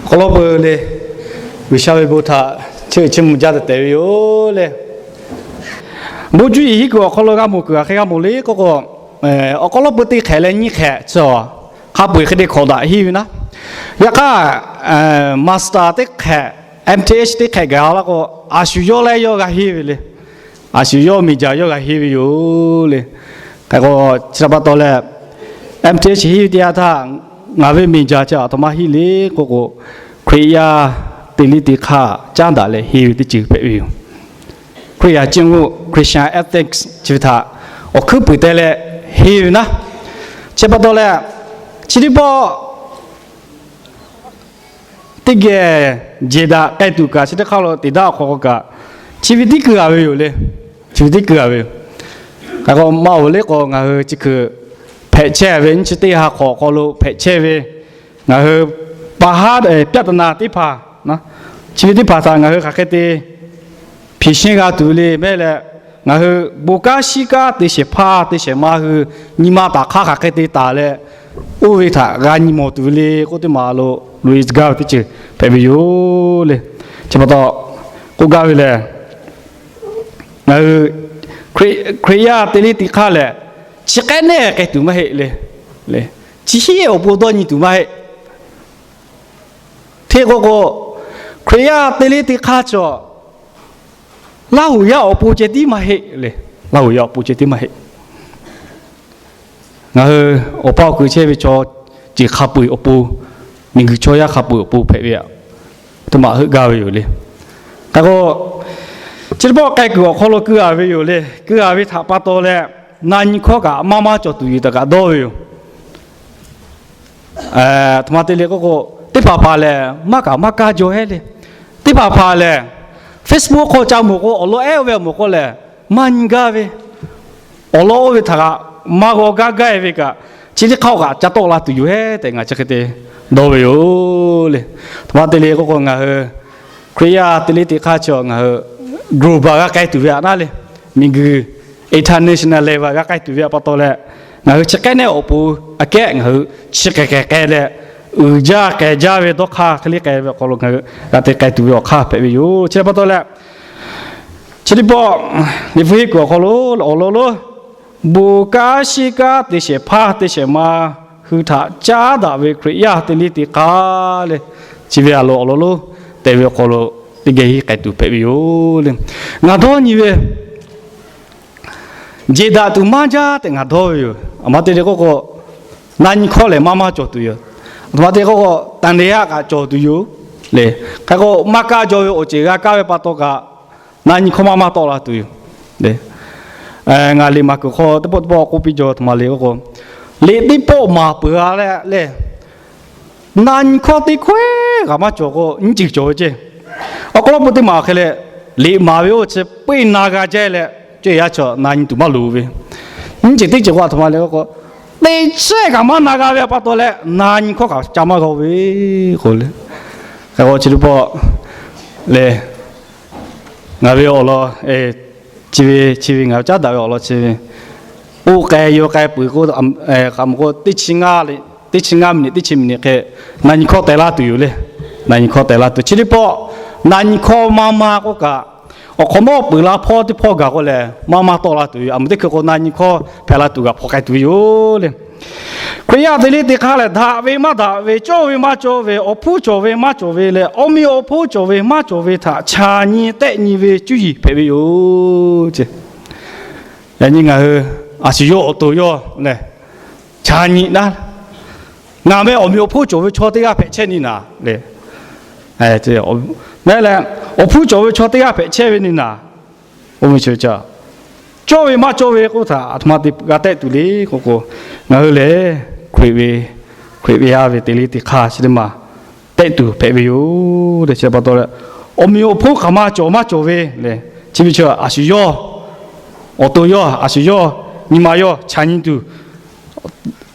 Awˬ hk'aw lo peu le, G'uiˬsha ve bon htaꞈ chiˇ uiˍ chiˇ mvuh jaˇ tehꞈ tehꞈ ve yoˬ le. Bon cuˇ yiˍ hiˉ kuiˬ awˬ hk'aw lo g'a mawˬ kuiˬ g'a hk'e g'a mawˬ le k'oˆ k'o, awˬ hk'aw lo peu teˇ hk'ehꞈ leh nyiˇ hk'ehꞈ chi hk'a peu eˬ hk'e te hk'awꞈ daꞈ henˇ ve naˉ. Yaꞈ hk'aˇ, master teˇ hk'ehꞈ, M.Th teˇ hk'ehꞈ gaˬ la k'o, a shu yawˇ leh yawˇ g'a henˇ ve le. A shu yawˇ miˬ jaˬ yawˇ g'a henˇ ve yoˬ le. Hk'e k'o, chi htaꞈ pa taw leh, M.Th henˇ ve teˇ yanˇ htaˇ, ngaˬ ve miˬ jaˬ chi aˬ htoꞈ ma henˇ le k'oˆ k'o, Hkriꞈ yaˇ teˇ liˇ teˇ hk'aˇ caˉ daꞈ leh henˇ ve teˇ ceuˬ hpehꞈ ve yoˬ. Hkriꞈ yaˇ ciˇ mvuhˇ, Christian ethics chi ve htaꞈ awˬ hkuiˉ puiˍ te leh henˇ ve naˉ. Chi pa taw leh, chi teˇ pawˆ teˇ geh jeˬ daꞈ k'ai tuˬ kaꞈ chi teˇ hk'aˇ lo teꞈ daꞈ awˬ hk'aw k'o kaꞈ, chi ve tiˉ keu a ve yoˬ le. Chi ve tiˉ keu a ve yoˬ. Hk'e k'o, maˇ oˬ le k'o, ngaˬ hui chi hkui hpehꞈ chehˇ ve nyiˇ chi teˇ ha hk'awꞈ awˬ hk'aw lo hpehꞈ chehˇ ve, ngaˬ hui pa haˉ ပြဿနာ teˇ hpaˍ, chi ve teˇ hpaˍ htaꞈ ngaˬ hui hk'aˬ hk'e te hpiˍ shehnˇ g'a tuˬ le mehˆ leh, ngaˬ hui bon kanˉ shiˉ kanˉ te shehˍ hpaˇ te shehˍ ma hui nyi ma taˍ hk'aˇ hk'aˬ hk'e te taˍ leh, oˇ ve htaꞈ g'a nyi mawˬ tuˬ ve le k'oˆ teˇ maˬ lo loꞈ e tcuh gaˇ ve teˇ ceuˬ hpehꞈ ve yoˬ le. Chi pa taw, k'oˆ gaˇ ve lehˬ, ngaˬ hui Hkriꞈ yaˇ teˇ liˇ teˇ hk'aˇ lehˬ, chi k'ehˉ nehˉ k'ai tuˬ maˇ heˆ le. Chi hiˉ awˬ pon dawˇ nyi tuˬ maˇ heˆ. Hteˇ k'o k'o, Hkriꞈ yaˇ teˇ liˇ teˇ hk'aˇ chaw, Laˇ huˍ yaˇ awˬ pon ceh tiˉ maˇ heˆ le. Laˇ huˍ yaˇ awˬ pon ceh tiˉ maˇ heˆ. Ngaˬ hui awˬ pa awˬ kuiˬ chehˇ ve chaw ceuˬ hk'a peu eˬ awˬ pon, miˬguiˬ chaw yaˇ hk'a peu eˬ awˬ pon hpehꞈ ve aꞈ, teˇ maˬ heuˆ gaˇ ve yoˬ le. Hk'e k'o, chi teˇ pawˆ k'ai kuiˬ awˬ hk'aw lo keu a ve yoˬ le. Keu a ve htaꞈ pa taw leh, na nyi hkawˇ kaꞈ maˇ maˇ cawˬ tuˬ yoˬ tehꞈ kaꞈ dawˇ ve yoˬ. Aˬ htoꞈ ma te le k'oˆ k'o, teˇ hpaˍ hpaˍ lehˬ maˇ kaꞈ maˇ kaˇ jaw hehˉ le. Teˇ hpaˍ hpaˍ lehˬ, Facebook hk'aw ca mawˬ k'o, awˬ lawn ehˉ oˇ ve awˬ moˍ k'o lehˬ, maˇ nyi gaˇ ve, awˬ lawn oˇ ve htaꞈ kaꞈ maˇ g'aw gaˇ gaˇ ve kaꞈ, chi teˇ hk'aˇ kaꞈ ca tawˆ la tuˬ yoˬ hehˉ tehꞈ ngaˬ chi hk'e te dawˇ ve yoˬ le. Htoꞈ ma te le k'oˆ k'o, ngaˬ hui Hkriꞈ yaˇ teˇ liˇ teˇ hk'aˇ chi ngaˬ hui global g'a k'ai tuˬ ve aꞈ naˉ le. Miˬguiˬ international level g'a k'ai tuˬ ve aꞈ pa taw leh, ngaˬ hui chi k'ehˉ nehˉ awˬ pon aꞈ kehˉ ngaˬ hui chi k'ehˬ k'ehˬ k'ai leh, uiˍ jaˇ k'ehˬ jaˇ ve dawˇ hk'aˇ hk'e le k'ai ve awˬ hk'aw lo ngaˬ hui g'a te k'ai tuˬ ve awˬ hk'aˇ hpehꞈ ve yoˬ. Chi pa taw leh, chi teˇ pawˆ Liꞈ hpu hiˆ kuiˬ awˬ hk'aw lo awˬ lawn lonˉ, bon kanˉ shiˉ kanˉ te shehˍ hpaˇ te shehˍ ma hui htaꞈ caˉ daꞈ ve Hkriꞈ yaˇ teˇ liˇ teˇ hk'aˇ le, chi ve aˬ lo awˬ lawn lonˉ tehꞈ ve awˬ hk'aw lo teˇ geh henˇ k'ai tuˬ hpehꞈ ve yoˬ le. Ngaˬ dawˇ nyi ve, jeˬ daꞈ tuˬ maˇ jaˇ tehꞈ ngaˬ dawˇ ve yoˬ. Aˬ htoꞈ ma te le k'oˆ k'o, na nyi hkawˇ lehˬ maˇ maˇ cawˬ tuˬ yoˬ. Aˬ htoꞈ ma te k'oˆ k'o, သံသယ kaꞈ cawˬ tuˬ yoˬ le. Hk'e k'o, maˇ kaˇ jaw ve awˬ ceuˬ g'a kaˇ ve pa taw kaꞈ, na nyi hkawˇ maˇ maˇ tawˆ la tuˬ yoˬ. Ngaˬ liꞈ maˍ kuiˬ hk'aw teˇ pawˆ teˇ pawˆ k'oˆ piˇ jaw, aˬ htoꞈ ma le k'oˆ k'o, liꞈ teˇ pawˆ maˍ peuˬ a leh leh, na nyi hkawˇ teˇ hkawehˉ kaꞈ maˇ cawˬ k'o, nyiˇ ceuˬ cawˬ ve ceˇ. Awˬ hk'aw lo peu teˇ maˬ hk'e leh, liꞈ maˍ ve oˇ chi peu eˬ na g'a jaˇ leh, cawˇ yaˇ chaw na nyi tuˬ maˇ loˍ ve, nyiˇ ceuˬ teˇ ceuˬ k'o aˬ htoꞈ ma le k'oˆ k'o, teˇ chehˇ kaꞈ maˇ na g'a ve pa taw leh na nyi hkawˇ kaꞈ ca maˇ g'a ve k'o le. Hk'e k'o chi teˇ pawˆ lehˬ, ngaˬ ve awˬ lawn, chi ve chi ve ngaˬ ve caˉ daꞈ ve awˬ lawn chi ve, oˇ k'ai yaw k'ai peuˬ k'o, k'aꞈ mawˬ k'o teˇ chi ngaˇ miˬ niꞈ teˇ chi miˬ niꞈ hk'e, na nyi hkawˇ teh laˇ tuˬ yoˬ le. Na nyi hkawˇ teh laˇ tuˬ. Chi teˇ pawˆ na nyi hkawˇ maˇ maˇ k'oˆ kaꞈ, awˬ hk'awꞈ nawˉ peuˬ la hpawˇ teˇ hpawˇ gaˬ k'o lehˬ, maˇ maˇ tawˆ la tuˬ yoˬ. Aˬ meuꞈ teˇ hkui k'o na nyi hkawˇ hpehꞈ la tuˬ g'aꞈ hpaw k'ai tuˬ ve yoˬ le. Hkriꞈ yaˇ teˇ liˇ teˇ hk'aˇ lehˬ, daꞈ ve maˇ daꞈ ve, cawˇ ve maˇ cawˇ ve, awˬ hpfuhˇ cawˬ ve maˇ cawˬ ve leh, awˬ meꞈ awˬ hponˇ cawˬ ve maˇ cawˬ ve htaꞈ chaˬ nyi tehˆ nyi ve cuˇ yiˍ hpehꞈ ve yoˬ. Yaꞈ nyi ngaˬ hui a shu yawˇ awˬ to yawˇ lehˬ, chaˬ nyi naˉ, ngaˬ meh awˬ meꞈ awˬ hponˇ cawˬ ve chaw teˇ g'aˇ hpehꞈ chehˇ ni naˍ le. Mehˉ leh, awˬ hpfuhˇ cawˬ ve chaw teˇ g'aˇ hpehꞈ chehˇ ve ni naˍ, oˇ ve chi ca, cawˇ ve maˇ cawˇ ve k'oˆ htaꞈ aˬ htoꞈ ma te g'a tehˆ tuˬ le k'oˆ k'o, ngaˬ hui lehˬ Hkriꞈ ve, Hkriꞈ ve yaˇ ve teˇ liˇ teˇ hk'aˇ chi teˇ maˬ tehˆ tuˬ hpehꞈ ve yoˬ le. Chi pa taw leh, awˬ meꞈ awˬ hponˇ hk'aˬ ma cawˬ maˇ cawˬ ve le, chi ve chi a shu yawˇ awˬ to yawˇ, a shu yawˇ nyi ma yawˇ chaˬ nyi tuˬ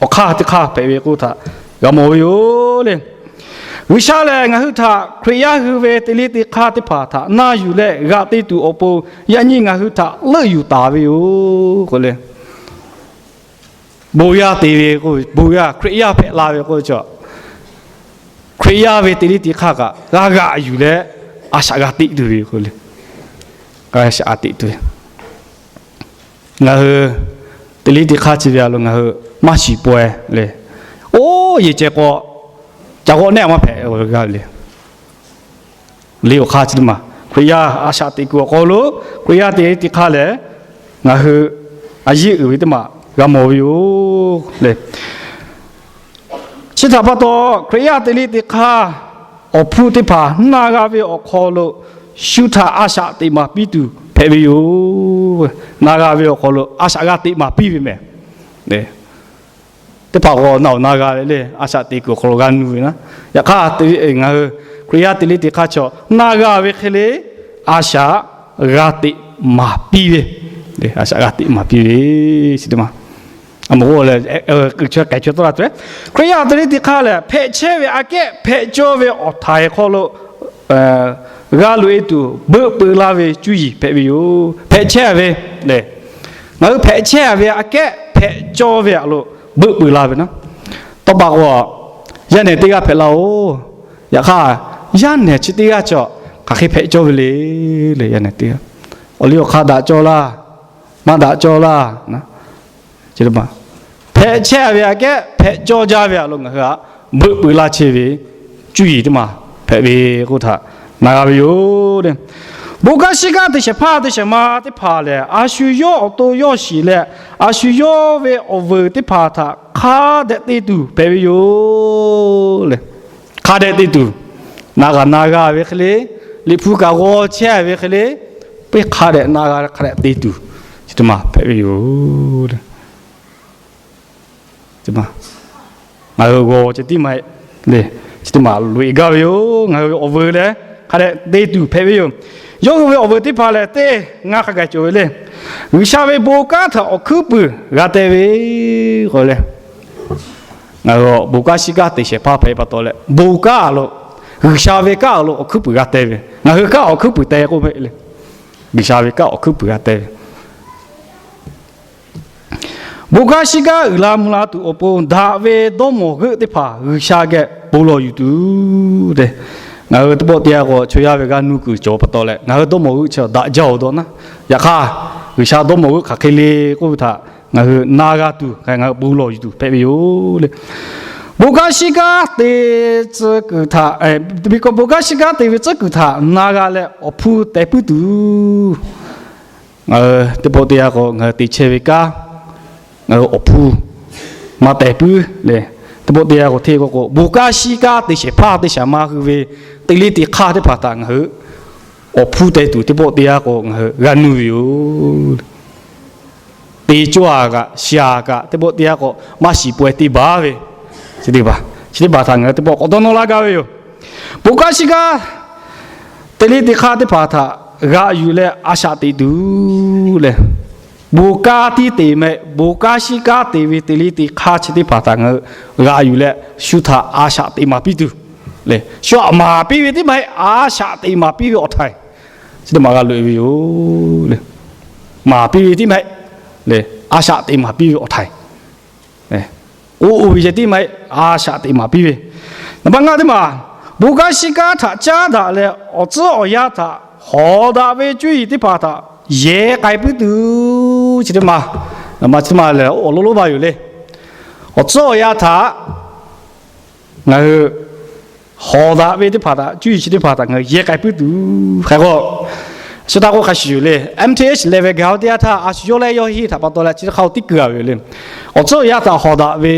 awˬ hk'aˇ teˇ hk'aˇ hpehꞈ ve k'oˆ htaꞈ g'a mawˬ ve yoˬ le. G'uiˬsha lehˬ ngaˬ hui htaꞈ Hkriꞈ yaˇ hui ve teˇ liˇ teˇ hk'aˇ teˇ hpaˍ htaꞈ na yuˬ leh g'aꞈ te tuˬ awˬ pon, yaꞈ nyi ngaˬ hui htaꞈ leuˆ yuˬ taˍ ve yoˬ k'o le. Bon yaˇ te ve k'o, bon yaˇ Hkriꞈ yaˇ hpehꞈ la ve k'o, chaw Hkriꞈ Hkriꞈ yaˇ ve teꞈ liˇ teꞈ hk'aˇ kaꞈ g'a g'aꞈ yuˬ leh, a shaꞈ g'a teꞈ tuˬ ve k'o le. G'a shaꞈ g'a teꞈ tuˬ ve. Ngaˬ hui teꞈ liˇ teꞈ hk'aˇ chi ve a lo ngaˬ hui maˇ shiˍ paweh le. Oˇ yehˬ ceh k'o, ca g'awˆ nehˆ maˇ hpehꞈ g'a ve le. Liꞈ awˬ hk'aˇ chi teˇ maˬ Hkriꞈ yaˇ a shaꞈ teꞈ kuiˬ awˬ hk'aw lo, Hkriꞈ yaˇ teꞈ liˇ teꞈ hk'aˇ lehˬ, ngaˬ hui a yiˉ uiˍ ve teˇ maˬ g'a mawˬ ve yoˬ le. Chi htaꞈ pa taw, Hkriꞈ yaˇ teꞈ liˇ teꞈ hk'aˇ awˬ hpfuhˇ teˇ hpaˍ na g'a ve awˬ hk'aw lo shu htaꞈ a shaꞈ teꞈ maˍ piˇ tuˬ hpehꞈ ve yoˬ. Na g'a ve awˬ hk'aw lo a shaꞈ g'a teꞈ maˍ piˇ ve mehˍ. Teˇ hpaˍ k'o na awˬ na g'a ve le, a shaꞈ teꞈ kuiˬ awˬ hk'aw lo g'a nu ve naˉ. Yaꞈ hk'aˇ, ngaˬ hui Hkriꞈ yaˇ teꞈ liˇ teꞈ hk'aˇ chaw na g'a ve hk'e le, a shaꞈ g'a teꞈ maˍ piˇ ve, a shaꞈ g'a teꞈ maˍ piˇ ve, chi teˇ maˬ. A moˍ k'o lehˬ, k'ai chaweh tawˇ la tuˬ, Hkriꞈ yaˇ teꞈ liˇ teꞈ hk'aˇ lehˬ, hpehꞈ chehˇ ve aꞈ kehˉ hpehꞈ cawˇ ve awˬ htaiˍ hk'aw lo g'a loꞈ e tuˬ beuꞈ peuˬ la ve cuˇ yiˍ hpehꞈ ve yoˬ. Hpehꞈ chehˇ ve le, ngaˬ hui hpehꞈ chehˇ ve aꞈ kehˉ hpehꞈ cawˇ ve aꞈ lo beuꞈ peuˬ la ve naˉ. Tawˇ pa k'o, yaˇ nehˬ teˇ g'aˇ hpehꞈ la oˬ. Yaꞈ hk'aˇ, yaˇ nehˬ chi teˇ g'aˇ chaw hk'aˬ hk'e hpehꞈ cawˇ ve le, le yaˇ nehˬ teˇ g'aˇ. Awˬ liˇ awˬ hk'aˇ daꞈ cawˇ laˇ, maˇ daꞈ cawˇ laˇ. Hpehꞈ chehˇ ve aꞈ kehˉ hpehꞈ cawˇ jaˇ ve aꞈ lo ngaˬ hui htaꞈ beuꞈ peuˬ laˇ chehˇ ve cuˇ yiˍ teˇ maˬ hpehꞈ ve k'oˆ htaꞈ na g'a ve yoˬ le. Bon kanˉ shiˉ kanˉ te shehˍ hpaˇ te shehˍ ma teˇ hpaˍ lehˬ, a shu yawˇ awˬ to yawˇ shiˍ leh, a shu yawˇ ve awˬ veuˬ teˇ hpaˍ htaꞈ hk'a dehꞈ te tuˬ hpehꞈ ve yoˬ le. Hk'a dehꞈ te tuˬ, na g'a na g'a ve hk'e le, liꞈ hpu kaꞈ g'aw chehˇ ve hk'e le, peˇ hk'a dehꞈ na g'a hk'a dehꞈ te tuˬ, chi teˇ maˬ hpehꞈ ve yoˬ le. Ngaˬ hui g'aw ceh tiˉ maˇ heˆ le, chi teˇ maˬ loꞈ e gaˇ ve yoˬ. Ngaˬ hui ve awˬ veuˬ lehˬ hk'a dehꞈ te tuˬ hpehꞈ ve yoˬ. Yawˇ hui ve awˬ veuˬ teˇ hpaˍ lehˬ, teˇ ngaˇ hk'a gaˬ cawˬ ve le. G'uiˬsha ve bon kanˉ htaꞈ awˬ hkuiˉ puiˍ g'a teh ve k'o le. Ngaˬ hui bon kanˉ shiˉ kanˉ te shehˍ hpaˇ hpehꞈ pa taw leh, bon kanˉ a lo, G'uiˬsha ve kanˉ a lo awˬ hkuiˉ puiˍ g'a teh ve. Ngaˬ hui kanˉ awˬ hkuiˉ puiˍ teh k'oˆ ve le. G'uiˬsha ve kanˉ awˬ hkuiˉ puiˍ g'a teh ve. Bon kanˉ shiˉ kanˉ uiˍ la mvuh la tuˬ awˬ pon daꞈ ve dawˇ mawˬ g'euˆ teˇ hpaˍ G'uiˬsha geh bon lawˬ yuˬ tuˬ te. Ngaˬ hui teˇ pawˆ teˇ yanˇ k'o chaw yaˇ ve g'a nuˇ kuiˬ cawˬ pa taw leh, ngaˬ hui dawˇ mawˬ g'euˆ chi daꞈ jaˇ-oˬ dawˇ naˉ. Yaꞈ hk'aˇ, G'uiˬsha dawˇ mawˬ g'euˆ hk'aˬ hk'e le k'oˆ ve htaꞈ ngaˬ hui na g'a tuˬ, ngaˬ hui bon lawˬ yuˬ tuˬ hpehꞈ ve yoˬ le. Bon kanˉ shiˉ kanˉ te tcuh kuiˬ htaꞈ, bon kanˉ shiˉ kanˉ te ve tcuhˉ kuiˬ htaꞈ na g'a leh awˬ hpu teh puiˉ tuˬ, ngaˬ hui teˇ pawˆ teˇ yanˇ k'o ngaˬ hui te chehˇ ve kanˉ, ngaˬ hui awˬ hpu maˇ teh puiˉ le. Teˇ pawˆ teˇ yanˇ k'o hteˇ k'o k'o, bon kanˉ shiˉ kanˉ te shehˍ hpaˇ te shehˍ ma hui ve teꞈ liˇ teꞈ hk'aˇ teˇ hpaˍ htaꞈ ngaˬ hui awˬ hpu teh tuˬ teˇ pawˆ teˇ yanˇ k'o ngaˬ hui g'a nuˇ ve yoˬ. Te cawˇ-a kaꞈ, shiˍ-a kaꞈ, teˇ pawˆ teˇ yanˇ k'o maˇ shiˍ paweh te baˬ ve, chi teˇ hpaˍ, chi teˇ hpaˍ htaꞈ ngaˬ hui teˇ pawˆ k'awꞈ dawˇ nawˇ laˇ gaˇ ve yoˬ. Bon kanˉ shiˉ kanˉ teꞈ liˇ teꞈ hk'aˇ teˇ hpaˍ htaꞈ g'aꞈ yuˬ leh a shaꞈ teꞈ tuˬ leh, bon kanˉ tiˉ te meh, bon kanˉ shiˉ kanˉ te ve teꞈ liˇ teꞈ hk'aˇ chi teˇ hpaˍ htaꞈ ngaˬ hui g'aꞈ yuˬ leh shu htaꞈ a shaꞈ teꞈ maˍ piˇ tuˬ le. Shu htaꞈ maˍ piˇ ve tiˉ maˇ heˆ, a shaꞈ teꞈ maˍ piˇ ve awˬ htaiˍ chi teˇ maˬ g'a loꞈ e ve yoˬ le. Maˍ piˇ ve tiˉ maˇ heˆ le, a shaꞈ teꞈ maˍ piˇ ve awˬ htaiˍ, k'oˆ ve ceh tiˉ maˇ heˆ, a shaꞈ teꞈ maˍ piˇ ve. Naˍ baˆ ngaˇ teˇ maˬ, bon kanˉ shiˉ kanˉ htaꞈ caˉ daꞈ leh awˬ tcuhˉ awˬ yanˇ htaꞈ hawˍ daꞈ ve cuˇ yiˍ teˇ hpaˍ htaꞈ yehˬ k'ai puiˉ tuˬ chi teˇ maˬ, chi teˇ maˬ lehˬ awˬ lonˉ lonˉ maˇ yoˬ le. Awˬ tcuhˉ awˬ yanˇ htaꞈ ngaˬ hui hawˍ daꞈ ve teˇ hpaˍ htaꞈ, cuˇ yiˍ chi teˇ hpaˍ htaꞈ ngaˬ hui yehˬ k'ai puiˉ tuˬ hk'a k'o, chi htaꞈ k'oˆ hk'a shuˍ yoˬ le. M T H level gaˬ-o teˇ yanˇ htaˇ a shu yawˇ leh yawˇ heˇ htaꞈ pa taw leh chi teˇ hk'aˇ-oˬ tiˉ keu-a ve yoˬ le. Awˬ tcuhˉ awˬ yanˇ htaꞈ hawˍ daꞈ ve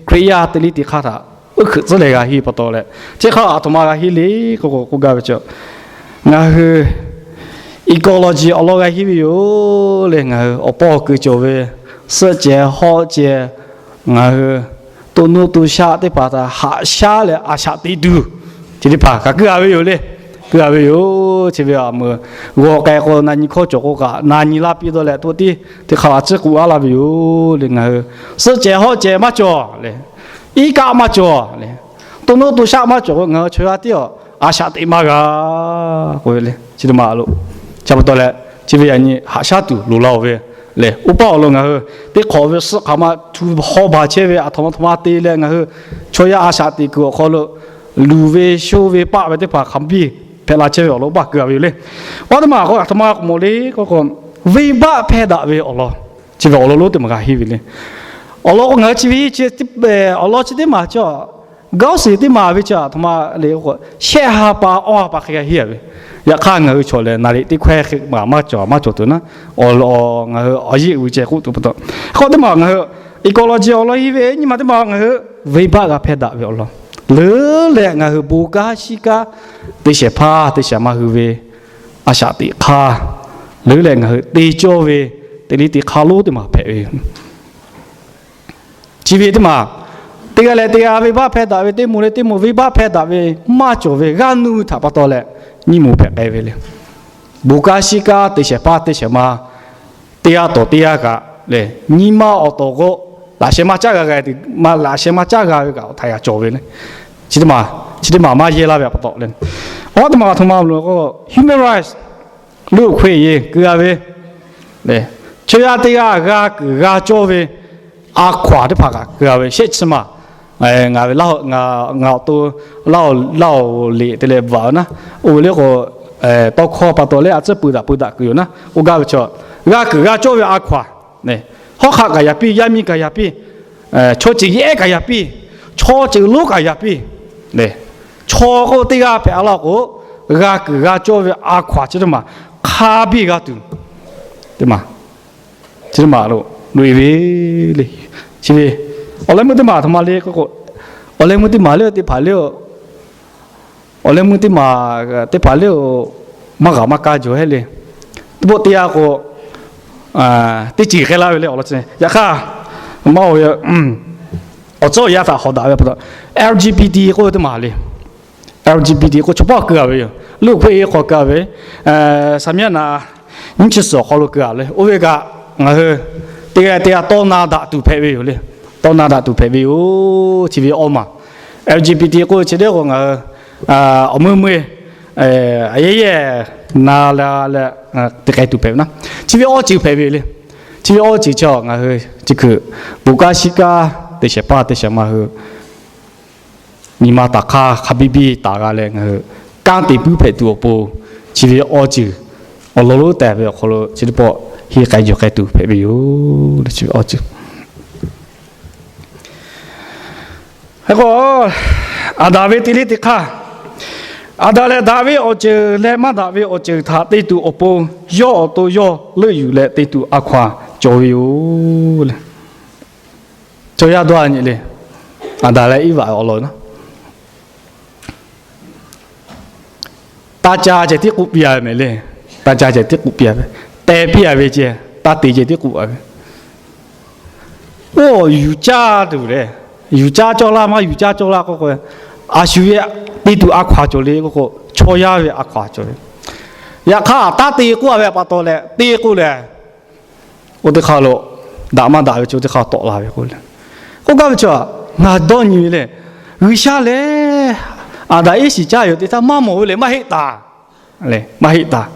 Hkriꞈ yaˇ teꞈ liˇ teꞈ hk'aˇ htaꞈ uˉ hkeuꞈ tcuhˉ leh g'a heˇ pa taw leh, chi hk'aˇ aˬ htoꞈ ma g'a heˇ le k'o k'o, k'oˆ gaˇ ve chi, ngaˬ hui ecology awˬ lawn g'a heˇ ve yoˬ le. Ngaˬ hui awˬ paw keu cawˬ ve suhˆ ceh hawˆ ceh, ngaˬ hui to nuˇ to shaˆ teˇ hpaˍ htaꞈ haꞈ shaˉ leh a shaꞈ teꞈ tuˬ, chi teˇ hpaˍ kaꞈ keu-a ve yoˬ le. Keu-a ve yoˬ. Chi ve aˬ meuˍ g'aw k'ai k'o na nyi hkawˇ cawˬ k'o kaꞈ na nyi laˇ piˇ dawˇ leh to tiˉ teˇ hk'aˇ a ciˉ k'oˆ-a laˇ ve yoˬ le. Ngaˬ hui suhˆ ceh hawˆ ceh maˇ cawˬ le, iˉ kaˆ maˇ cawˬ le, to nuˇ to shaˆ maˇ cawˬ k'o ngaˬ hui chaw yaˇ tiˉ-a a shaꞈ teꞈ maˇ g'a k'oˆ ve le. Chi teˇ maˬ lo ca pa taw leh, chi ve yaꞈ nyi haꞈ shaˉ tuˬ loˍ la-oˬ ve le. Oˇ paˆ awˬ lawn ngaˬ hui teˇ hk'awꞈ ve suhˆ hk'aˬ ma htu hawˇ baˬ chehˇ ve aˬ htoꞈ ma htoꞈ ma te leh ngaˬ hui chaw yaˇ a shaꞈ teꞈ kuiˬ awˬ hk'aw lo luˬ ve, sho ve, paˆ ve teˇ hpaˍ hk'aˬ biˇ hpehꞈ la chehˇ ve awˬ lawn baˆ keu a ve yoˬ le. Awˬ teˇ maˬ k'o, aˬ htoꞈ ma k'oˆ mawˬ le k'o k'o, venˇbaˆ hpehˇ daꞈ ve awˬ lawn, chi ve awˬ lawn lonˉ teˇ maˬ g'a henˇ ve le. Awˬ lawn k'o, ngaˬ hui chi ve, awˬ lawn chi teˇ maˬ chi, gawˇ shiˍ teˇ maˬ ve chi aˬ htoꞈ ma le k'o, shehˆ ha pa awˇ ha pa hk'e g'a henˇ a ve. Yaꞈ hk'aˇ ngaˬ hui chaw lehˬ, naˍ riˍ teˇ hkawehˇ hk'e maˬ maˇ cawˬ maˇ cawˬ tuˬ naˉ, awˬ lawn ngaˬ hui awˬ yeˇ uiˍ ceh k'oˆ tuˬ pa taw, hk'e k'o teˇ maˬ ngaˬ hui eˍ kawꞈ law ji awˬ lawn henˇ ve nyiˇ maˬ teˇ maˬ ngaˬ hui venˇbaˆ g'a hpehˇ daꞈ ve awˬ lawn, leuˉ leh ngaˬ hui bon kanˉ shiˉ kanˉ, te shehˍ hpaˇ te shehˍ ma hui ve a shaꞈ teꞈ hk'aˇ, leuˉ leh ngaˬ hui te cawˇ ve teˇ liˇ teˇ hk'aˇ lonˉ teˇ maˬ hpehꞈ ve yoˬ. Chi ve teˇ maˬ, teˇ g'aˇ leh teˇ g'aˇ venˇbaˆ hpehˇ daꞈ ve, teˇ moˍ leh teˇ moˍ venˇbaˆ hpehˇ daꞈ ve maˇ cawˬ ve g'aˇ nuˇ htaꞈ pa taw leh nyiˇ moˍ hpehꞈ k'ai ve le. Bon kanˉ shiˉ kanˉ te shehˍ hpaˇ te shehˍ ma teˇ g'aˇ tawˍ teˇ g'aˇ kaꞈ le, nyi ma awˬ tawˍ k'o, laꞈ sheh maˇ caˉ g'a g'a, laꞈ sheh maˇ caˉ g'a ve kaꞈ awˬ htaiˍ g'a cawˬ ve le. Chi teˇ maˬ maˇ yehˇ laˇ ve pa taw le. Awˬ teˇ maˬ aˬ htoꞈ ma lo k'o, human rights, လူ့အခွင့်အရေး keu a ve le. Chaw yaˇ teˇ g'aˇ g'a kuiˬ g'a cawˇ ve a hkaw aˬ teˇ hpaˍ kaꞈ keu a ve shehˆ chi maˬ, ngaˬ ve ngaˬ awˬ to Laˇ oˍ liꞈ te leh bvuhꞈ naˉ, oˇ ve le k'o, tawˇ hkawˇ pa taw leh a tcuhˉ pui daꞈ pui daꞈ kuiˬ yoˬ naˉ, oˇ gaˇ ve chaw, g'a kuiˬ g'a cawˇ ve a hkaw aˬ, hawˉ hk'aˆ kaꞈ yaꞈ piˇ, yaˇ miˇ kaꞈ yaꞈ piˇ, chaw ceuˬ yehˇ kaꞈ yaꞈ piˇ, chaw ceuˬ lonˉ kaꞈ yaꞈ piˇ le. Chaw k'o teˇ g'aˇ hpehꞈ a laˇ k'o, g'a kuiˬ g'a cawˇ ve a hkaw aˬ chi teˇ maˬ hk'a biˇ g'a tuˬ, teˇ maˬ chi teˇ maˬ lo loꞈ e ve le. Chi ve awˬ leh meuˇ teˇ maˬ aˬ htoꞈ ma le k'o, awˬ leh meuˇ teˇ maˬ le teˇ hpaˍ le, awˬ leh meuˇ teˇ maˬ teˇ hpaˍ le, maˇ g'aꞈ maˇ kaˇ jaw hehˉ le. Teˇ pawˆ teˇ yanˇ k'o, teˇ ceuˬ k'ai laˇ ve le awˬ lawn chi. Yaꞈ hk'aˇ, maˇ oˬ ve, awˬ tcuhˉ awˬ yanˇ htaꞈ hawˍ daꞈ ve pa taw, LGBT k'oˆ ve teˇ maˬ le. LGBT k'o chaw pawˆ keu a ve yoˬ. လူ့အခွင့်အရေး hk'aw keu a ve, saˍ myaˇ naˍ nyiˇ chi suhˍ awˬ hk'aw lo keu a le. Oˇ ve kaꞈ ngaˬ hui teˇ g'aˇ teˇ g'aˇ tawˇ na daꞈ tuˬ hpehꞈ ve yoˬ le. Tawˇ na daꞈ tuˬ hpehꞈ ve yoˬ. Chi ve awˇ maˬ, LGBT k'oˆ ve chi teˇ k'o ngaˬ hui awˬ meuˇ meuˇ a yehˇ yehˇ na la leh te k'ai tuˬ hpehꞈ ve naˉ, chi ve awˇ ceuˬ hpehꞈ ve le. Chi ve awˇ ceuˬ chi ngaˬ hui chi hkui bon kanˉ shiˉ kanˉ te shehˍ hpaˇ te shehˍ ma hui nyi ma taˍ hk'aˇ hk'a biˇ biˇ taˍ g'a leh ngaˬ hui kanˉ te puiˉ hpehꞈ tuˬ awˬ pon, chi ve awˇ ceuˬ awˬ lawn lonˉ tehˬ ve awˬ hk'aw lo chi teˇ pawˆ henˇ k'ai jaw k'ai tuˬ hpehꞈ ve yoˬ le. Chi ve awˇ ceuˬ hk'e k'o, Aˍdanˍ ve te liˇ teˇ hk'aˇ, Aˍdanˍ lehˬ daꞈ ve awˬ ceuˬ leh maˇ daꞈ ve awˬ ceuˬ htaꞈ te tuˬ awˬ pon, yawˇ awˬ to yawˇ leuˆ yuˬ leh te tuˬ a hkaw aˬ cawˬ ve yoˬ le. Chaw yaˇ dawˇ a nyi le, Aˍdanˍ leh Iˉvaꞈ awˬ lawn naˉ, taˇ ca ceh tiˉ k'oˆ piˇ a ve mehˍ le. Taˇ ca ceh tiˉ k'oˆ piˇ a ve, teh piˇ a ve ceh, taˇ te ceh tiˉ k'oˆ a ve. Oˇ yuˬ caˇ tuˬ leh, yuˬ caˇ cawˇ laˇ maˇ yuˬ caˇ cawˇ laˇ k'oˆ k'o, a shu ve te tuˬ a hkaw aˬ cawˬ le k'oˆ k'o, chaw yaˇ ve a hkaw aˬ cawˬ ve. Yaꞈ hk'aˇ taˇ te k'oˆ a ve pa taw leh te k'oˆ leh, oˇ teˇ hk'aˇ lo daꞈ maˇ daꞈ ve chi oˇ teˇ hk'aˇ tawˆ la ve k'o le. K'oˆ gaˇ ve chi, ngaˬ dawˇ nyi ve le, G'uiˬsha lehˬ Aˍdanˍ Iˉshiˍ caˇ yoˬ te htaˇ maˇ mawˬ ve lehˬ maˇ heˆ taˍ, maˇ heˆ taˍ.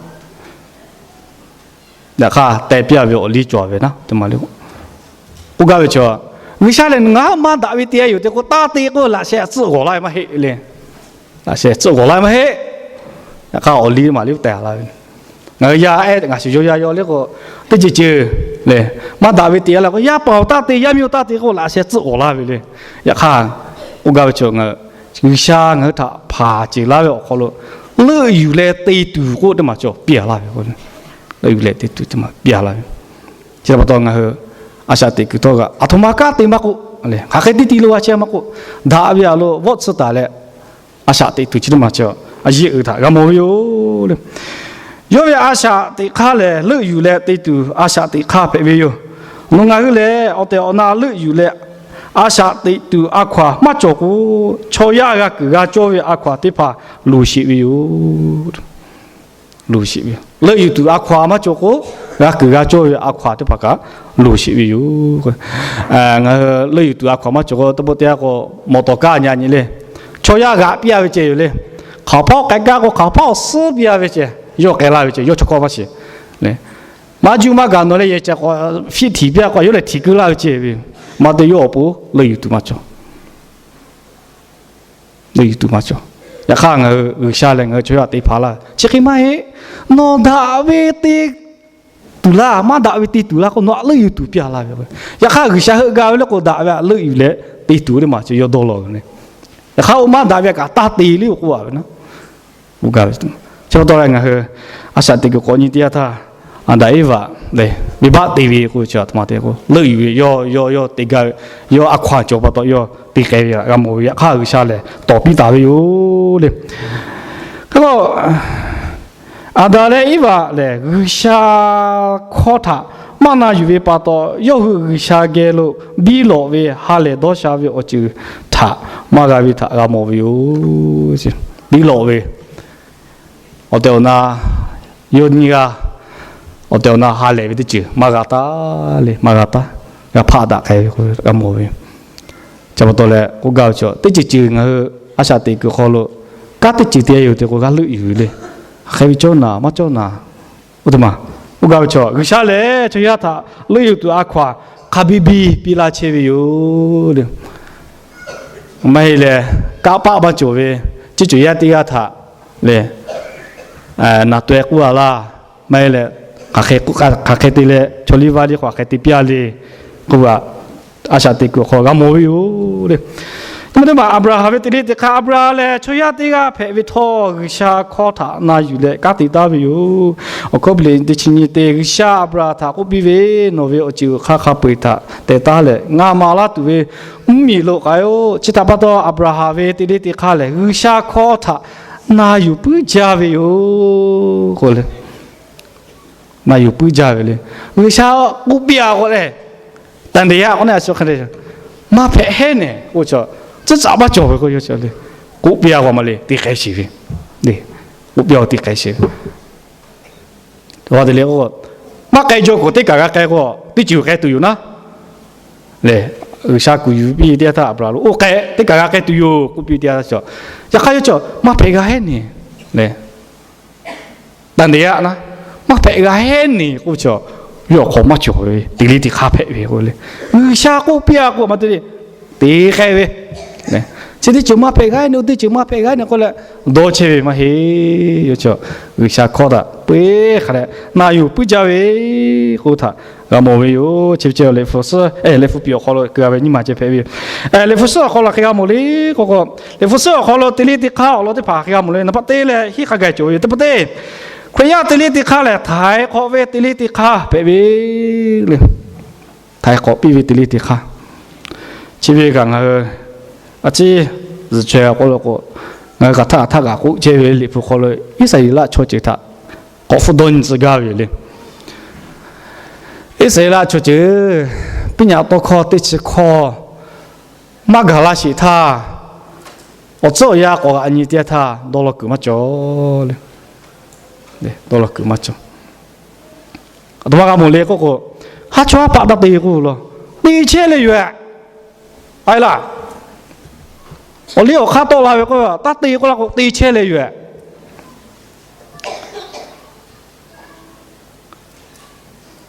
Yaꞈ hk'aˇ teh piˇ a ve awˬ liˇ cawˬ ve naˉ, teˇ maˬ le. K'oˆ gaˇ ve chi, G'uiˬsha lehˬ ngaˬ maˇ daꞈ ve te yoˬ te k'o, taˇ te k'oˆ laꞈ sheh tcuhˆ g'awˬ laˇ ve maˇ heˆ le. Laꞈ sheh tcuhˆ g'awˬ laˇ ve maˇ heˆ. Yaꞈ hk'aˇ awˬ liˇ maˬ liˇ tehˬ la ve, ngaˬ hui yaˇ ehˉ ngaˬ shuˍ yaw yaˇ yaw le k'o, teˇ ceuˬ ceuˬ le, maˇ daꞈ ve te a la k'o, yaˇ paˍ awˬ taˇ te, yaˇ miˇ awˬ taˇ te k'oˆ laꞈ sheh tcuhˆ g'awˬ laˇ ve le. Yaꞈ hk'aˇ k'oˆ gaˇ ve chi, G'uiˬsha ngaˬ hui htaꞈ hpanˍ ceˬ laˇ ve awˬ hk'aw lo leuˆ yuˬ leh te tuˬ k'oˆ teˇ maˬ cawˬ piˇ a laˇ ve k'o, leuˆ yuˬ leh te tuˬ teˇ maˬ piˇ a laˇ ve. Chi pa taw ngaˬ hui a shaꞈ teꞈ kuiˬ htawˇ kaꞈ aˬ htoꞈ ma kanˉ te maˇ k'oˆ, hk'aˬ hk'e tiˉ tiˉ lo g'a chehˇ maˇ k'oˆ, daꞈ ve a lo vawˆ tsuhˇ taˍ leh a shaꞈ teꞈ tuˬ chi teˇ maˬ chi a yeˇ uiˍ htaꞈ g'a mawˬ ve yoˬ le. Yawˇ ve a shaꞈ teꞈ hk'aˇ lehˬ leuˆ yuˬ leh te tuˬ a shaꞈ teꞈ hk'aˇ hpehꞈ ve yoˬ. Nawˬ ngaˬ hui lehˬ awˬ tehˬ awˬ na leuˆ yuˬ leh a shaꞈ teꞈ tuˬ a hkaw aˬ maˇ cawˬ k'o, chaw yaˇ g'a kuiˬ g'a cawˇ ve a hkaw aˬ teˇ hpaˍ loˍ sheˍ ve yoˬ. Loˍ sheˍ ve, leuˆ yuˬ tuˬ a hkaw aˬ maˇ cawˬ k'o, g'a kuiˬ g'a cawˇ ve a hkaw aˬ teˇ hpaˍ kaꞈ loˍ sheˍ ve yoˬ. Ngaˬ hui leuˆ yuˬ tuˬ a hkaw aˬ maˇ cawˬ k'o, teˇ pawˆ teˇ yanˇ k'o, mawˬ tawˍ kaˇ nyi nyi le, chaw yaˇ g'aꞈ piˇ a ve ceh yoˬ le. Hk'aˬ hpawˇ k'ai gaˇ k'o hk'aˬ hpawˇ suhˉ piˇ a ve ceh, yawˇ k'ai laˇ ve ceh, yawˇ chaw hkawˇ maˇ shiˍ le. Maˇ juˇ maˇ gaˬ nawˬ leh yehˬ ceh k'o, fiˆ htiˍ piˇ a k'o, yawˇ lehˬ htiˍ keu laˇ ve ceh ve, maˇ te yawˇ awˬ pon leuˆ yuˬ tuˬ maˇ cawˬ. leuˆ yuˬ tuˬ maˇ cawˬ. Yaꞈ hk'aˇ ngaˬ hui G'uiˬsha lehˬ ngaˬ hui chaw yaˇ te hpaˍ laˇ. Chi hk'e maˇ heˆ. Nawˬ daꞈ ve te tuˬ laˇ, maˇ daꞈ ve te tuˬ laˇ k'o, nawˬ htaꞈ leuˆ yuˬ tuˬ piˇ a laˇ ve. Yaꞈ hk'aˇ G'uiˬsha heuˆ gaˇ ve le k'o, daꞈ ve htaꞈ leuˆ yuˬ leh te tuˬ ve teˇ maˬ cawˬ, yawˇ dawˇ law ve le. Yaꞈ hk'aˇ oˇ maˇ daꞈ ve htaꞈ kaꞈ taˇ te le k'oˆ a ve naˉ. Chi pa taw leh ngaˬ hui a shaꞈ teꞈ kuiˬ k'awꞈ nyi teˇ yanˇ htaˇ, Aˍdanˍ Eˇvaꞈ lehˬ venˇbaˆ te ve k'o, chi a htoꞈ ma te k'o, leuˆ yuˬ ve yawˇ, yawˇ, yawˇ te gaˇ ve, yawˇ a hkaw-anˬ cawˬ pa taw yawˇ te k'ai ve htaꞈ g'a mawˬ ve. Yaꞈ hk'aˇ G'uiˬsha lehˬ tawˍ piˇ taˍ ve yoˬ le. Hk'e k'o, Aˍdanˍ leh Eˇvaꞈ lehˬ G'uiˬsha hkawˇ htaꞈ maˇ na yuˬ ve pa taw, yawˇ hui G'uiˬsha geh lo biˇ lawꞈ ve ha lehˬ dawˇ sha ve awˬ ceuˬ htaꞈ maˇ g'a ve htaꞈ g'a mawˬ ve yoˬ. Biˇ lawꞈ ve awˬ tehˬ awˬ na, yawˇ nyiˇ g'aˇ awˬ tehˬ awˬ na ha lehˬ ve teˇ ceuˬ maˇ g'a taˉ le, maˇ g'a taˉ, g'a hpaˆ daꞈ k'ai ve k'o g'a mawˬ ve. Chi pa taw leh k'oˆ gaˇ ve chaw, teˇ ceuˬ ceuˬ ngaˬ hui a shaꞈ teꞈ kuiˬ hk'aw lo kanˉ teˇ ceuˬ te yoˬ tehꞈ k'o g'a leuˆ yuˬ le. Hk'aˬ hk'e ve cawˇ naˍ maˇ cawˇ naˍ, oˇ teˇ maˬ k'oˆ gaˇ ve chaw, G'uiˬsha lehˬ chaw yaˇ htaꞈ leuˆ yuˬ tuˬ a hkaw-anˬ hk'a biˇ biˇ piˇ laˇ chehˇ ve yoˬ le. Maˇ heˆ leh, kanˉ paˆ maˇ cawˬ ve, chi cawˬ yaˇ teˇ g'aˇ htaꞈ lehˬ, naˍ taweh k'oˆ a laˇ. Maˇ heˆ leh, hk'aˬ hk'e te leh chaw liˇ vaˇ liˇ hk'aˬ hk'e te piˇ a le k'oˆ ve, a shaꞈ teꞈ kuiˬ hk'aw g'a mawˬ ve yoˬ le. Teˇ maˬ teˇ maˬ Aˍbraˍhanˍ ve te liˇ te hk'aˇ, Aˍbraˍhanˍ lehˬ chaw yaˇ teˇ g'aˇ hpehꞈ ve htawˇ, G'uiˬsha hkawˇ htaꞈ na yuˬ leh kanˉ te taˉ ve yoˬ. Awˬ hkawˇ piˇ leh teˇ chi nyi te, G'uiˬsha Aˍbraˍhanˍ htaꞈ k'oˆ piˇ ve, Nawˬ ve awˬ ceuˬ hk'a hk'a peu-eˬ htaꞈ teh taˉ leh, ngaˬ maˍ laˇ tuˬ ve mvuhˇmiˬ lo k'ai-oˬ. Chi htaꞈ pa taw, Aˍbraˍhanˍ ve te liˇ te hk'aˇ lehˬ G'uiˬsha hkawˇ htaꞈ na yuˬ puiˉ jaˇ ve yoˬ k'o le. Na yuˬ puiˉ jaˇ ve le. G'uiˬsha k'oˆ piˇ a k'o lehˬ, တန်တရား k'o ne a shu hk'e le, maˇ hpehꞈ hehˉ nehˬ k'o, tcuhˉ caꞈ maˇ cawˬ ve k'o, yawˇ chi le, k'oˆ piˇ a k'o maˇ le te k'ai sheˍ ve, k'oˆ piˇ a k'o te k'ai sheˍ ve. Te le k'o, maˇ k'ai jaw k'o teˇ kaˬ g'a k'ai k'o, teˇ ceuˬ k'ai tuˬ yoˬ naˉ. Lehˬ, G'uiˬsha kuˬ yuˬ piˇ teˇ yanˇ htaˇ Aˍbraˍhanˍ lo, Oˇ k'ai, teˇ kaˬ g'a k'ai tuˬ yoˬ k'oˆ piˇ teˇ yanˇ htaˇ, yaꞈ hk'aˇ yawˇ chi maˇ hpehꞈ g'a hehˉ nehˬ le. တန်တရား naˉ, maˇ hpehꞈ g'a hehˉ nehˬ k'o, chaw yawˇ awˬ hk'aw maˇ cawˬ ve te liˇ te hk'aˇ hpehꞈ ve k'o le. G'uiˬsha k'oˆ piˇ a k'o maˇ te le, te k'ai ve. Chi teˇ ceuˬ maˇ hpehꞈ g'a nehˬ, oˇ teˇ ceuˬ maˇ hpehꞈ g'a nehˬ k'oˆ leh dawˇ chehˇ ve maˇ heˆ. Yawˇ chi G'uiˬsha hkawˇ htaꞈ peu-eˬ hk'a dehꞈ na yuˬ puiˉ jaˇ ve k'oˆ htaꞈ g'a mawˬ ve yoˬ. Chi ve ceh Liꞈ hpu suhˉ, Liꞈ hpu piˍ awˬ hk'aw lo keu a ve nyiˇ maˬ ceh hpehꞈ ve yoˬ. Liꞈ hpu suhˉ awˬ hk'aw lo hk'e g'a mawˬ le k'o k'o, Liꞈ hpu suhˉ awˬ hk'aw lo te liˇ te hk'aˇ awˬ lawn teˇ hpaˍ hk'e g'a mawˬ le. Naˍ paˆ teˇ leh hiˉ hk'a gaˬ cawˬ ve yoˬ. Teˇ pa teˇ, Hkriꞈ yaˇ te liˇ te hk'aˇ lehˬ, htaiˍ hk'awꞈ ve te liˇ te hk'aˇ hpehꞈ ve le. Htaiˍ hk'awꞈ piˇ ve te liˇ te hk'aˇ. Chi ve kaꞈ ngaˬ hui a ciˉ zuhˬ chaweh awˬ k'oˆ lo k'o, ngaˬ hui hk'aˬ htaˆ htaˆ kaꞈ k'oˆ chehˇ ve Liꞈ hpu hk'aw lo Iˉsaˍreˍlaˆ chaw ceuˬ htaꞈ k'awꞈ hpfuhˇ dawˇ nyi tcuh gaˇ ve yoˬ le. Iˉsaˍreˍlaˆ chaw ceuˬ piˇ nyaꞈ tawˇ hkawˇ teˇ chi hkawˇ maˇ gaˬ laˇ sheˍ htaˇ, awˬ tcuhˉ awˬ yanˇ k'awꞈ g'aꞈ nyi teˇ yanˇ htaˇ dawˇ law kuiˬ maˇ cawˬ le. Dawˇ law kuiˬ maˇ cawˬ. Aˬ htoꞈ ma g'a mawˬ le k'oˆ k'o, haˉ chawˇ haˉ paˆ taˇ te k'oˆ law, te chehˇ leh yoˬ-eh. A laˇ, awˬ liˇ awˬ hk'aˇ tawˆ la ve k'o, taˇ te k'oˆ la k'o, te chehˇ leh yoˬ-eh.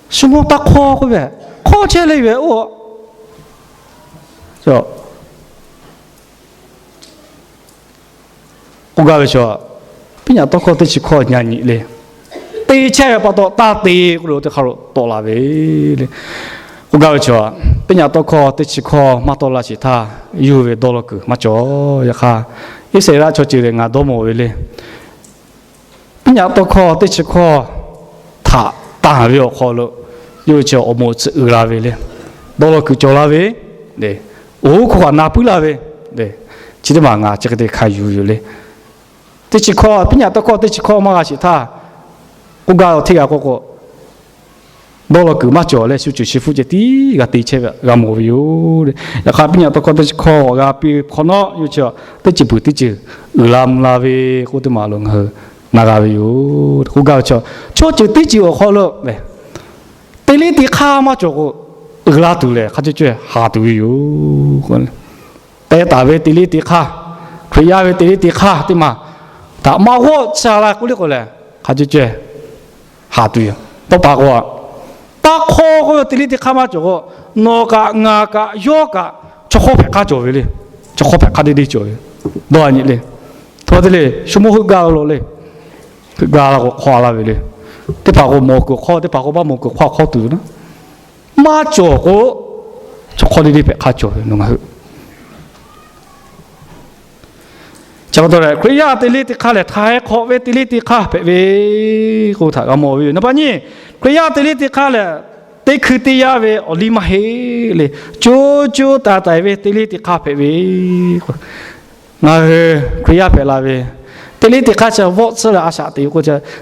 Shu mawˇ taˇ hk'awˇ k'oˆ ve, hk'awˇ chehˇ leh yoˬ-eh oˇ. K'oˆ gaˇ ve chaw, piˇ nyaꞈ tawˇ hkawˇ teˇ chi hkawˇ nyi nyi le. Te chehˇ ve pa taw taˇ te k'oˆ lo teˇ hk'aˇ lo tawˆ la ve le. K'oˆ gaˇ ve chaw, piˇ nyaꞈ tawˇ hkawˇ teˇ chi hkawˇ maˇ tawˆ la sheˍ htaˇ, yawˇ ve dawˇ law kuiˬ maˇ cawˬ. Yaꞈ hk'aˇ, Iˉsaˍreˍlaˆ chaw ceuˬ lehˬ ngaˬ dawˇ mawˬ ve le. Piˇ nyaꞈ tawˇ hkawˇ teˇ chi hkawˇ htaꞈ tanˬ ve awˬ hk'aw lo, yawˇ ve chi awˬ moˍ tcuh uiˍ la ve le. Dawˇ law kuiˬ cawˬ la ve, oˇ hkawˇ kaꞈ na puiˉ la ve, chi teˇ maˬ ngaˬ chi hk'e te hkanˍ yuˬ yoˬ le. Teˇ chi hkawˇ, piˇ nyaꞈ tawˇ hkawˇ teˇ chi hkawˇ maˇ g'a sheˍ htaˇ, k'oˆ gaˇ teˇ g'aˇ k'oˆ k'o, dawˇ law kuiˬ maˇ cawˬ leh shu ceuˬ chi hpfuhˆ ceh tiˉ g'a te chehˇ ve g'a mawˬ ve yoˬ le. Yaꞈ hk'aˇ, piˇ nyaꞈ tawˇ hkawˇ teˇ chi hkawˇ g'a piˇ hk'awꞈ nawˉ, yawˇ chi teˇ ceuˬ peuˬ teˇ ceuˬ uiˍ la mvuh la ve k'oˆ teˇ maˬ lo ngaˬ hui na g'a ve yoˬ. K'oˆ gaˇ ve chaw, chaw ceuˬ teˇ ceuˬ awˬ hk'aw lo te liˇ te hk'aˇ maˇ cawˬ k'o, uiˍ la tuˬ lehˬ hk'a caweh caweh haˍ tuˬ ve yoˬ. Teh taˍ ve te liˇ te hk'aˇ, Hkriꞈ yaˇ ve te liˇ te hk'aˇ teˇ maˬ htaꞈ maˇ g'awˆ tcuh la k'oˆ le k'o lehˬ, hk'a caweh caweh haˍ tuˬ yoˬ. Tawˇ pa k'o, taˇ hk'awˇ k'oˆ ve te liˇ te hk'aˇ maˇ cawˬ k'o, nawˬ kaꞈ ngaˬ kaꞈ yawˇ kaꞈ chaw hk'awˇ hpehꞈ hk'aˇ cawˬ ve le. Chaw hk'awˇ hpehꞈ hk'aˇ deˇ deˇ cawˬ ve. Dawˇ a nyi le. Hto te le, shu mawˇ heuˆ gaˇ ve lo le. Heuˆ gaˇ la k'o hk'awˇ a laˇ ve le. Teˇ hpaˍ k'o mawˬ kuiˬ hk'awˇ, teˇ hpaˍ k'o maˇ mawˬ kuiˬ hk'awˇ hk'awˇ tuˬ ve naˉ, maˇ cawˬ k'o, chaw hk'awˇ le le hpehꞈ hk'a cawˬ ve nawˬ ngaˬ hui. Chi pa taw leh Hkriꞈ yaˇ te le te hk'aˇ lehˬ, htaiˍ hk'awꞈ ve te le te hk'aˇ hpehꞈ ve k'oˆ htaꞈ g'a mawˬ ve yoˬ. Naˍ baˆ nyi, Hkriꞈ yaˇ te le te hk'aˇ lehˬ, teˇ hkui teˇ yanˇ ve awˬ liˇ maˇ heˆ le. Co co taiˍ taiˍ ve te le te hk'aˇ hpehꞈ ve. Ngaˬ hui Hkriꞈ yaˇ hpehꞈ la ve, te le te hk'aˇ chi vawˆ tsuhˇ leh a shaꞈ teꞈ k'o,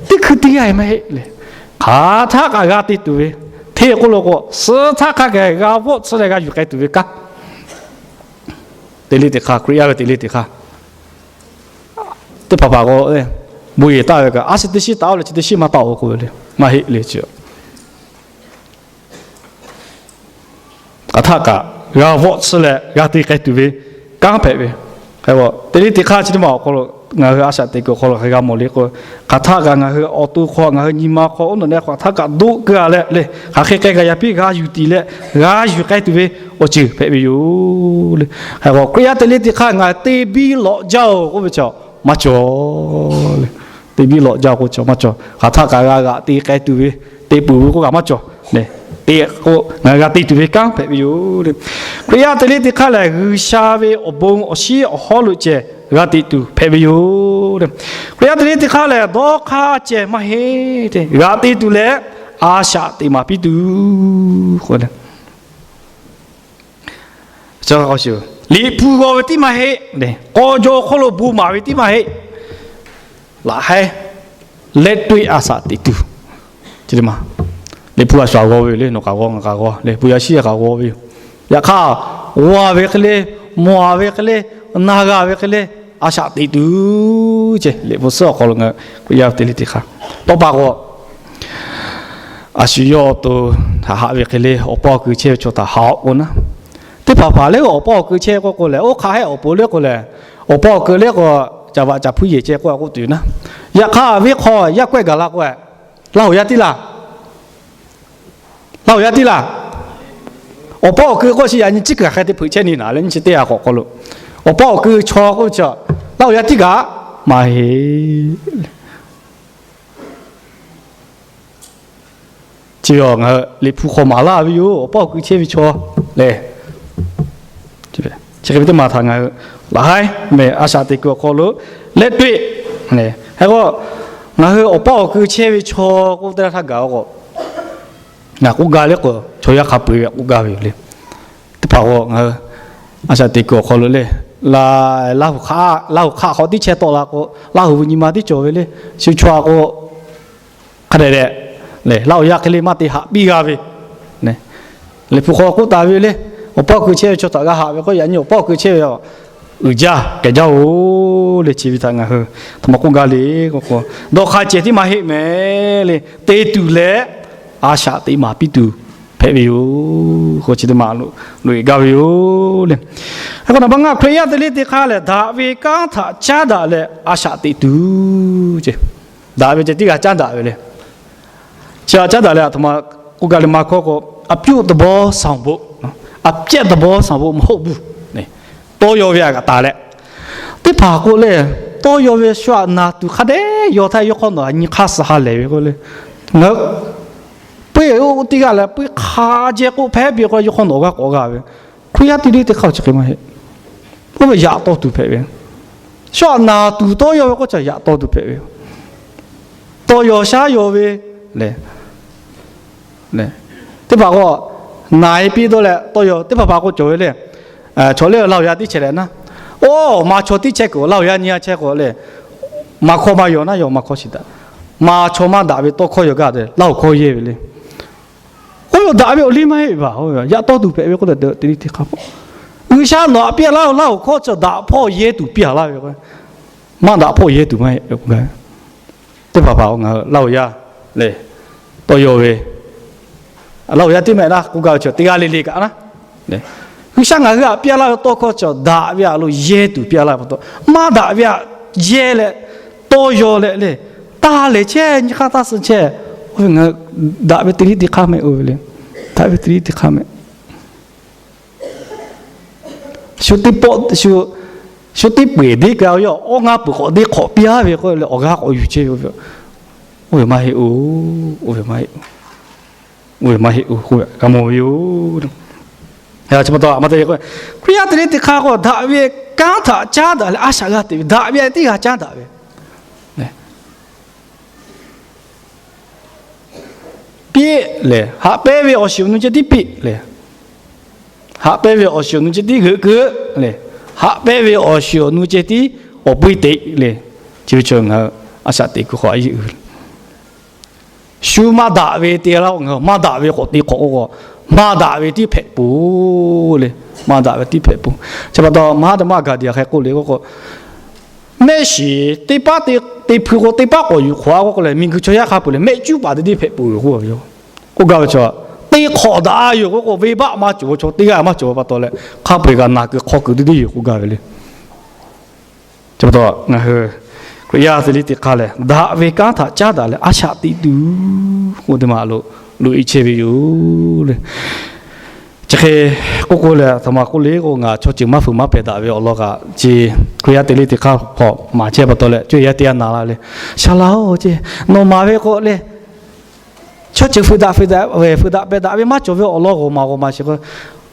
teˇ hkui teˇ yanˇ maˇ heˆ le. Hk'aˬ htaˆ kaꞈ g'a te tuˬ ve, hteˇ k'oˆ lo k'o, suh htaˆ hk'a gaˬ g'a vawˆ tsuhˇ leh g'a yuˬ k'ai tuˬ ve kanˉ. Te le te hk'aˇ, Hkriꞈ yaˇ ve te le te hk'aˇ, teˇ hpaˍ hpaˍ k'o, bon yehˬ taˆ ve kaꞈ, a shu teˇ shiˉ taˍ-oˬ leh chi teˇ shiˉ maˇ taˆ-oˬ k'oˆ ve le, maˇ heˆ le chi. Hk'aˬ htaˆ kaꞈ g'a vawˆ tsuhˇ leh g'a te k'ai tuˬ ve kanˉ hpehꞈ ve. Hk'e k'o, te le te hk'aˇ chi teˇ maˬ awˬ hk'aw lo ngaˬ hui a shaꞈ teꞈ kuiˬ awˬ hk'aw lo hk'e g'a mawˬ le k'o, hk'aˬ htaˆ kaꞈ ngaˬ hui awˬ to hk'aw ngaˬ hui nyi ma hk'aw oˇ nawˬ neh hk'aˬ htaˆ kaꞈ doˆ keu-a leh le, hk'aˬ hk'e k'ai kaꞈ yaꞈ piˇ g'a yuˬ tiˍ leh g'a yuˬ k'ai tuˬ ve awˬ ceuˬ hpehꞈ ve yoˬ le. Hk'e k'o, Hkriꞈ yaˇ te le te hk'aˇ ngaˬ hui te biˇ lawꞈ jaˇ-oˬ k'oˆ ve chaw maˇ cawˬ le. Te biˇ lawꞈ jaˇ k'oˆ chaw maˇ cawˬ. Hk'aˬ htaˆ kaꞈ g'a g'aꞈ te k'ai tuˬ ve, te peuˬ ve k'oˆ kaꞈ maˇ cawˬ. Te k'o, ngaˬ hui g'a te tuˬ ve kanˉ hpehꞈ ve yoˬ le. Hkriꞈ yaˇ te le te hk'aˇ lehˬ, G'uiˬsha ve awˬ bon awˬ shiˉ awˬ hawˉ lo ceh g'a teꞈ tuˬ hpehꞈ ve yoˬ le. Hkriꞈ yaˇ te le te hk'aˇ lehˬ, dawˇ hk'aˇ ceh maˇ heˆ te, g'aꞈ te tuˬ leh a shaꞈ teꞈ maˍ piˇ tuˬ k'o le. Liꞈ hpu g'aw ve tiˉ maˇ heˆ, k'aw jaw hk'oˆ lo bon maˍ ve tiˉ maˇ heˆ. Laꞈ haiˉ leh toˆ a shaꞈ teꞈ tuˬ. Liꞈ hpu a shaꞈ g'aw ve le, nawˬ kaꞈ g'aw, ngaˬ kaꞈ g'aw le, bon yaˇ shiˉ yaˇ kaꞈ g'aw ve yoˬ. Yaꞈ hk'aˇ, g'aw ve hk'e le, mawˬ ve hk'e le, na g'a ve hk'e le, a shaꞈ teꞈ tuˬ ceh Liꞈ hpu suhˉ awˬ hk'aw lo ngaˬ hui Hkriꞈ yaˇ te le te hk'aˇ tawˇ pa k'o, a shu yawˇ awˬ to htaꞈ haꞈ ve hk'e le, awˬ paˇ awˬ keu chehˇ ve chaw htaꞈ haꞈ-oꞈ k'o naˉ, teˇ hpaˍ hpaˍ le awˬ paˇ awˬ keu chehˇ k'oˆ k'o lehˬ, oˇ hk'aˬ hehˆ awˬ pon le k'o lehˬ, awˬ paˇ awˬ keu le k'o, caˍ vaꞈ caˍ hpuiˇ yehˬ ceh k'oˆ k'oˆ tuˬ naˉ. Yaꞈ hk'aˇ, venˇ hk'aw yaˇ kawehˇ gaˬ la k'o, Laˇ huˍ yaˇ tiˉ laˇ. Laˇ huˍ yaˇ tiˉ laˇ. Awˬ paˇ awˬ keu k'oˆ chi yaꞈ nyi ciˉ kuiˬ hk'aˬ hk'e te hpeuꞈ chehˇ ni naˍ leh nyi chi teˇ g'aˇ k'awꞈ k'aw lo, awˬ paˇ awˬ keu chaw k'oˆ ve chi, Laˇ huˍ yaˇ tiˉ kaꞈ maˇ heˆ. Chi ngaˬ hui Liꞈ hpu hk'aw maˍ laˇ ve yoˬ, awˬ paˇ awˬ keu chehˇ ve chaw lehˬ, chi hk'e ve teˇ maˬ htaꞈ ngaˬ hui laꞈ haiˉ mehˍ a shaꞈ teꞈ kuiˬ awˬ hk'aw lo leh toˆ. Hk'e k'o, ngaˬ hui awˬ paˇ awˬ keu chehˇ ve chaw k'oˆ teˇ g'aˇ htaˇ gaˬ k'o, ngaˬ k'oˆ gaˇ le k'o, chaw yaˇ hk'a peu-eˬ ve k'oˆ gaˇ ve yoˬ le. Teˇ hpaˍ k'o ngaˬ hui a shaꞈ teꞈ kuiˬ awˬ hk'aw lo le, Laˇ huˍ hk'aˆ hk'aw tiˉ chehˇ tawˆ la k'o, Laˇ huˍ ve nyi ma tiˉ cawˬ ve le. Shu chaw k'o, hk'a dehꞈ dehꞈ lehˬ, Laˇ huˍ yaˇ hk'e le maˇ te haꞈ piˇ g'a ve. Liꞈ hpu hk'aw k'oˆ taˍ ve le, awˬ paˇ awˬ keu chehˇ ve chaw htaꞈ g'a haꞈ ve k'o, yaꞈ nyi awˬ paˇ awˬ keu chehˇ ve uiˍ jaˇ k'ehˬ jaˇ-oˬ le. Chi ve htaꞈ ngaˬ hui htaꞈ maˇ k'oˆ gaˇ le k'o, dawˇ hk'aˇ ceh tiˉ maˇ heˆ mehˍ le. Te tuˬ leh a shaꞈ teꞈ maˍ piˇ tuˬ hpehꞈ ve yoˬ k'o, chi teˇ maˬ loꞈ-e gaˇ ve yoˬ le. Hk'e k'o, naˍ baˆ ngaˇ Hkriꞈ yaˇ te le te hk'aˇ lehˬ, daꞈ ve kanˉ htaꞈ caˉ daꞈ leh a shaꞈ teꞈ tuˬ ce. Daꞈ ve ceh tiˉ g'a caˉ daꞈ ve le. Chi htaꞈ caˉ daꞈ leh a htoꞈ ma k'oˆ gaˇ le, maˇ hkawˇ k'o, အပြုသဘောဆောင်ဖို့ အပျက်သဘောဆောင်ဖို့ မဟုတ်ဘူး tawˇ yaw ve a g'aꞈ taˍ leh, teˇ hpaˍ k'o lehˬ, tawˇ yaw ve shu aꞈ naˍ tuˬ hk'a dehꞈ yaw htaˇ yawˇ hk'awˇ nawˬ nyi hk'aˇ suh ha lehˬ ve k'o le, ngaˬ hui peuˇ-e oˇ teˇ g'aˇ leh peuˇ hk'a jehˇ k'oˆ hpehˇ piˇ k'o, yawˇ hk'awˇ nawˬ g'aˇ k'awꞈ g'a ve. Hkriꞈ yaˇ te le te hk'aˇ chi hk'e maˇ heˆ. Oˇ ve yaꞈ tawˇ tuˬ hpehꞈ ve. Shu aꞈ naˍ tuˬ tawˇ yaw ve k'oˆ chi yaꞈ tawˇ tuˬ hpehꞈ ve. Tawˇ yaw shaˉ yaw ve le. Teˇ hpaˍ k'o, naˍ-e piˇ dawˇ leh tawˇ yaw, teˇ hpaˍ hpaˍ k'o cawˬ ve le. Chaw le Laˇ huˍ yaˇ tiˉ chehˇ leh naˉ, oˇ maˇ chaw tiˉ chehˇ kuiˬ Laˇ huˍ yaˇ nyi yaˇ chehˇ k'o le, maˇ hkawˇ maˇ yaw naˉ, yaw maˇ hkawˇ shiˍ daꞈ. Maˇ chaw maˇ daꞈ ve tawˇ hkawˇ yaw gaˇ te Laˇ huˍ hkawˇ yehˇ ve le. Oˇ ve daꞈ ve awˬ liˇ maˇ heˆ ve baˬ, yaꞈ tawˇ tuˬ hpehꞈ ve k'oˆ leh te le te hk'aˇ. G'uiˬsha nawˬ aꞈ piˇ laˇ-oˬ, Laˇ huˍ hkawˇ chi daꞈ hpawˇ yehˇ tuˬ piˇ-a laˇ ve k'o, maˇ daꞈ hpawˇ yehˇ tuˬ maˇ heˆ k'oˆ gaˇ ve. Teˇ hpaˍ hpaˍ ngaˬ hui Laˇ huˍ yaˇ lehˬ, tawˇ yaw ve, Laˇ huˍ yaˇ tiˉ mehˍ laˇ k'oˆ gaˇ ve chi teˇ g'aˇ le le kaꞈ naˉ. G'uiˬsha ngaˬ hui aꞈ piˇ laˇ ve tawˇ hkawˇ chi daꞈ ve aꞈ lo yehˇ tuˬ piˇ laˇ ve pa taw, maˇ daꞈ ve aꞈ yehˇ leh tawˇ yaw leh le, taˇ lehˬ chehˇ nyi hk'aˇ taˇ suh chehˇ. Oˇ ve ngaˬ hui daꞈ ve te le te hk'aˇ mehˍ oˇ ve le. Daꞈ ve te le te hk'aˇ mehˍ. Shu teˇ pawˆ shu Shu teˇ peuˍ deˇ ka-o yaˇ, awˇ ngaˇ peuˍ k'awꞈ deˇ hk'awꞈ piˇ-a ve k'oˆ leh awˬ g'aˇ k'awꞈ yuˬ chehˇ ve, oˇ ve maˇ heˆ-oˬ, oˇ ve maˇ heˆ-oˬ, oˇ ve maˇ heˆ-oˬ k'oˆ ve g'a mawˬ ve yoˬ. Chi pa taw, Hkriꞈ yaˇ teˇ leˇ teˇ hk'aˇ k'o, daꞈ ve kanˉ htaꞈ caˉ daꞈ leh a shaꞈ g'a teꞈ ve, daꞈ ve tiˉ g'a caˉ daꞈ ve piˇ lehˬ, haꞈ pehnˇ ve awˬ shiˍ awˬ nu ceh tiˉ piˇ lehˬ, haꞈ pehnˇ ve awˬ shiˍ awˬ nu ceh tiˉ g'euꞈ keu lehˬ, haꞈ pehnˇ ve awˬ shiˍ awˬ nu ceh tiˉ awˬ peu-eˬ teꞈ lehˬ, chi ve chaw ngaˬ hui a shaꞈ teꞈ kuiˬ hk'aw a yeˇ uiˍ. Shu maˇ daꞈ ve te laˇ k'o, ngaˬ hui maˇ daꞈ ve k'awꞈ te hk'awꞈ k'o, maˇ daꞈ ve tiˉ hpehꞈ peuˬ le. Maˇ daꞈ ve tiˉ hpehꞈ peuˬ. Chi pa taw, Mahatma Gandhi hk'e k'oˆ le k'oˆ k'o, mehˆ shiˍ teˇ paˉ te hpui k'o, teˇ paˉ k'awꞈ yuˬ hk'awꞈ-a k'oˆ k'o lehˬ, miˬguiˬ chaw yaˇ hk'a peu-eˬ lehˬ mehˆ cuˉ paˍ teˇ deˇ hpehꞈ peuˬ ve k'oˆ ve yoˬ. K'oˆ gaˇ ve chaw, te hk'awꞈ daꞈ-a yoˬ k'oˆ k'o, venˇbaˆ maˇ cawˬ ve chaw, teˇ g'aˇ maˇ cawˬ ve pa taw leh, hk'a peu-eˬ kaꞈ naˬ kuiˬ hk'aw kuiˬ teˇ deˇ yoˬ k'oˆ gaˇ ve le. Chi pa taw, ngaˬ hui Hkriꞈ yaˇ teˇ leˇ teˇ hk'aˇ lehˬ, daꞈ ve kanˉ htaꞈ caˉ daꞈ leh a shaꞈ teꞈ tuˬ k'oˆ teˇ ma lo loꞈ-e chehˇ ve yoˬ le. Chi hk'e k'oˆ k'o lehˬ, aˬ htoꞈ ma k'oˆ le k'o, ngaˬ chaw ceuˬ maˇ fuiˍ maˇ pehˬ daꞈ ve awˬ lawn kaꞈ, chi Hkriꞈ yaˇ teˇ leˇ teˇ hk'aˇ hpaw maˍ chehˇ pa taw leh, cuˇ yaˇ teˇ g'aˇ na la le. Shaˍ laꞈ-oˬ, nawˬ maˍ ve k'o le, chaw ceuˬ fuiˍ daꞈ fuiˍ daꞈ pehˬ daꞈ ve maˇ cawˬ ve awˬ lawn g'awˬ maˍ g'awˬ maˍ sheˍ k'o,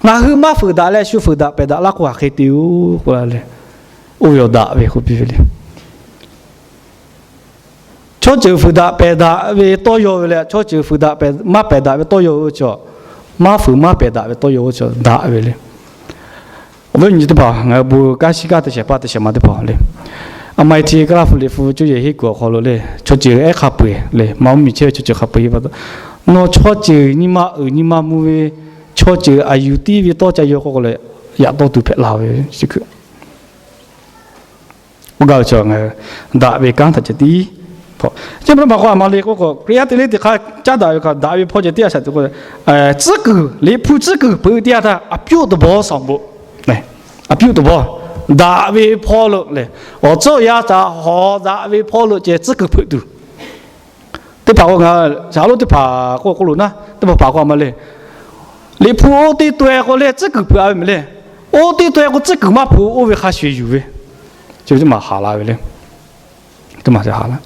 ngaˬ hui maˇ fuiˍ daꞈ leh shu fuiˍ daꞈ pehˬ daꞈ laˇ k'o, hk'aˬ hk'e te-oˬ k'oˆ la le. Oˇ ve awˬ daꞈ ve k'oˆ piˇ ve le. Chaw ceuˬ fuiˍ daꞈ pehˬ daꞈ ve tawˇ yaw ve leh, chaw ceuˬ fuiˍ daꞈ maˇ pehˬ daꞈ ve tawˇ yaw ve chaw, maˇ fuiˍ maˇ pehˬ daꞈ ve tawˇ yaw ve chaw daꞈ ve le. Awˬ viˉ awˬ nyi teˇ hpaˍ, ngaˬ hui bon kanˉ shiˉ kaˇ teˇ shehˍ hpaˇ teˇ shehˍ ma teˇ hpaˍ le, a ma e chi Kaˇlaˇ hpu Liꞈ hpu cuˇ yehˬ henˇ kuiˬ awˬ hk'aw lo le, chaw ceuˬ ehˉ hk'a peu-eˬ le, maˇ mvuhˇ miˬ chehˇ ve chaw ceuˬ hk'a peu-eˬ pa taw, nawˬ chaw ceuˬ nyi ma uiˍ nyi ma mvuh ve, chaw ceuˬ aˬ yuˬ tiˉ ve tawˇ ca yaw k'oˆ k'o leh, yaꞈ tawˇ tuˬ hpehꞈ la ve chi hkui k'oˆ gaˇ ve chaw, daꞈ ve kanˉ htaꞈ ceh tiˉ hpaw. Chi pa taw maˇ k'o, a ma le k'oˆ k'o, Hkriꞈ yaˇ teˇ leˇ teˇ hk'aˇ caˉ daꞈ ve kaꞈ, daꞈ ve hpawˇ ceh tiˉ a shaꞈ teꞈ k'o, tcuhˉ kuiˬ, Liꞈ hpu tcuhˉ kuiˬ hpeuꞈ teˇ yanˇ htaˇ, အပြုသဘောဆောင်ဖို့, အပြုသဘော, daꞈ ve hpawˇ lo lehˬ, awˬ tcuhˉ awˬ yanˇ htaꞈ hawˍ daꞈ ve hpawˇ lo ceh tcuhˉ kuiˬ hpeuꞈ tuˬ. Teˇ hpaˍ k'o ngaˬ shaˍ lo teˇ hpaˍ k'oˆ k'oˆ lo naˉ, teˇ hpaˍ hpaˍ k'o a ma le, Liꞈ hpu oˇ teˇ taweh k'o leh tcuhˉ kuiˬ hpeuꞈ-a ve mehˍ le. Oˇ teˇ taweh k'o tcuhˉ kuiˬ maˇ hpeuꞈ, oˇ ve hk'a shuˍ yuˬ ve, chi teˇ maˬ haˍ la ve le. Teˇ maˬ haˍ la.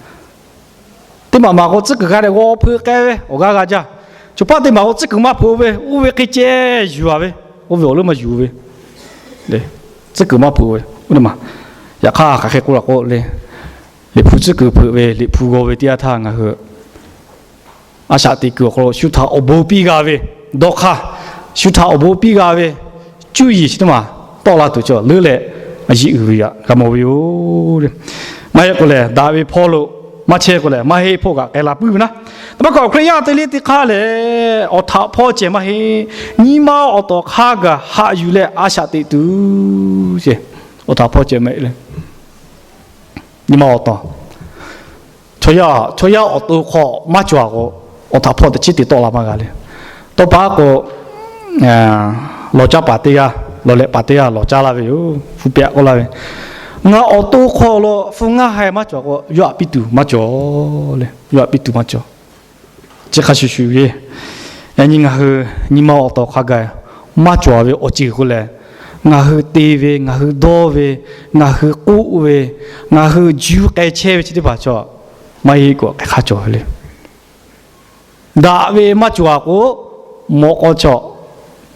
Teˇ maˬ maˬ k'o tcuhˉ kuiˬ g'a dehꞈ g'aw hpeuꞈ k'ai ve awˬ g'aˇ g'a jaˇ. Chaw paˆ teˇ maˬ k'o tcuhˉ kuiˬ maˇ hpeuꞈ ve, oˇ ve hk'e ceh yuˬ-a ve, oˇ ve awˬ leuˉ maˇ yuˬ ve, tcuhˉ kuiˬ maˇ hpeuꞈ ve. Yaꞈ hk'aˇ hk'aˬ hk'e k'oˆ la k'o le, Liꞈ hpu tcuhˉ kuiˬ hpeuꞈ ve, Liꞈ hpu g'aw ve teˇ yanˇ htaˇ ngaˬ hui a shaꞈ teꞈ kuiˬ awˬ hk'aw lo shu htaꞈ awˬ bon piˇ g'a ve dawˇ hk'aˇ, shu htaꞈ awˬ bon piˇ g'a ve cuˇ yiˍ chi teˇ maˬ tawˆ la tuˬ chaw leuˉ leh, a yeˆ uiˍ ve yaꞈ g'a mawˬ ve yoˬ le. Maˇ heˆ k'o lehˬ, daꞈ ve hpawˇ lo maˇ chehˇ k'o lehˬ, maˇ heˆ hpawˇ kaꞈ k'ai la puiˉ ve naˉ. Teˇ maˇ k'o, Hkriꞈ yaˇ teˇ leˇ teˇ hk'aˇ lehˬ, awˬ htaꞈ hpawˇ ceh maˇ heˆ. Nyi ma awˬ tawˍ hk'a gaˬ haꞈ yuˬ leh a shaꞈ teꞈ tuˬ ceh, awˬ htaꞈ hpawˇ ceh maˇ heˆ le. Nyi ma awˬ tawˍ, chaw yaˇ, chaw yaˇ awˬ to hk'aw maˇ cawˬ-a k'o, awˬ htaꞈ hpawˇ teꞈ chiˉ te tawˆ la maˇ g'a le. Tawˇ pa k'o, lawˬ caˇ paˍ teˇ g'aˇ, lawˬ leh paˍ teˇ g'aˇ lawˬ caˇ laˇ ve yoˬ. Hpu pehꞈ k'oˆ laˇ ve, ngaˬ awˬ to hk'aw lo hpu ngaˇ haiˬ maˇ cawˬ k'o, yawˇ htaꞈ piˇ tuˬ maˇ cawˬ le. Yawˇ htaꞈ piˇ tuˬ maˇ cawˬ. Chi hk'a shuˍ shuˍ ve, yaꞈ nyi ngaˬ hui nyi ma awˬ tawˍ hk'a gaˬ maˇ cawˬ ve awˬ ceuˬ k'o lehˬ, ngaˬ hui te ve, ngaˬ hui dawˇ ve, ngaˬ hui k'oˆ ve, ngaˬ hui juˇ k'ai chehˇ ve chi teˇ hpaˍ chaw maˇ heˆ k'o, hk'e hk'a cawˬ ve le. Daꞈ ve maˇ cawˬ-a k'o, mawꞈ k'aw chaw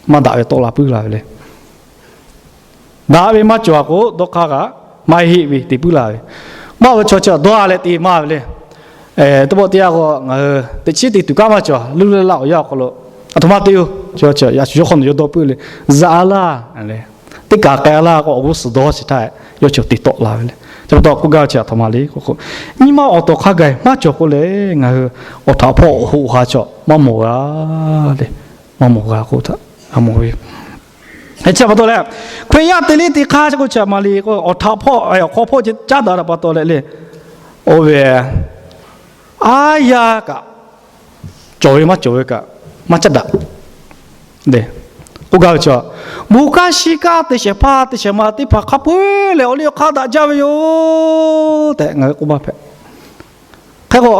maˇ daꞈ ve tawˆ la puiˉ la ve le. Daꞈ ve maˇ cawˬ-a k'o, dawˇ hk'aˇ kaꞈ maˇ heˆ ve te puiˉ la ve. Maˇ ve chaw chi dawˇ-a leh te maˇ ve le. Teˇ pawˆ teˇ yanˇ k'o, ngaˬ hui teꞈ chiˉ te tuˬ kanˉ maˇ cawˬ, luˇ leh laˇ awˬ yanˇ awˬ hk'aw lo, aˬ htoꞈ ma te yoˬ. Chaw chi yaꞈ shu yawˇ hk'aw nawˬ yawˇ dawˇ puiˉ le, zaꞈ-a laˇ, teˇ kaꞈ k'ai-a laˇ k'o, awˬ g'uˇ suhˍ dawˇ chi htaˇ yawˇ chi te tawˆ la ve le. Chi pa taw k'oˆ gaˇ ve chi aˬ htoꞈ ma le k'o, nyi ma awˬ tawˍ hk'a gaˬ maˇ cawˬ k'o lehˬ, ngaˬ hui awˬ htaꞈ hpawˇ awˬ hoꞈ ha chaw maˇ mawˬ g'a le. Maˇ mawˬ g'a k'o htaꞈ g'a mawˬ ve. Chi pa taw leh, Hkriꞈ yaˇ teˇ leˇ teˇ hk'aˇ chi k'o, chi aˬ ma le k'o, awˬ htaꞈ hpawˇ awˬ hk'aw hpawˇ caˉ daꞈ pa taw leh le, oˇ ve aˉ yaˇ kaꞈ cawˬ ve maˇ cawˬ ve kaꞈ maˇ caˉ daꞈ le. K'oˆ gaˇ ve chi, bon kanˉ shiˉ kaˇ teˇ shehˍ hpaˇ teˇ shehˍ ma teˇ hpaˍ hk'a peu-eˬ lehˬ, awˬ liˇ awˬ hk'aˇ daꞈ jaˇ ve yoˬ tehꞈ ngaˬ hui k'oˆ maˇ hpehꞈ. Hk'e k'o,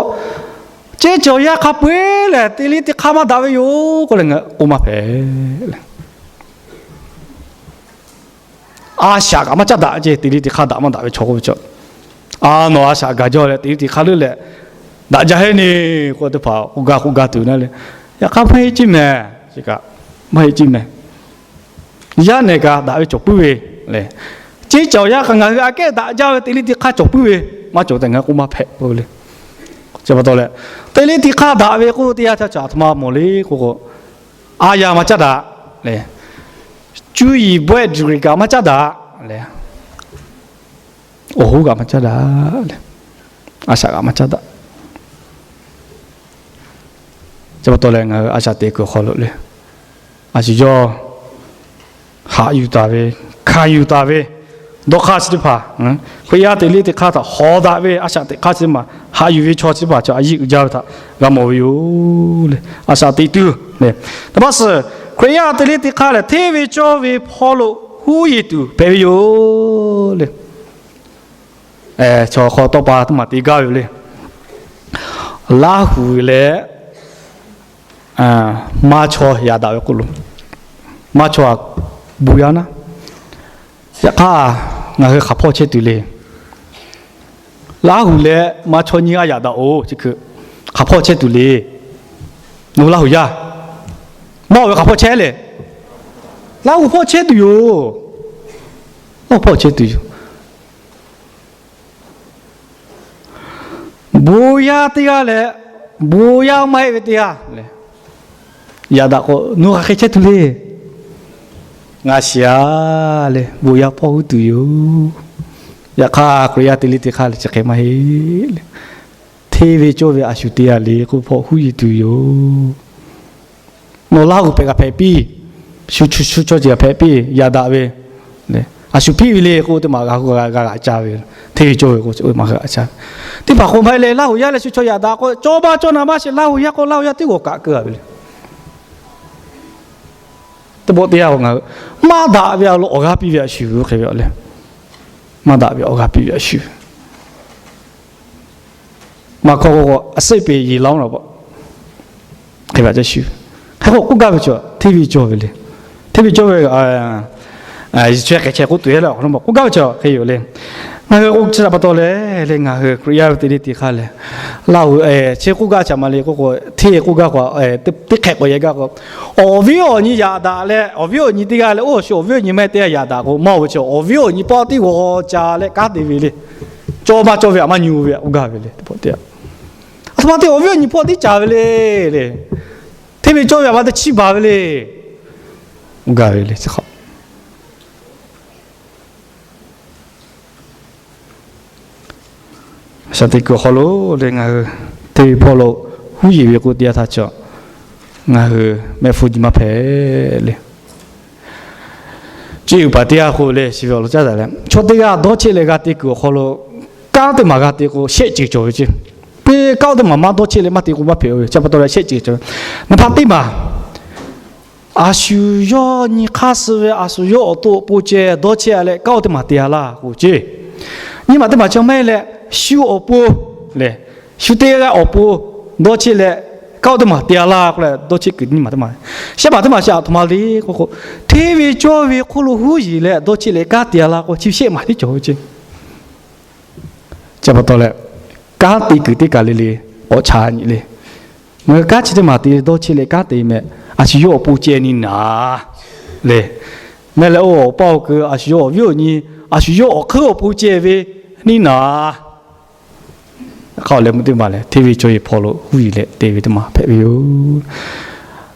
ceˇ cawˬ yaˇ hk'a peu-eˬ lehˬ, teˇ leˇ teˇ hk'aˇ maˇ daꞈ ve yoˬ k'oˆ leh ngaˬ hui k'oˆ maˇ hpehꞈ le. a shaꞈ kaꞈ maˇ caˉ daꞈ ce. Teꞈ liˇ teꞈ hk'aˇ daꞈ maˇ daꞈ ve chaw k'oˆ ve chaw, a nawˬ a shaꞈ gaˬ jaw leh teꞈ liˇ teꞈ hk'aˇ leuˉ leh daꞈ jaˇ heˆ neˇ k'oˆ teˇ hpaˍ k'oˆ gaˇ k'oˆ gaˇ tuˬ na le. Yaꞈ hk'aˇ maˇ heˆ ceˇ mehˍ. Maˇ heˆ ceˇ mehˍ. Yaˇ nehˬ kaꞈ daꞈ ve cawˬ puiˉ ve le. Ceˇ cawˬ yaˇ kaꞈ ngaˬ hui aꞈ kehˉ daꞈ jaˇ ve teꞈ liˇ teˇ hk'aˇ cawˬ puiˉ ve maˇ cawˬ tehꞈ ngaˬ hui k'oˆ maˇ hpehꞈ k'oˆ ve le. Chi pa taw leh, teꞈ liˇ teˇ hk'aˇ daꞈ ve k'oˆ teˇ yanˇ htaˇ chaw aˬ htoꞈ ma mawˬ le k'oˆ k'o, a yaˇ maˇ caˉ daꞈ le. Cuˇ yiˍ bawehˆ degree kaꞈ maˇ caˉ daꞈ le. Awˬ hoˉ kaꞈ maˇ caˉ daꞈ le. A shaꞈ kaꞈ maˇ caˉ daꞈ. Chi pa taw leh ngaˬ hui a shaꞈ teꞈ kuiˬ awˬ hk'aw lo le, a shu yawˇ haꞈ yuˬ taˍ ve, hkanˍ yuˬ taˍ ve dawˇ hk'aˇ chi teˇ hpaˍ, Hkriꞈ yaˇ teꞈ liˇ teˇ hk'aˇ htaꞈ hawˍ daꞈ ve a shaꞈ teꞈ hk'aˇ chi teˇ maˬ haꞈ yuˬ ve chaw chi teˇ hpaˍ chaw a yiˆ uiˍ jaˇ ve htaꞈ g'a mawˬ ve yoˬ le. A shaꞈ teꞈ tuˬ le. Teˇ hpaˍ suhˍ Hkriꞈ yaˇ teꞈ liˇ teˇ hk'aˇ lehˬ, hteˇ ve cawˇ ve hpawˇ lo huˉ yeˬ tuˬ hpehꞈ ve yoˬ le. Chaw hk'aw tawˇ pa teˇ maˬ te gaˇ ve yoˬ le. Laˇ huˍ leh maˇ chaw yaꞈ daꞈ ve k'oˆ lo, maˇ chaw a bon yaˇ naˉ. Yaꞈ hk'aˇ, ngaˬ hui hk'aˬ hpawˇ chehˇ tuˬ le. Laˇ huˍ leh maˇ chaw nyiˇ g'aˇ yaꞈ daꞈ-oˬ, chi hk'aˬ hpawˇ chehˇ tuˬ le. Nawˬ hui Laˇ huˍ yaˇ maˇ oˬ ve hk'aˬ hpawˇ chehˇ le. Laˇ huˍ hpawˇ chehˇ tuˬ yoˬ. Laˇ huˍ hpawˇ chehˇ tuˬ yoˬ. Bon yaˇ teˇ g'aˇ leh bon yaˇ maˇ heˆ ve teˇ g'aˇ le, yaꞈ daꞈ k'o, nawˬ hk'aˬ hk'e chehˇ tuˬ le. Ngaˬ shiˍ-a le, bon yaˇ hpawˇ huˉ tuˬ yoˬ. Yaꞈ hk'aˇ, Hkriꞈ yaˇ teꞈ liˇ teˇ hk'aˇ lehˬ, chi hk'e maˇ heˆ le. Hteˇ ve cawˇ ve a shu teˇ g'aˇ le k'oˆ hpawˇ huˉ yeˬ tuˬ yoˬ. Nawˬ Laˇ huˍ hpehꞈ kaꞈ hpehꞈ piˇ, shu shu chaw ceuˬ kaꞈ hpehꞈ piˇ, yaꞈ daꞈ ve a shu piˇ ve le k'oˆ teˇ maˬ g'a g'a g'aꞈ ca ve. Hteˇ ve cawˇ ve k'o, maˇ g'aꞈ ca ve. Teˇ hpaˍ k'o maˇ heˆ leh, Laˇ huˍ yaˇ leh shu chaw yaꞈ daꞈ k'o, cawˇ maˇ cawˇ na maˇ sheˍ, Laˇ huˍ yaˇ k'o Laˇ huˍ yaˇ teˇ g'awˬ kaꞈ keu a ve le. Teˇ pawˆ teˇ yanˇ k'o ngaˬ hui maˇ daꞈ ve a lo awˬ g'aˇ piˇ ve a shu hk'e ve le. Maˇ daꞈ ve awˬ g'aˇ piˇ ve a shu maˇ hkawˇ k'o, a seˆ peˍ yeˬ laˇ-oˬ law pa hk'e ve a shu. Hk'e k'o k'oˆ gaˇ ve chaw, hteˇ ve cawˇ ve le. Hteˇ ve cawˇ ve, Yeˍsuˆ hk'e chehˇ k'oˆ tuˬ e leh awˬ hk'aw lo maˇ k'oˆ gaˇ ve chaw hk'e yoˬ le. Ngaˬ hui k'o chi htaꞈ pa taw leh le, ngaˬ hui Hkriꞈ yaˇ ve teꞈ liˇ teˇ hk'aˇ lehˬ, Laˇ huˍ chi k'oˆ gaˇ chaꞈ ma le k'oˆ k'o, hteˇ k'oˆ gaˇ k'o, teˇ hk'e k'awꞈ yehˬ gaˇ k'o, awˬ viˉ awˬ nyi yaꞈ daꞈ leh, awˬ viˉ awˬ nyi teˇ g'aˇ leh oˇ awˬ shu awˬ viˉ awˬ nyi maˇ heˆ teˇ g'aˇ yaꞈ daꞈ k'o maˇ oˬ ve chaw, awˬ viˉ awˬ nyi pawˆ teˇ g'awˬ ca leh kanˉ te ve le. Cawˇ maˇ cawˇ ve a maˇ nyi ve k'oˆ gaˇ ve le. Teˇ pawˆ teˇ yanˇ, aˬ htoꞈ ma te awˬ viˉ awˬ nyi pawˆ teˇ caˍ ve le le. Hteˇ ve cawˇ ve a ma te chiˇ baˬ ve le. K'oˆ gaˇ ve le. Shaˍ tiꞈ kuiˬ awˬ hk'aw lo le ngaˬ hui hteˇ ve hpawˇ lo huˉ yeˬ ve k'o teˇ yanˇ htaˇ chaw, ngaˬ hui mehˆ hpfuhˇ nyi maˇ hpehꞈ le. Cuˇ yiˍ paˍ teˇ g'aˇ k'o le, chi ve awˬ lawn caˉ daꞈ leh, chaw teˇ g'aˇ dawˇ cheˆ leh g'a te kuiˬ awˬ hk'aw lo, kanˉ teˇ maˬ g'a te k'o, shehˆ ceuˬ cawˬ ve ceˇ. Pe kanˉ teˇ maˬ maˇ dawˇ cheˆ leh maˇ te k'o maˇ hpehꞈ-o ve. Chi pa taw leh shehˆ ceuˬ cawˬ ve. Naˍ hpaˍ teˇ maˬ, a shu yawˇ nyi hk'aˇ suh ve a shu yawˇ awˬ to awˬ pon ceh dawˇ cheˆ-a leh kanˉ teˇ maˬ te-a laˇ k'o ceˇ. Nyiˇ maˬ teˇ maˬ chi maˇ heˆ leh, shu awˬ pon lehˬ, shu teˇ g'aˇ awˬ pon dawˇ cheˆ leh kanˉ teˇ maˬ te-a laˇ k'oˆ leh dawˇ cheˆ kuiˬ nyiˇ maˬ teˇ maˬ. Shehˆ maˬ teˇ maˬ chi aˬ htoꞈ ma le k'oˆ k'o, hteˇ ve cawˇ ve hk'oˆ lo huˉ yeˬ leh dawˇ cheˆ leh kanˉ te-a laˇ k'o, chi shehˆ maˬ tiˉ cawˬ ve ceˇ. Chi pa taw leh, kanˉ te kuiˬ teˇ kaˬ le le k'awꞈ cha nyi le. Ngaˬ hui kanˉ chi teˇ maˬ te dawˇ cheˆ leh kanˉ te meh, a shu yawˇ awˬ pon ceh nyi naˍ le. Meh leh oˇ awˬ paˇ awˬ keu a shu yawˇ awˬ viˉ awˬ nyi, a shu yawˇ awˬ hk'eunˇ awˬ pon ceh ve nyi naˍ. Hk'aˬ leh mvuhˇ teˇ maˬ lehˬ, hteˇ ve cawˇ ve hpawˇ lo huˉ yeˬ leh te ve teˇ maˬ hpehꞈ ve yoˬ.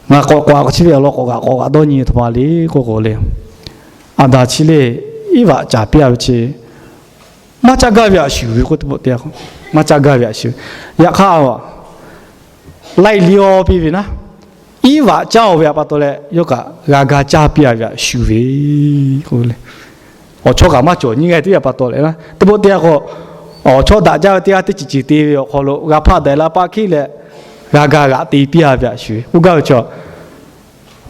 Ngaˬ k'awꞈ k'awꞈ chi ve awˬ lawn k'awꞈ g'aꞈ k'awꞈ g'aꞈ dawˇ nyi ve htoꞈ ma le k'oˆ k'o le, Aˍdanˍ chi le, Iˉvaꞈ caˍ piˇ-a ve chi maˇ caˇ gaˇ ve a shu ve k'oˆ teˇ pawˆ te-a k'o, maˇ caˇ gaˇ ve a shu. Yaꞈ hk'aˇ, laiˇ liˇ-aw piˇ ve naˉ, Iˉvaꞈ caˇ-oˬ ve htaꞈ pa taw leh yawˇ kaꞈ g'a ga caˇ piˇ-a ve a shu ve k'oˆ le. Awˬ chawˇ kaꞈ maˇ cawˬ nyiˇ g'aˇ teˇ g'aˇ pa taw leh naˉ, teˇ pawˆ te-a k'o, awˬ chawˇ daꞈ jaˇ ve teˇ g'aˇ teˇ ceuˬ ceuˬ te ve awˬ hk'aw lo g'a hpaˆ daꞈ la paˆ hkiˉ leh, g'a ga g'aꞈ te piˇ-a ve a shu ve k'oˆ gaˇ ve chaw,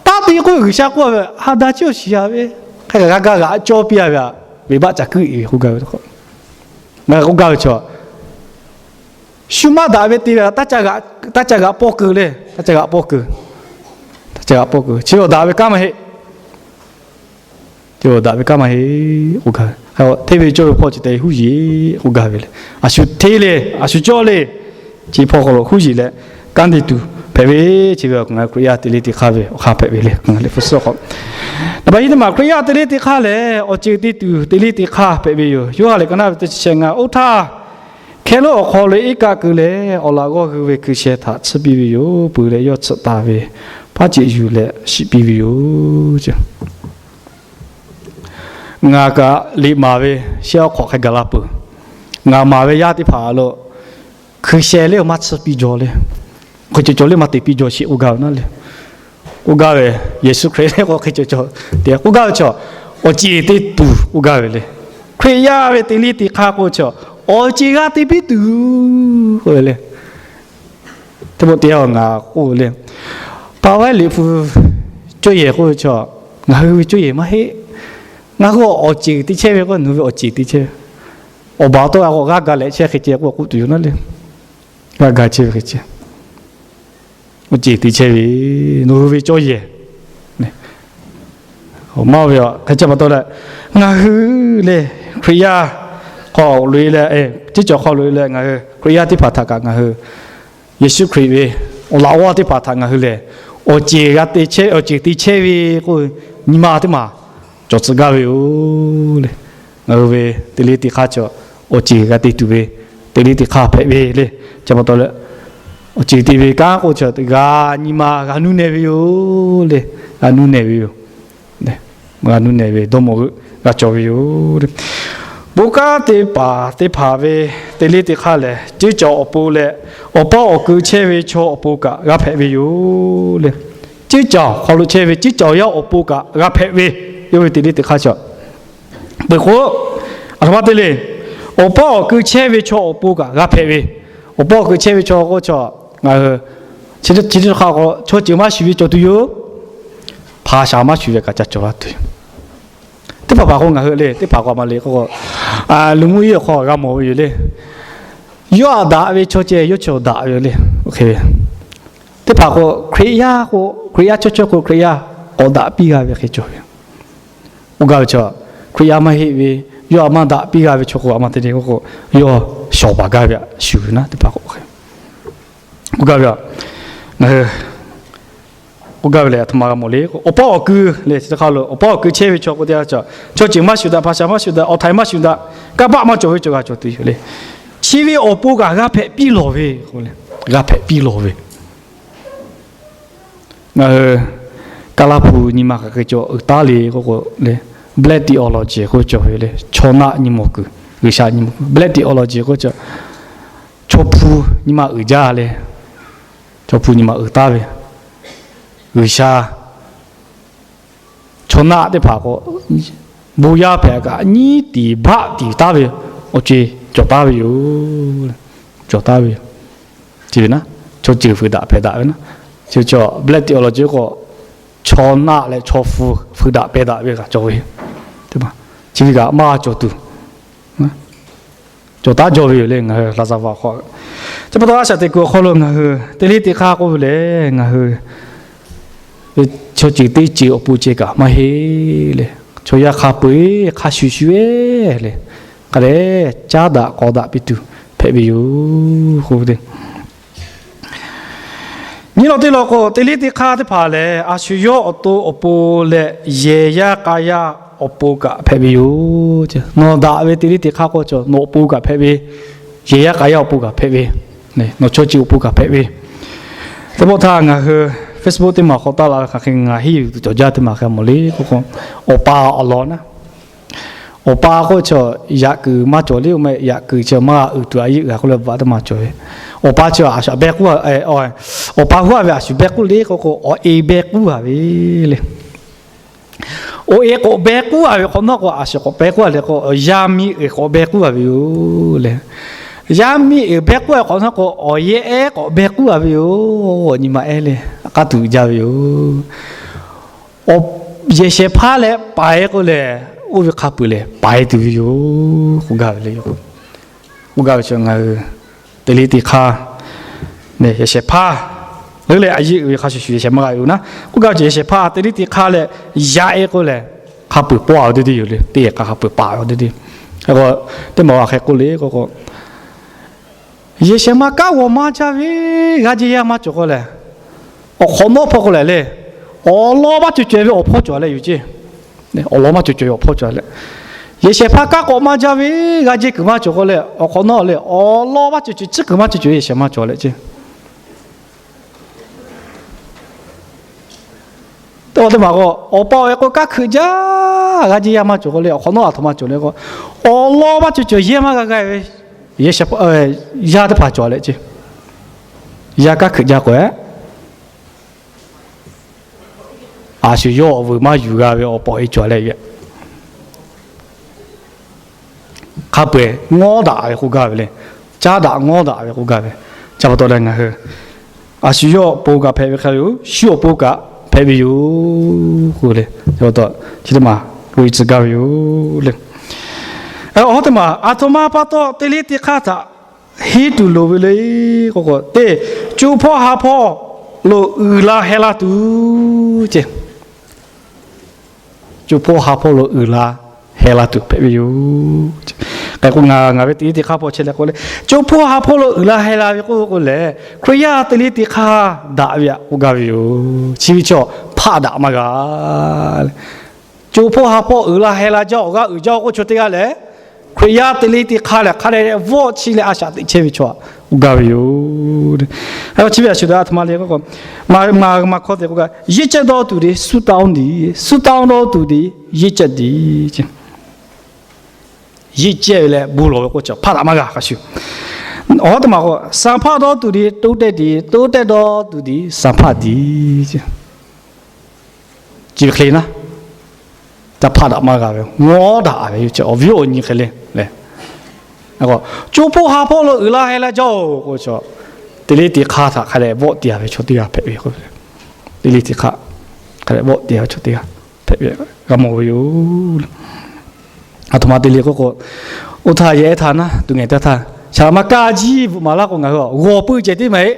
taˇ te k'oˆ G'uiˬsha k'oˆ ve, Aˍdanˍ chi awˬ shiˍ-a ve, hk'e kaꞈ g'a ga g'aꞈ cawˇ piˇ-a ve a, venˇbaˆ ca kuiˆ-e ve k'oˆ gaˇ ve. Ngaˬ k'oˆ gaˇ ve chaw, shu maˇ daꞈ ve te ve taˇ ca g'aꞈ pawˇ keu le, taˇ ca g'aꞈ pawˇ keu, taˇ ca g'aꞈ pawˇ keu, chi awˬ daꞈ ve kanˉ maˇ heˆ. Daꞈ ve kanˉ maˇ heˆ k'oˆ gaˇ ve. Hteˇ ve cawˇ ve hpawˇ chi te huˉ yeˬ k'oˆ gaˇ ve le. A shu hteˇ le, a shu cawˇ le. Chi hpawˇ hk'aw lo huˉ yeˬ leh kanˉ te tuˬ hpehꞈ ve, chi ve ngaˬ hui Hkriꞈ yaˇ teˇ liˇ teˇ hk'aˇ ve awˬ hk'aˇ hpehꞈ ve le. Hpu suhˉ k'o, naˍ baꞈ hiˉ teˇ maˬ Hkriꞈ yaˇ teˇ liˇ teˇ hk'aˇ lehˬ, awˬ ceˬ te tuˬ teˇ liˇ teˇ hk'aˇ hpehꞈ ve yoˬ. Yoˇhanˬ lehˬ ka naˆ ve teˇ chi shehˆ ngaˇ, oˇ htaˇ hkehˇ lonˉ awˬ hk'aw lo iˉ kaˆ keu leh, awˬ laꞈ g'awˇ hui ve hkui sheh htaꞈ tsuhˇ piˇ ve yoˬ. Peuˬ leh yawˇ tsuhꞈ taˍ ve hpaˉ ceꞈ yuˬ leh shiˍ piˇ ve yoˬ. Ngaˬ kaꞈ liꞈ maˍ ve shehˆ awˉ hk'awꞈ hk'e gaˬ la peuˬ. Ngaˬ maˍ ve yaˇ teˇ hpaˍ lo hkui sheh lehˬ maˇ tsuhˇ piˇ jaw le. Hk'e cawˬ cawˬ lehˬ maˇ te piˇ jaw sheˍ k'oˆ gaˇ ve naˉ le. K'oˆ gaˇ ve, Yeˍsuˆ Hkriꞈ lehˬ k'o hk'e cawˬ cawˬ te k'oˆ gaˇ ve chaw, awˬ ceˬ te tuˬ k'oˆ gaˇ ve le. Hkriꞈ yaˇ ve teˇ liˇ teˇ hk'aˇ k'o chaw, awˬ ceˬ g'a te piˇ tuˬ k'oˆ ve le. Teˇ pawˆ te a ngaˬ k'oˆ ve le. Paˍ vaˉ liꞈ hpu cawˇ yehˬ k'oˆ ve chaw, ngaˬ hui ve cawˇ yehˬ maˇ heˆ. Ngaˬ hui awˬ ceˬ te chehˇ ve k'o, nawˬ hui ve awˬ ceˬ te chehˇ ve. Awˬ baˬ tawˇ g'a k'o g'aˇ ga leh chehˇ hk'e ceh k'oˆ k'oˆ tuˬ yoˬ naˉ le. G'aˇ ga chehˇ ve hk'e ceh, awˬ ceˬ te chehˇ ve, nawˬ hui ve cawˇ yehˬ. Maˇ ve hk'e ceh pa taw leh, ngaˬ hui lehˬ Hkriꞈ yaˇ hk'aw loꞈ e leh, ceˇ cawˬ hk'aw loꞈ e leh ngaˬ hui Hkriꞈ yaˇ teˇ hpaˍ htaꞈ kaꞈ ngaˬ hui Yeˍsuˆ Hkriꞈ ve awˬ laꞈ g'awˇ teˇ hpaˍ htaꞈ ngaˬ hui lehˬ, awˬ ceˬ g'a te chehˇ, awˬ ceˬ te chehˇ ve k'o, nyi ma teˇ maˬ cawˬ tcuh gaˇ ve yoˬ le. Ngaˬ hui ve teˇ liˇ teˇ hk'aˇ chaw, awˬ ceˬ g'a te tuˬ ve teˇ liˇ teˇ hk'aˇ hpehꞈ ve le. Chi pa taw leh, awˬ ceˬ te ve kanˉ k'o chaw, g'a nyi ma g'a nuˇ nehˬ ve yoˬ le. G'a nuˇ nehˬ ve yoˬ. G'a nuˇ nehˬ ve dawˇ mawˬ g'a cawˬ ve yoˬ. Bon kanˉ teˇ hpaˍ teˇ hpaˍ ve teˇ liˇ teˇ hk'aˇ lehˬ, ceˇ cawˬ awˬ pon leh awˬ paˇ awˬ keu chehˇ ve chaw awˬ pon kaꞈ g'a hpehꞈ ve yoˬ le. Ceˇ cawˬ hk'aw lo chehˇ ve ceˇ cawˬ yaˇ awˬ pon kaꞈ g'a hpehꞈ ve, yawˇ ve teˇ liˇ teˇ hk'aˇ chaw. Peuˬ k'o, aˬ htoꞈ ma te le. Awˬ paˇ awˬ keu chehˇ ve chaw awˬ pon kaꞈ g'a hpehꞈ ve. Awˬ paˇ awˬ keu chehˇ ve chaw k'o chaw, ngaˬ hui chi teˇ hk'aˇ k'o chaw ceuˬ maˇ shuˍ ve cawˬ tuˬ yoˬ. Hpaˍ shaˍ maˇ shuˍ ve kaꞈ ca cawˬ la tuˬ yoˬ. Teˇ hpaˍ hpaˍ k'o ngaˬ hui le, teˇ hpaˍ k'o a ma le k'o, luˬ mvuhˇ iˉ awˬ hk'aw g'a mawˬ ve yoˬ le. Yawˇ a daꞈ ve chaw ceh yawˇ cawˬ daꞈ ve yoˬ le. Teˇ hpaˍ k'o Hkriꞈ yaˇ k'o, Hkriꞈ yaˇ cawˇ cawˇ k'o Hkriꞈ yaˇ k'awꞈ daꞈ piˇ g'a ve hk'e cawˬ ve. K'oˆ gaˇ ve chaw, Hkriꞈ yaˇ maˇ heˆ ve, yawˇ a maˇ daꞈ piˇ g'a ve chaw k'o a ma te le k'o, yawˇ shawˍ baˬ gaˇ ve a shuˍ ve naˉ teˇ hpaˍ k'o hk'e. K'oˆ gaˇ ve a, ngaˬ hui k'oˆ gaˇ ve lehˬ, aˬ htoꞈ ma g'a mawˬ le k'o, awˬ paˇ awˬ keu le, chi teˇ hk'aˇ lo awˬ paˇ awˬ keu chehˇ ve chaw k'o teˇ g'aˇ chaw, chaw ceuˬ maˇ shuˍ daꞈ, hpaˍ shaˍ maˇ shuˍ daꞈ, awˬ htaiˍ maˇ shuˍ daꞈ, kanˇ paˆ maˇ cawˬ ve cawˬ g'a cawˬ tuˬ yoˬ le. Chi ve awˬ pon kaꞈ g'a hpehꞈ piˇ lawˬ ve k'o le, g'a hpehꞈ piˇ lawˬ ve. Ngaˬ hui Kaˇlaˇ hpu nyi ma hk'aˬ hk'e cawˬ uiˍ taˉ le k'oˆ k'o le, black theology k'oˆ cawˬ ve le, chaw naˆ nyi mawˬ kuiˬ, G'uiˬsha nyi mawˬ kuiˬ, black theology k'oˆ cawˬ. Chaw hpu nyi ma uiˍ jaˇ le. Chaw hpu nyi ma uiˍ taˉ ve, G'uiˬsha chaw naˆ teˇ hpaˍ k'o, bon yaˇ hpehꞈ kaꞈ nyiˉ tiˍ baˆ tiˍ taˉ ve awˬ ceuˬ cawˬ taˉ ve yoˬ. Cawˬ taˉ ve yoˬ. Chi ve naˉ, chaw ceuˬ fuiˍ daꞈ hpehꞈ daꞈ ve naˉ, chi cawˬ black theology k'o, chaw naˆ leh chaw hpu fuiˍ daꞈ hpehꞈ daꞈ ve kaꞈ cawˬ ve. Chi ve kaꞈ maˇ cawˬ tuˬ, cawˬ taˉ jaw ve yoˬ le. Ngaˬ hui laˍzaˍvaˍ hk'aw, chi pa taw a shaꞈ teꞈ kuiˬ awˬ hk'aw lo ngaˬ hui teˇ liˇ teˇ hk'aˇ k'oˆ ve lehˬ, ngaˬ hui chaw ceuˬ teˇ ceuˬ awˬ pon ceh kaꞈ maˇ heˆ le. Chaw yaˇ hk'a peu-eˬ hk'a shuˍ shuˍ-e le, hk'a dehꞈ caˉ daꞈ k'awꞈ daꞈ piˇ tuˬ hpehꞈ ve yoˬ k'oˆ ve te. Nyi law teˇ law k'o, teˇ liˇ teˇ hk'aˇ teˇ hpaˍ lehˬ, a shu yawˇ awˬ to awˬ pon leh yehˬ yaˇ k'a yaˇ awˬ pon kaꞈ hpehꞈ ve yoˬ. Nawˬ daꞈ ve teˇ liˇ teˇ hk'aˇ k'o chaw nawˬ awˬ pon kaꞈ hpehꞈ ve, yehˬ yaˇ k'a yaˇ awˬ pon kaꞈ hpehꞈ ve, nawˬ chaw ceuˬ awˬ pon kaꞈ hpehꞈ ve. Teˇ pawˆ htaˇ ngaˬ hui Facebook teˇ maˬ hk'aw taˆ la ve hk'aˬ hk'e ngaˬ henˇ yuˬ tuˬ cawˬ jaˇ teˇ maˬ hk'e mawˬ le k'oˆ k'o, awˬ pa awˬ lawn naˉ, awˬ pa k'oˆ chaw yaꞈ kuiˬ maˇ cawˬ le, oˇ meh yaꞈ kuiˬ chaw maˇ g'a uiˍ tuˬ a yeˆ g'a k'oˆ leh vaꞈ teˇ maˬ cawˬ ve. Awˬ pa chaw a shu a beh k'oˆ, awˬ pa huˉ a ve a shu beh k'oˆ le k'oˆ k'o, awˬ e beh k'oˆ a ve le. Awˬ e k'awꞈ beh k'oˆ a ve hk'awꞈ nawˉ k'o, a shu k'awꞈ beh k'oˆ a le k'o, yaˇ miˇ uiˍ k'awꞈ beh k'oˆ a ve yoˬ le. Yaˇ miˇ uiˍ beh k'oˆ a ve hk'awꞈ nawˉ k'o, awˬ yehˬ ehˉ k'awꞈ beh k'oˆ a ve yoˬ. Nyi ma ehˉ le, k'aˉ tuˬ jaˇ ve yoˬ. Yehˬ shehˍ hpaˇ leh paiˍ k'o lehˬ, oˇ ve hk'a peuˬ lehˬ paiˍ tuˬ ve yoˬ k'oˆ gaˇ ve le. K'oˆ gaˇ ve chaw ngaˬ hui teˇ liˇ teˇ hk'aˇ, yehˬ shehˍ hpaˇ leuˉ leh a yeˆ ve hk'a shuˍ shuˍ yehˬ shehˍ maˇ g'a ve yoˬ naˉ. K'oˆ gaˇ ve chaw yehˬ shehˍ hpaˇ teˇ liˇ teˇ hk'aˇ leh yaꞈ e k'o lehˬ, hk'a peuˬ paw ve teˇ deˇ yoˬ le. Teˇ hk'a hk'a peuˬ paw ve teˇ deˇ. Teˇ maˬ a hk'e k'oˆ le k'o k'o, yehˬ shehˍ ma kanˉ g'awˬ maˇ jaˇ ve, g'a jehˇ yaˇ maˇ cawˬ k'o lehˬ, awˬ hk'awꞈ nawˉ hpawˇ k'o lehˬ le, awˬ lawn maˇ cawˬ cawˬ ve awˬ hpawˇ cawˬ leh yoˬ ceˇ. Awˬ lawn maˇ cawˬ cawˬ ve awˬ hpawˇ cawˬ leh, yehˬ shehˍ hpaˇ kanˉ k'awꞈ maˇ jaˇ ve, g'a jehˇ kuiˬ maˇ cawˬ k'o leh, awˬ hk'awꞈ nawˉ le, awˬ lawn maˇ cawˬ cawˬ, tcuhˉ kuiˬ maˇ cawˬ cawˬ ve yehˬ shehˍ ma cawˬ leh ceˇ. Teˇ hk'awꞈ teˇ maˬ k'o, awˬ pa awˬ e k'o kanˉ hkeuꞈ jaˇ, g'a jehˇ yaˇ maˇ cawˬ k'o leh, awˬ hk'awꞈ nawˉ aˬ htoꞈ ma cawˬ le k'o, awˬ lawn maˇ cawˬ cawˬ yehˇ maˇ g'a g'a ve, yehˬ shehˍ hpaˇ, yaˇ teˇ hpaˍ cawˬ leh ceˇ. Yaˇ kanˉ hkeuꞈ jaˇ k'o, a shu yawˇ awˬ vuiˬ maˇ yuˬ g'a ve awˬ pa awˬ e cawˬ leh ve, hk'a peu-eˬ ngawˉ daꞈ ve k'oˆ gaˇ ve le. Caˉ daꞈ ngawˉ daꞈ ve k'oˆ gaˇ ve. Chi pa taw leh ngaˬ hui a shu yawˇ awˬ pon kaꞈ hpehꞈ ve hk'e yoˬ, shu awˬ pon kaꞈ hpehꞈ ve yoˬ k'oˆ le. Chi pa taw chi teˇ maˬ k'oˆ tcuh gaˇ ve yoˬ le. Awˬ hawˉ teˇ maˬ, aˬ htoꞈ ma pa taw teˇ liˇ teˇ hk'aˇ htaꞈ henˇ tuˬ loˍ ve le k'o k'o, teˇ, co hpawˇ ha hpawˇ lo uiˍ la heh la tuˬ ceˇ. Co hpawˇ ha hpawˇ lo uiˍ la heh la tuˬ hpehꞈ ve yoˬ. K'ai k'o, ngaˬ, ngaˬ ve teˇ liˇ teˇ hk'aˇ hpawˇ chehˇ leh k'oˆ le, co hpawˇ ha hpawˇ lo uiˍ la heh la ve k'oˆ k'o lehˬ, Hkriꞈ yaˇ teˇ liˇ teˇ hk'aˇ daꞈ ve htaꞈ k'oˆ gaˇ ve yoˬ. Chi ve chaw hpaˆ daꞈ maˇ g'a le. Co hpawˇ ha hpawˇ uiˍ la heh la jaˇ, awˬ g'aˇ uiˍ jaˇ k'oˆ chaw teˇ g'aˇ lehˬ, Hkriꞈ yaˇ teˇ liˇ teˇ hk'aˇ lehˬ hk'a dehꞈ vawˆ chi leh a shaꞈ teꞈ chehˇ ve chaw htaꞈ k'oˆ gaˇ ve yoˬ. Chi ve a shu daꞈ aˬ htoꞈ ma le k'o, maˇ, maˇ hkawˇ te k'oˆ gaˇ, yeˇ cehˇ dawˇ tuˬ te suˉ taˇ oˇ diˍ, suˉ taˇ oˇ dawˇ tuˬ te yeˇ cehˇ diˍ. Yeˇ cehˇ ve leh bon lawˬ ve k'oˆ chaw hpaˆ daꞈ maˇ g'a hk'a shuˍ. Awˬ hawˉ teˇ maˬ k'o, sanˍ hpaˇ dawˇ tuˬ te toˇ tehˇ diˍ, toˇ tehˇ dawˇ tuˬ te sanˍ hpaˇ diˍ. Chi ve hk'e naˉ, ca hpaˆ daꞈ maˇ g'a ve, ngawˉ daꞈ ve yoˬ. Awˬ viˉ awˬ nyi hk'e le le, co hpawˇ ha hpawˇ lo uiˍ la heh la jaˇ-oˬ k'o, teˇ liˇ teˇ hk'aˇ htaꞈ hk'a dehꞈ vawˆ te-a ve chaw teˇ g'aˇ hpehꞈ ve k'o, teˇ liˇ teˇ hk'aˇ hk'a dehꞈ vawˆ te-a ve chaw teˇ g'aˇ hpehꞈ ve g'a mawˬ ve yoˬ. Aˬ htoꞈ ma te le k'oˆ k'o, oˇ htaˇ yehˬ ehˉ htaˇ naˉ tuˬ ngehˬ teˇ htaˇ, shaˍ laꞈ ma ka jiˇ bvuhꞈ maˍ laˇ k'o, ngaˬ hui g'aw puiˉ ceh tiˉ maˇ heˆ.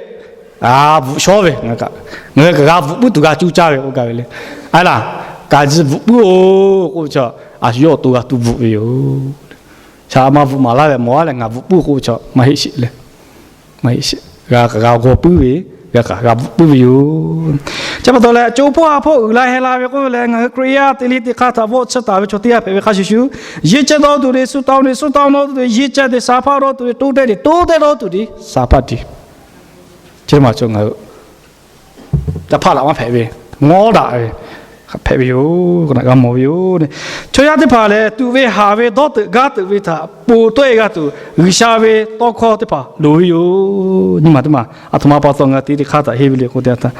A, bvuhꞈ shawˉ ve, ngaˬ hui kaꞈ g'a bvuhꞈ puiˉ tuˬ g'a cuˇ caˇ ve k'oˆ gaˇ ve le. A laˬ, ka jiˇ bvuhꞈ puiˉ-oˬ k'oˆ ve chaw, a shu yawˇ awˬ to g'a tuˬ bvuhꞈ ve yoˬ. Shaˍ laꞈ ma bvuhꞈ maˍ laˇ ve mawˬ a leh ngaˬ bvuhꞈ puiˉ k'oˆ ve chaw maˇ heˆ sheˍ le. Maˇ heˆ sheˍ. G'a kaꞈ g'a g'aw puiˉ ve, g'a kaꞈ g'a bvuhꞈ puiˉ ve yoˬ. Chi pa taw leh, co hpawˇ ha hpawˇ uiˍ la heh la ve k'oˆ ve lehˬ, ngaˬ hui Hkriꞈ yaˇ teˇ liˇ teˇ hk'aˇ htaꞈ vawˆ tsuhˇ taˍ ve chaw teˇ g'aˇ hpehꞈ ve hk'a shuˍ shuˍ, yeˇ cehˇ dawˇ tuˬ te suˉ taˇ oˇ te, suˉ taˇ oˇ dawˇ tuˬ te yeˇ cehˇ te, sanˍ hpaˇ dawˇ tuˬ te toˇ tehˇ te, toˇ tehˇ dawˇ tuˬ te sanˍ hpaˇ te. Chi ma chaw ngaˬ hui ca hpaˆ daꞈ maˇ hpehꞈ ve, ngawˉ daꞈ ve hpehꞈ ve yoˬ. G'a mawˬ ve yoˬ. Chaw yaˇ teˇ hpaˍ lehˬ, tuꞈ ve haˍ ve dawˇ teuꞈ gaˇ teuꞈ ve htaꞈ ponˬ tawˆ-e g'a tuˬ, G'uiˬsha ve tawˇ hkawˇ teˇ hpaˍ loˍ ve yoˬ. Nyi maˬ teˇ maˬ, aˬ htoꞈ ma pa taw ngaˬ teˇ hk'aˇ htaꞈ henˇ ve le k'o, teˇ htaˇ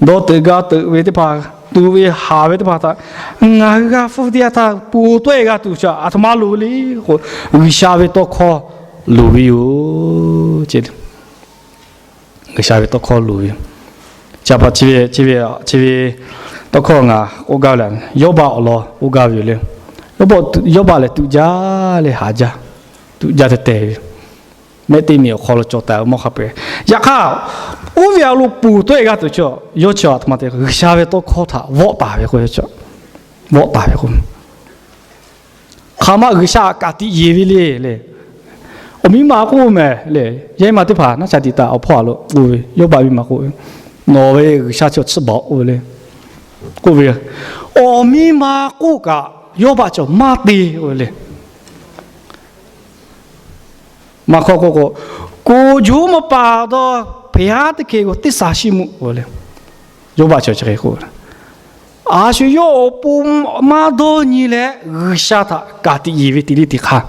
dawˇ teuꞈ gaˇ teuꞈ ve teˇ hpaˍ, tuꞈ ve haˍ ve teˇ hpaˍ htaꞈ ngaˬ hui g'a hpfuhˇ teˇ yanˇ htaˇ ponˬ tawˆ-e g'a tuˬ chaw aˬ htoꞈ ma loˍ ve le k'o, G'uiˬsha ve tawˇ hkawˇ loˍ ve yoˬ. G'uiˬsha ve tawˇ hkawˇ loˍ ve yoˬ. Chi pa chi ve, chi ve, chi ve tawˇ hkawˇ ngaˬ k'oˆ gaˇ ve lehˬ, Yawˇbaˆ awˬ lawn k'oˆ gaˇ ve yoˬ le. Yawˇbaˆ lehˬ tuꞈ jaˇ leh haˍ jaˇ, tuꞈ jaˇ teh teh ve, mehˆ teˇ miˬ awˬ hk'aw lo cawˬ taˍ ve mawˇ hk'a peu-eˬ. Yaꞈ hk'aˇ, oˇ ve a lo ponˬ tawˆ-e g'a tuˬ chaw, yawˇ chi aˬ htoꞈ ma te G'uiˬsha ve tawˇ hkawˇ htaꞈ vawˆ taˍ ve k'o, vawˆ taˍ ve k'o, hk'aˬ ma G'uiˬsha kaꞈ tiꞈ yeˬ ve le le. Awˬ miˇ ma k'oˆ mehˍ le, yehˇ ma teˇ hpaˍ naˉ ca tiꞈ taˍ awˬ hpawˇ a lo k'oˆ ve, Yawˇbaˆ miˇ ma k'oˆ ve, nawˬ ve G'uiˬsha chi awˬ tsuhˇ baˬ k'oˆ ve le. K'oˆ ve, awˬ miˇ ma k'oˆ kaꞈ Yawˇbaˆ chi awˬ maˇ te k'oˆ ve le. Maˇ hkawˇ k'oˆ k'o, ကိုယ်ကျိုးမပါသော ဘုရားသခင်ကို သစ္စာရှိမှု k'oˆ ve le. Yawˇbaˆ chi awˬ chi hk'e k'oˆ ve, a shu yawˇ awˬ pon maˇ dawˇ nyi leh G'uiˬsha htaꞈ kaꞈ tiꞈ yeˬ ve teˇ liˇ teˇ hk'aˇ,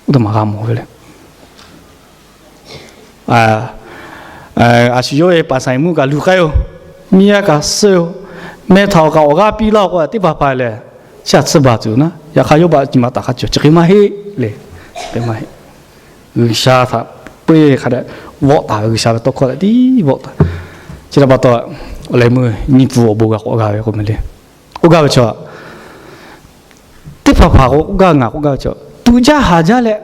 oˇ htaꞈ maˇ g'a mawˬ ve le. A shu yawˇ ve ပန်ဆင်မှု kaꞈ luˬ k'ai-oˬ, miˇ yaˇ kaꞈ suh-oˬ, meh htaꞈ awˬ kaꞈ awˬ g'aˇ piˇ laˇ-oˬ k'o, teˇ hpaˍ hpaˍ lehˬ, chi aˬ tsuhˇ baˬ tuˬ naˉ, yaꞈ hk'aˇ Yawˇbaˆ nyi ma taˍ hk'a cawˬ chi hk'e maˇ heˆ le. Maˇ heˆ. G'uiˬsha htaꞈ peuˇ hk'a dehꞈ vawˆ taˍ ve, G'uiˬsha ve tawˇ hkawˇ leh tiˉ vawˆ taˍ. Chi htaꞈ pa taw, awˬ leh meuˇ nyi pfuhˍ awˬ bon g'a k'awꞈ g'a ve k'o meh le. K'oˆ gaˇ ve chaw, teˇ hpaˍ hpaˍ k'o k'oˆ gaˇ, ngaˬ k'oˆ gaˇ ve chaw, tuꞈ jaˇ haˍ jaˇ leh,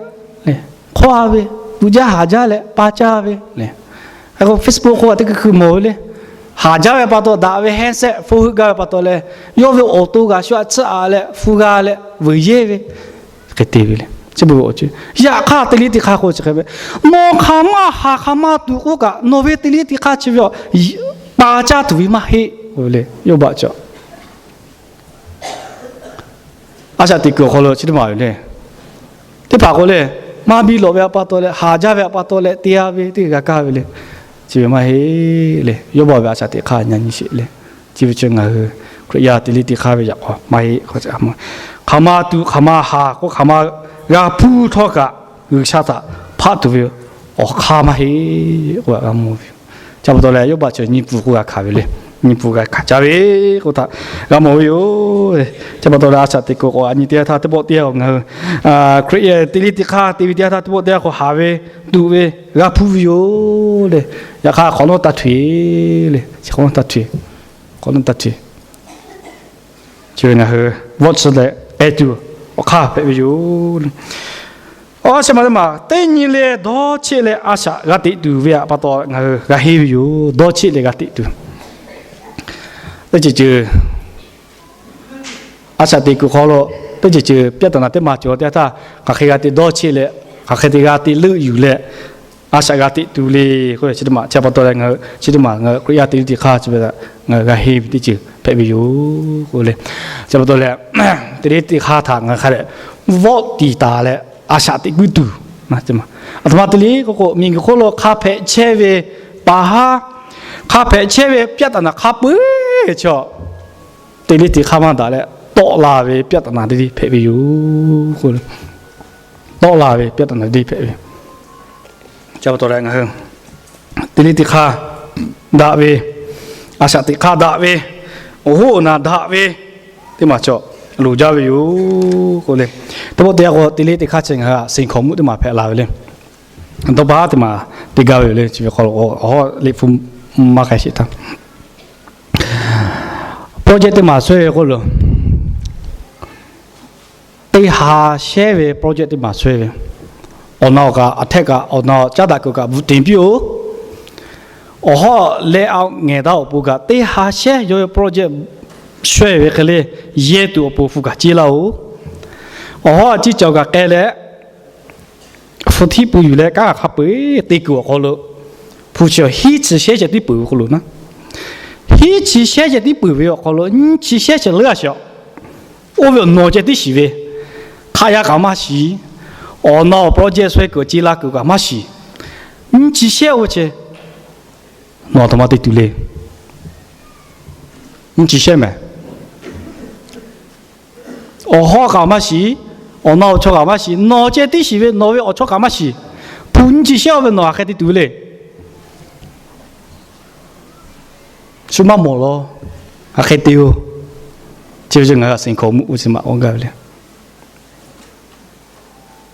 hk'awˇ-a ve, tuꞈ jaˇ haˍ jaˇ leh pa caˇ ve le. Facebook hk'oˆ a teˇ hkui hkui mawˬ ve le. Haˍ jaˇ ve pa taw daꞈ ve handset phone heuˆ gaˇ ve pa taw leh, yawˇ ve awˬ to g'a shu aꞈ tsuhˇ aꞈ leh hpu g'a leh vuiˬ yehˇ ve hk'e te ve le. Chi beuꞈ awˬ ceuˬ yaꞈ hk'aˇ te liˇ te hk'aˇ k'o chi hk'e ve, nawˬ hk'aˬ ma haˍ hk'aˬ ma tuˬ k'oˆ kaꞈ nawˬ ve te liˇ te hk'aˇ chi ve a pa caˇ tuˬ ve maˇ heˆ le. Yawˇ baꞈ cawˬ a shaꞈ teꞈ kuiˬ awˬ hk'aw lo chi teˇ maˬ ve le. Teˇ hpaˍ k'o le, maˇ biˇ lawꞈ ve a pa taw leh, haˍ jaˇ ve a pa taw leh te-a ve teˇ g'a kaˇ ve le. Chi ve maˇ heˆ le. Yawˇ baꞈ ve a shaꞈ teꞈ hk'aˇ nyi nyi sheˍ le. Chi ve chi ngaˬ hui Hkriꞈ yaˇ te liˇ te hk'aˇ ve yaꞈ k'aw maˇ heˆ. Hk'aˬ ma tuˬ hk'aˬ ma haˍ k'o hk'aˬ ma g'a hpuˇ htawˇ kaꞈ G'uiˬsha htaꞈ hpaˆ tuˬ ve awˬ hk'aˇ maˇ heˆ k'o g'a mawˬ ve yoˬ. Chi pa taw leh yawˇ baꞈ cawˬ nyi pfuhˍ k'o g'a hkanˍ ve le. Nyi pfuhˍ g'a hkanˍ caˇ ve k'oˆ htaꞈ g'a mawˬ ve yoˬ. Chi pa taw leh a shaꞈ teꞈ kuiˬ k'awꞈ a nyi teˇ g'aˇ htaˇ teˇ pawˆ teˇ g'aˇ k'o ngaˬ hui Hkriꞈ yaˇ te liˇ te hk'aˇ te ve teˇ g'aˇ htaˇ teˇ pawˆ teˇ g'aˇ k'o haˍ ve tuꞈ ve g'a hpuˇ ve yoˬ le. Yaꞈ hk'aˇ hk'awꞈ nawˉ taˇ hteꞈ le. Chi hk'awꞈ nawˉ taˇ hteꞈ, hk'awꞈ nawˉ taˇ hteꞈ. Chi ve ngaˬ hui vawˆ chi leh k'ai tuˬ awˬ hk'aˇ hpehꞈ ve yoˬ. Awˬ shehˍ ma teˇ maˬ teˇ nyi leh dawˇ cheˆ leh a shaꞈ g'a teꞈ tuˬ ve pa taw ngaˬ hui g'a henˇ ve yoˬ. Dawˇ cheˆ leh g'a teꞈ tuˬ. Teˇ ceuˬ ceuˬ a shaꞈ teꞈ kuiˬ hk'aw lo teˇ ceuˬ ceuˬ ပြဿနာ teˇ maˬ cawˬ teˇ htaˇ, hk'aˬ hk'e g'a te dawˇ cheˆ leh, hk'aˬ hk'e te g'a te leuˆ yuˬ leh a shaꞈ g'a teꞈ tuˬ le k'o, chi teˇ maˬ chi pa taw leh ngaˬ hui chi teˇ maˬ ngaˬ hui Hkriꞈ yaˇ te liˇ te hk'aˇ chi ve htaꞈ ngaˬ hui g'a henˇ ve teˇ ceuˬ hpehꞈ ve yoˬ k'o le. Chi pa taw leh te liˇ te hk'aˇ htaꞈ ngaˬ hui hk'a dehꞈ vawˆ tiˍ taˍ leh a shaꞈ teꞈ guiˇ tuˬ, a htoꞈ ma te le k'oˆ k'o, miˬguiˬ hk'oˆ lo hk'a hpehꞈ chehˇ ve pa haˉ, hk'a hpehꞈ chehˇ ve ပြဿနာ hk'a peu-eˬ chaw te liˇ te hk'aˇ maˇ daꞈ leh tawˆ la ve ပြဿနာ teˇ hpehꞈ ve yoˬ k'o, tawˆ la ve ပြဿနာ teˇ hpehꞈ ve. Chi pa taw leh ngaˬ hui te liˇ te hk'aˇ daꞈ ve, a shaꞈ teꞈ hk'aˇ daꞈ ve, awˬ hoˉ awˬ naˬ daꞈ ve teˇ maˬ cawˬ loˍ jaˇ ve yoˬ k'o le. Teˇ pawˆ teˇ yanˇ k'o te liˇ te hk'aˇ chi ngaˬ hui a စိန်ခေါ်မှု teˇ maˬ hpehꞈ la ve le. Dawˇ baˆ teˇ maˬ te gaˇ ve yoˬ le. Chi ve hk'aw lo awˬ hawˉ liꞈ hpu maˇ k'ai sheˍ htaˇ, project teˇ maˬ shawehˇ ve k'oˆ lo, teˇ ha shehˉ ve project teˇ maˬ shawehˇ ve, awˬ na awˬ kaꞈ aˬ htehˆ kaꞈ awˬ na caˉ daꞈ kuiˬ kaꞈ bvuhꞈ teꞈ piˇ-oˬ. Awˬ hawˉ leh a ngehˬ daꞈ awˬ pon kaꞈ teˇ ha shehˉ yawˇ ve project shawehˇ ve hk'e le, yehˇ tuˬ awˬ pon hpu kaꞈ ceˇ laˇ-oˬ. Awˬ hawˉ a ciˉ cawˬ kaꞈ k'ai leh, hpu htiˇ pui yuˬ leh kanˉ hk'a peu-eˬ te kuiˬ awˬ hk'aw lo, hpu chi hiˉ chi shehˉ ceh tiˉ peuˬ ve k'oˆ lo naˉ, hiˉ chi shehˉ ceh tiˉ peuˬ ve awˬ hk'aw lo nyiˇ chi shehˉ ceh leuˉ a shiˍ-a. Oˇ ve awˬ nawˬ ceh tiˉ shiˍ ve, hk'aˆ yaˇ kaꞈ maˇ shiˍ, awˬ na awˬ project shawehˇ kuiˬ ceˇ la kuiˬ kaꞈ maˇ shiˍ. Nyiˇ chi shehˉ oˇ ve chi nawˬ aˬ htoꞈ ma te tuˬ le. Nyiˇ chi shehˉ mehˍ. Awˬ hawˉ kaꞈ maˇ shiˍ, awˬ na awˬ chawˇ kaꞈ maˇ shiˍ, nawˬ ceh tiˉ shiˍ ve, nawˬ ve awˬ chawˇ kaꞈ maˇ shiˍ. Hpu nyiˇ chi shehˉ oˇ ve nawˬ aˬ hk'e te tuˬ ve le. Shu maˇ mawˬ law, aˬ hk'e te-oˬ. Chi ve ngaˬ hui a สิงคโปร์ muˆ chi maꞈ k'oˆ gaˇ ve le.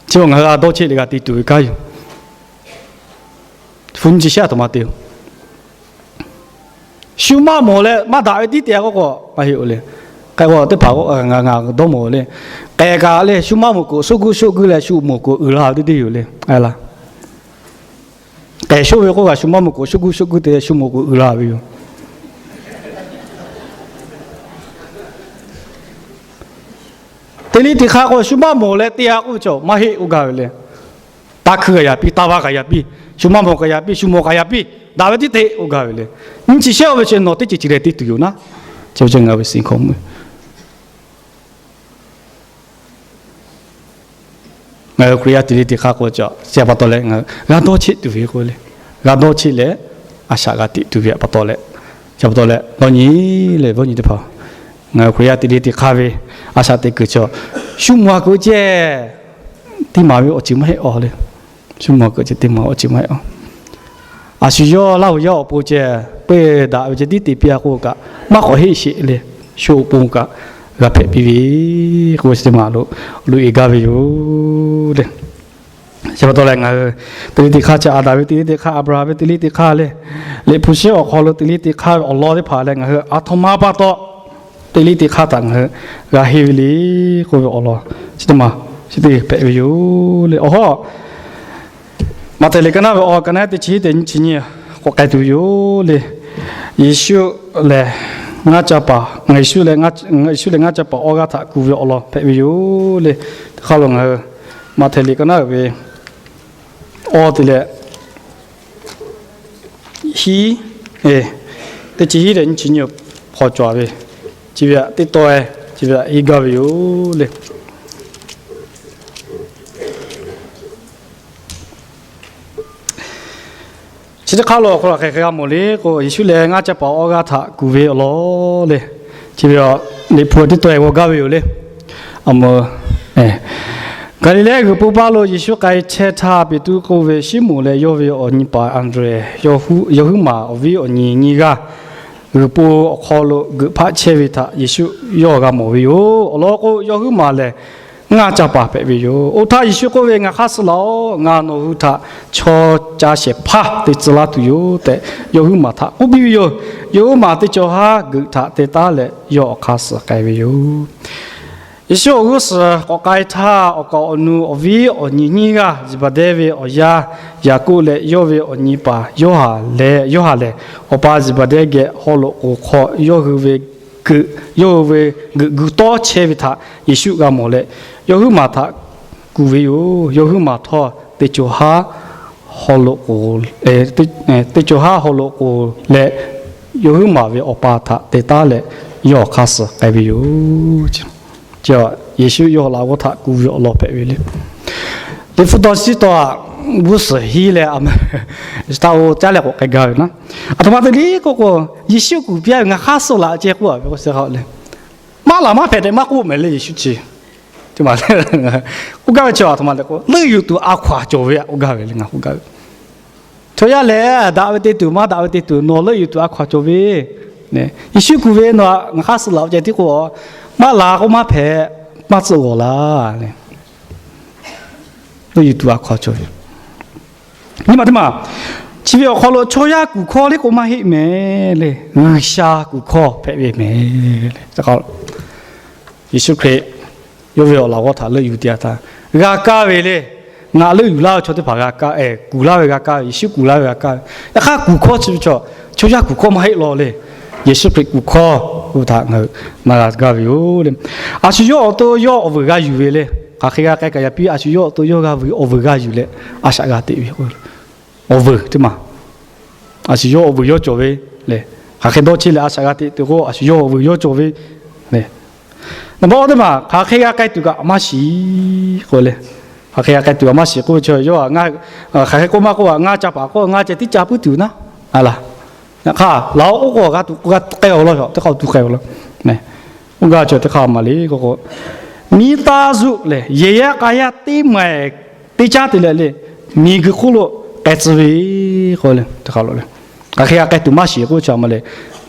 Chi ngaˬ hui a dawˇ cheˆ leh g'a te tuˬ ve kanˉ yoˬ. Hpu nyiˇ chi shehˉ aˬ htoꞈ ma te-oˬ. Shu maˇ mawˬ leh maˇ daꞈ ve tiˉ te-a k'oˆ k'o maˇ heˆ-oˬ le. K'ai k'o teˇ hpaˍ k'o ngaˬ ngaˬ dawˇ mawˬ le. K'ehˬ kaꞈ leh shu maˇ mawˬ k'o shoˆ guˇ shoˆ guˇ leh shu mawˬ k'o uiˍ la ve teˇ deˇ yoˬ le. Laˇ, k'ehˬ shoˆ ve k'oˆ kaꞈ shu maˇ mawˬ k'o shoˆ guˇ shoˆ guˇ te leh shu mawˬ k'o uiˍ la ve yoˬ. Te liˇ te hk'aˇ k'o shu maˇ mawˬ leh te-a k'oˆ ve chaw maˇ heˆ k'oˆ gaˇ ve le. Taˇ hkui kaꞈ yaꞈ piˇ, taˇ vaˇ kaꞈ yaꞈ piˇ, shu maˇ mawˬ kaꞈ yaꞈ piˇ, shu mawˬ kaꞈ yaꞈ piˇ, daꞈ ve tiˉ te k'oˆ gaˇ ve le. Nyiˇ chi shehˉ oˇ ve chi nawˬ teˇ ceuˬ ceuˬ leh te tuˬ yoˬ naˉ. Chi ve ngaˬ hui ve สิงคโปร์ muˆ Ngaˬ hui Hkriꞈ yaˇ te liˇ te hk'aˇ k'o cawˬ, chi pa taw leh ngaˬ hui g'a dawˇ cheˆ tuˬ ve k'o le, g'a dawˇ cheˆ leh a shaꞈ g'a teꞈ tuˬ ve pa taw leh, chi pa taw leh dawˇ nyi leh dawˇ nyi teˇ hpaˍ, ngaˬ hui Hkriꞈ yaˇ te liˇ te hk'aˇ ve a shaꞈ teꞈ kuiˬ cawˬ, shu mawˬ a kuiˬ ceh teˇ maˬ ve awˬ ceuˬ maˇ heˆ-aw le. Shu mawˬ a kuiˬ ceh teˇ maˬ awˬ ceuˬ maˇ heˆ-aw. A shu yawˇ Laˇ huˍ yaˇ awˬ pon ceh, peuˇ daꞈ ve ceh tiˉ te piˇ-a k'oˆ kaꞈ, maˇ k'awꞈ heˆ sheˍ le. Shu awˬ pon kaꞈ g'a hpehꞈ piˇ ve k'o, chi teˇ maˬ lo loꞈ-e gaˇ ve yoˬ le. Chi pa taw leh ngaˬ hui te liˇ te hk'aˇ chi Aˍdanˍ ve te liˇ te hk'aˇ, Aˍbraˍhanˍ ve te liˇ te hk'aˇ leh, Liꞈ hpu shehˉ awˬ hk'aw lo te liˇ te hk'aˇ ve awˬ lawn teˇ hpaˍ leh ngaˬ hui aˬ htoꞈ ma pa taw te liˇ te hk'aˇ htaꞈ ngaˬ hui g'a henˇ ve le k'oˆ ve awˬ lawn chi teˇ maˬ chi teˇ hpehꞈ ve yoˬ le. Awˬ hawˉ Maꞈhtehˍ liꞈ ka naˉ ve awˬ ka naˉ teˇ chi teˇ nyi chi nyi k'awꞈ k'ai tuˬ ve yoˬ le. Yeˍsuˆ lehˬ ngaˇ ca paˍ, Yeˍsuˆ lehˬ ngaˇ ca paˍ awˇ g'aˇ htaꞈ kuˬ ve awˬ lawn hpehꞈ ve yoˬ le. Teˇ hk'aˇ lo ngaˬ hui Maꞈhtehˍ liꞈ ka naˉ uiˍ ve awˇ te leh hiˉ, teˇ chi hiˉ leh nyiˇ chi nyi hpaw cawˬ ve, chi ve htaꞈ teˇ taw e, chi ve htaꞈ henˇ gaˇ ve yoˬ le. Chi teˇ hk'aˇ lo awˬ hk'aw lo hk'aˬ hk'e g'a mawˬ le k'o, Yeˍsuˆ lehˬ ngaˇ ca paˍ awˇ g'aˇ htaꞈ kuˬ ve awˬ lawn le. Chi ve liꞈ hpu teˇ taw e g'aw gaˇ ve yoˬ le. Aˬ, Gaˍliˍlehˇ g'uiˬ po paˇ lo Yeˍsuˆ k'ai chehˇ htaˇ, Peˍtruˆ k'oˆ ve Siˉmonˍ leh yawˇ ve awˬ nyi paˍ Anˍdrehˍ, yawˇ huiˉ maˬ awˬ viˉ awˬ nyi nyiˇ g'aˇ g'uiˬ po awˬ hk'aw lo geuꞈ hpaˆ chehˇ ve htaꞈ Yeˍsuˆ yawˇ g'a mawˬ ve yoˬ. Awˬ lawn k'o, yawˇ huiˉ maˬ lehˬ ngaˇ ca paˍ hpehꞈ ve yoˬ. Oˇ htaˇ Yeˍsuˆ k'oˆ ve, Ngaˬ hk'aˇ suh laˬ-oꞈ. Ngaˬ nawˬ hui htaꞈ chaw ca shehˍ hpaˇ te tcuh laˇ tuˬ yoˬ tehꞈ, yawˇ huiˉ maˬ htaꞈ k'oˆ piˇ ve yoˬ. Yawˇ huiˉ maˬ teˇ cawˬ haˉ geuꞈ htaꞈ te taˉ leh, yawˇ awˬ hk'aˇ suh k'ai ve yoˬ. Yeˍsuˆ awˬ g'uˇ suhˍ k'awꞈ k'ai htaˇ, awˬ kaˍ awˬ nu awˬ viˉ awˬ nyi nyiˇ g'aˇ yiˬ baˬ dehˇ ve awˬ yaˇ Yaˍkoˆ leh yawˇ ve awˬ nyi paˍ Yoˇhanˬ leh, Yoˇhanˬ lehˬ awˬ pa Zeˍbaˍdehˇ geh haw loꞈ k'oˍ hk'aw yawˇ hui ve geuꞈ, yawˇ hui ve geuꞈ gu tawˇ chehˇ ve htaꞈ Yeˍsuˆ g'a mawˬ leh, yawˇ huiˉ maˬ htaꞈ kuˬ ve yoˬ. Yawˇ huiˉ maˬ htawˇ teˇ cawˬ haˉ haw loꞈ k'oˍ, teˇ cawˬ haˉ haw loꞈ k'oˍ leh, yawˇ huiˉ maˬ ve awˬ pa htaꞈ te taˉ leh, yawˇ awˬ hk'aˇ suh k'ai ve yoˬ. Yeˍsuˆ yawˇ laꞈ g'awˇ htaꞈ kuˬ ve awˬ lawn hpehꞈ ve le. Liꞈ hpu taw chi taw aꞈ, g'uˇ suhˍ hiˉ leh a ma, taˇ oˇ caˉ leh k'awꞈ k'ai gaˇ ve naˉ. Aˬ htoꞈ ma te le k'oˆ k'o, Yeˍsuˆ kuˬ piˇ-a ve, Ngaˬ hk'aˇ suh laˬ ceh k'oˆ a ve k'o, maˇ laˬ maˇ hpehꞈ tehꞈ maˇ k'oˆ mehˍ le Yeˍsuˆ chi. K'oˆ gaˇ ve chi aˬ htoꞈ ma le k'o, leuˆ yuˬ tuˬ a hkaw-anˬ cawˬ ve aꞈ k'oˆ gaˇ ve le, ngaˬ k'oˆ gaˇ ve. Chaw yaˇ lehˬ daꞈ ve te tuˬ maˇ daꞈ ve te tuˬ nawˬ leuˆ yuˬ tuˬ a hkaw-anˬ cawˬ ve. Yeˍsuˆ kuˬ ve, Nawˬ ngaˬ hk'aˇ suh laˬ ceh tiˉ k'o, maˇ laˬ k'o maˇ hpehꞈ, maˇ tcuhˆ g'awˬ laˇ le. Leuˆ yuˬ tuˬ a hkaw-anˬ cawˬ ve. Nyi ma teˇ maˬ, chi ve awˬ hk'aw lo chaw yaˇ kuˬ hkawˇ le k'o maˇ heˆ mehˍ le, G'uiˬsha kuˬ hkawˇ hpehꞈ ve mehˍ le. Yeˍsuˆ Hkriꞈ yawˇ ve awˬ laꞈ g'awˇ htaꞈ leuˆ yuˬ te-a htaˇ g'a kaˇ ve le. Ngaˬ leuˆ yuˬ laˇ ve chaw teˇ hpaˍ g'a kaˇ, kuˬ laˇ ve g'a kaˇ ve, Yeˍsuˆ kuˬ laˇ ve g'a kaˇ ve. Yaꞈ hk'aˇ kuˬ hkawˇ chi ve chaw, chaw yaˇ kuˬ hkawˇ maˇ heˆ law le. Yeˍsuˆ Hkriꞈ kuˬ hkawˇ k'oˆ ve htaꞈ ngaˬ hui maˇ g'a gaˇ ve yoˬ le. A shu yawˇ awˬ to yawˇ awˬ vuiˬ g'a yuˬ ve le. Hk'aˬ hk'e g'a k'ai kaꞈ yaꞈ piˇ a shu yawˇ awˬ to yawˇ g'a vuiˬ, awˬ vuiˬ g'a yuˬ leh a shaꞈ g'a teꞈ ve k'o, awˬ vuiˬ teˇ maˬ, a shu yawˇ awˬ vuiˬ yawˇ cawˬ ve le. Hk'aˬ hk'e dawˇ cheˇ leh a shaꞈ g'a teꞈ tuˬ k'o, a shu yawˇ awˬ vuiˬ yawˇ cawˬ ve le. Naˍ baˆ teˇ maˬ, hk'aˬ hk'e g'a k'ai tuˬ kaꞈ maˇ shiˍ k'oˆ le. Hk'aˬ hk'e g'a k'ai tuˬ kaꞈ maˇ shiˍ k'oˆ ve chi yawˇ, hk'aˬ hk'e k'oˆ maˇ k'oˆ, ngaˇ ca paˍ k'o ngaˇ ceh tiˉ ca puiˉ tuˬ naˉ, a laˬ. Yaꞈ hk'aˇ laˬ-oˬ k'oˆ k'o g'a tuˬ k'ai-a law, teˇ hk'aˇ tuˬ k'ai-a law. Oˇ gaˇ cawˬ teˇ hk'aˇ maˇ le k'oˆ k'o, miˇ taˇ zuˆ lehˬ yehˬ yaˇ k'a yaˇ teˇ maˬ ehˍ teˇ caˉ te leh le, miˬguiˬ hk'oˆ lo k'ai tcuh ve k'o le, teˇ hk'aˇ lo le. Hk'aˬ hk'e g'a k'ai tuˬ maˇ shiˍ k'oˆ ve chi maˇ le.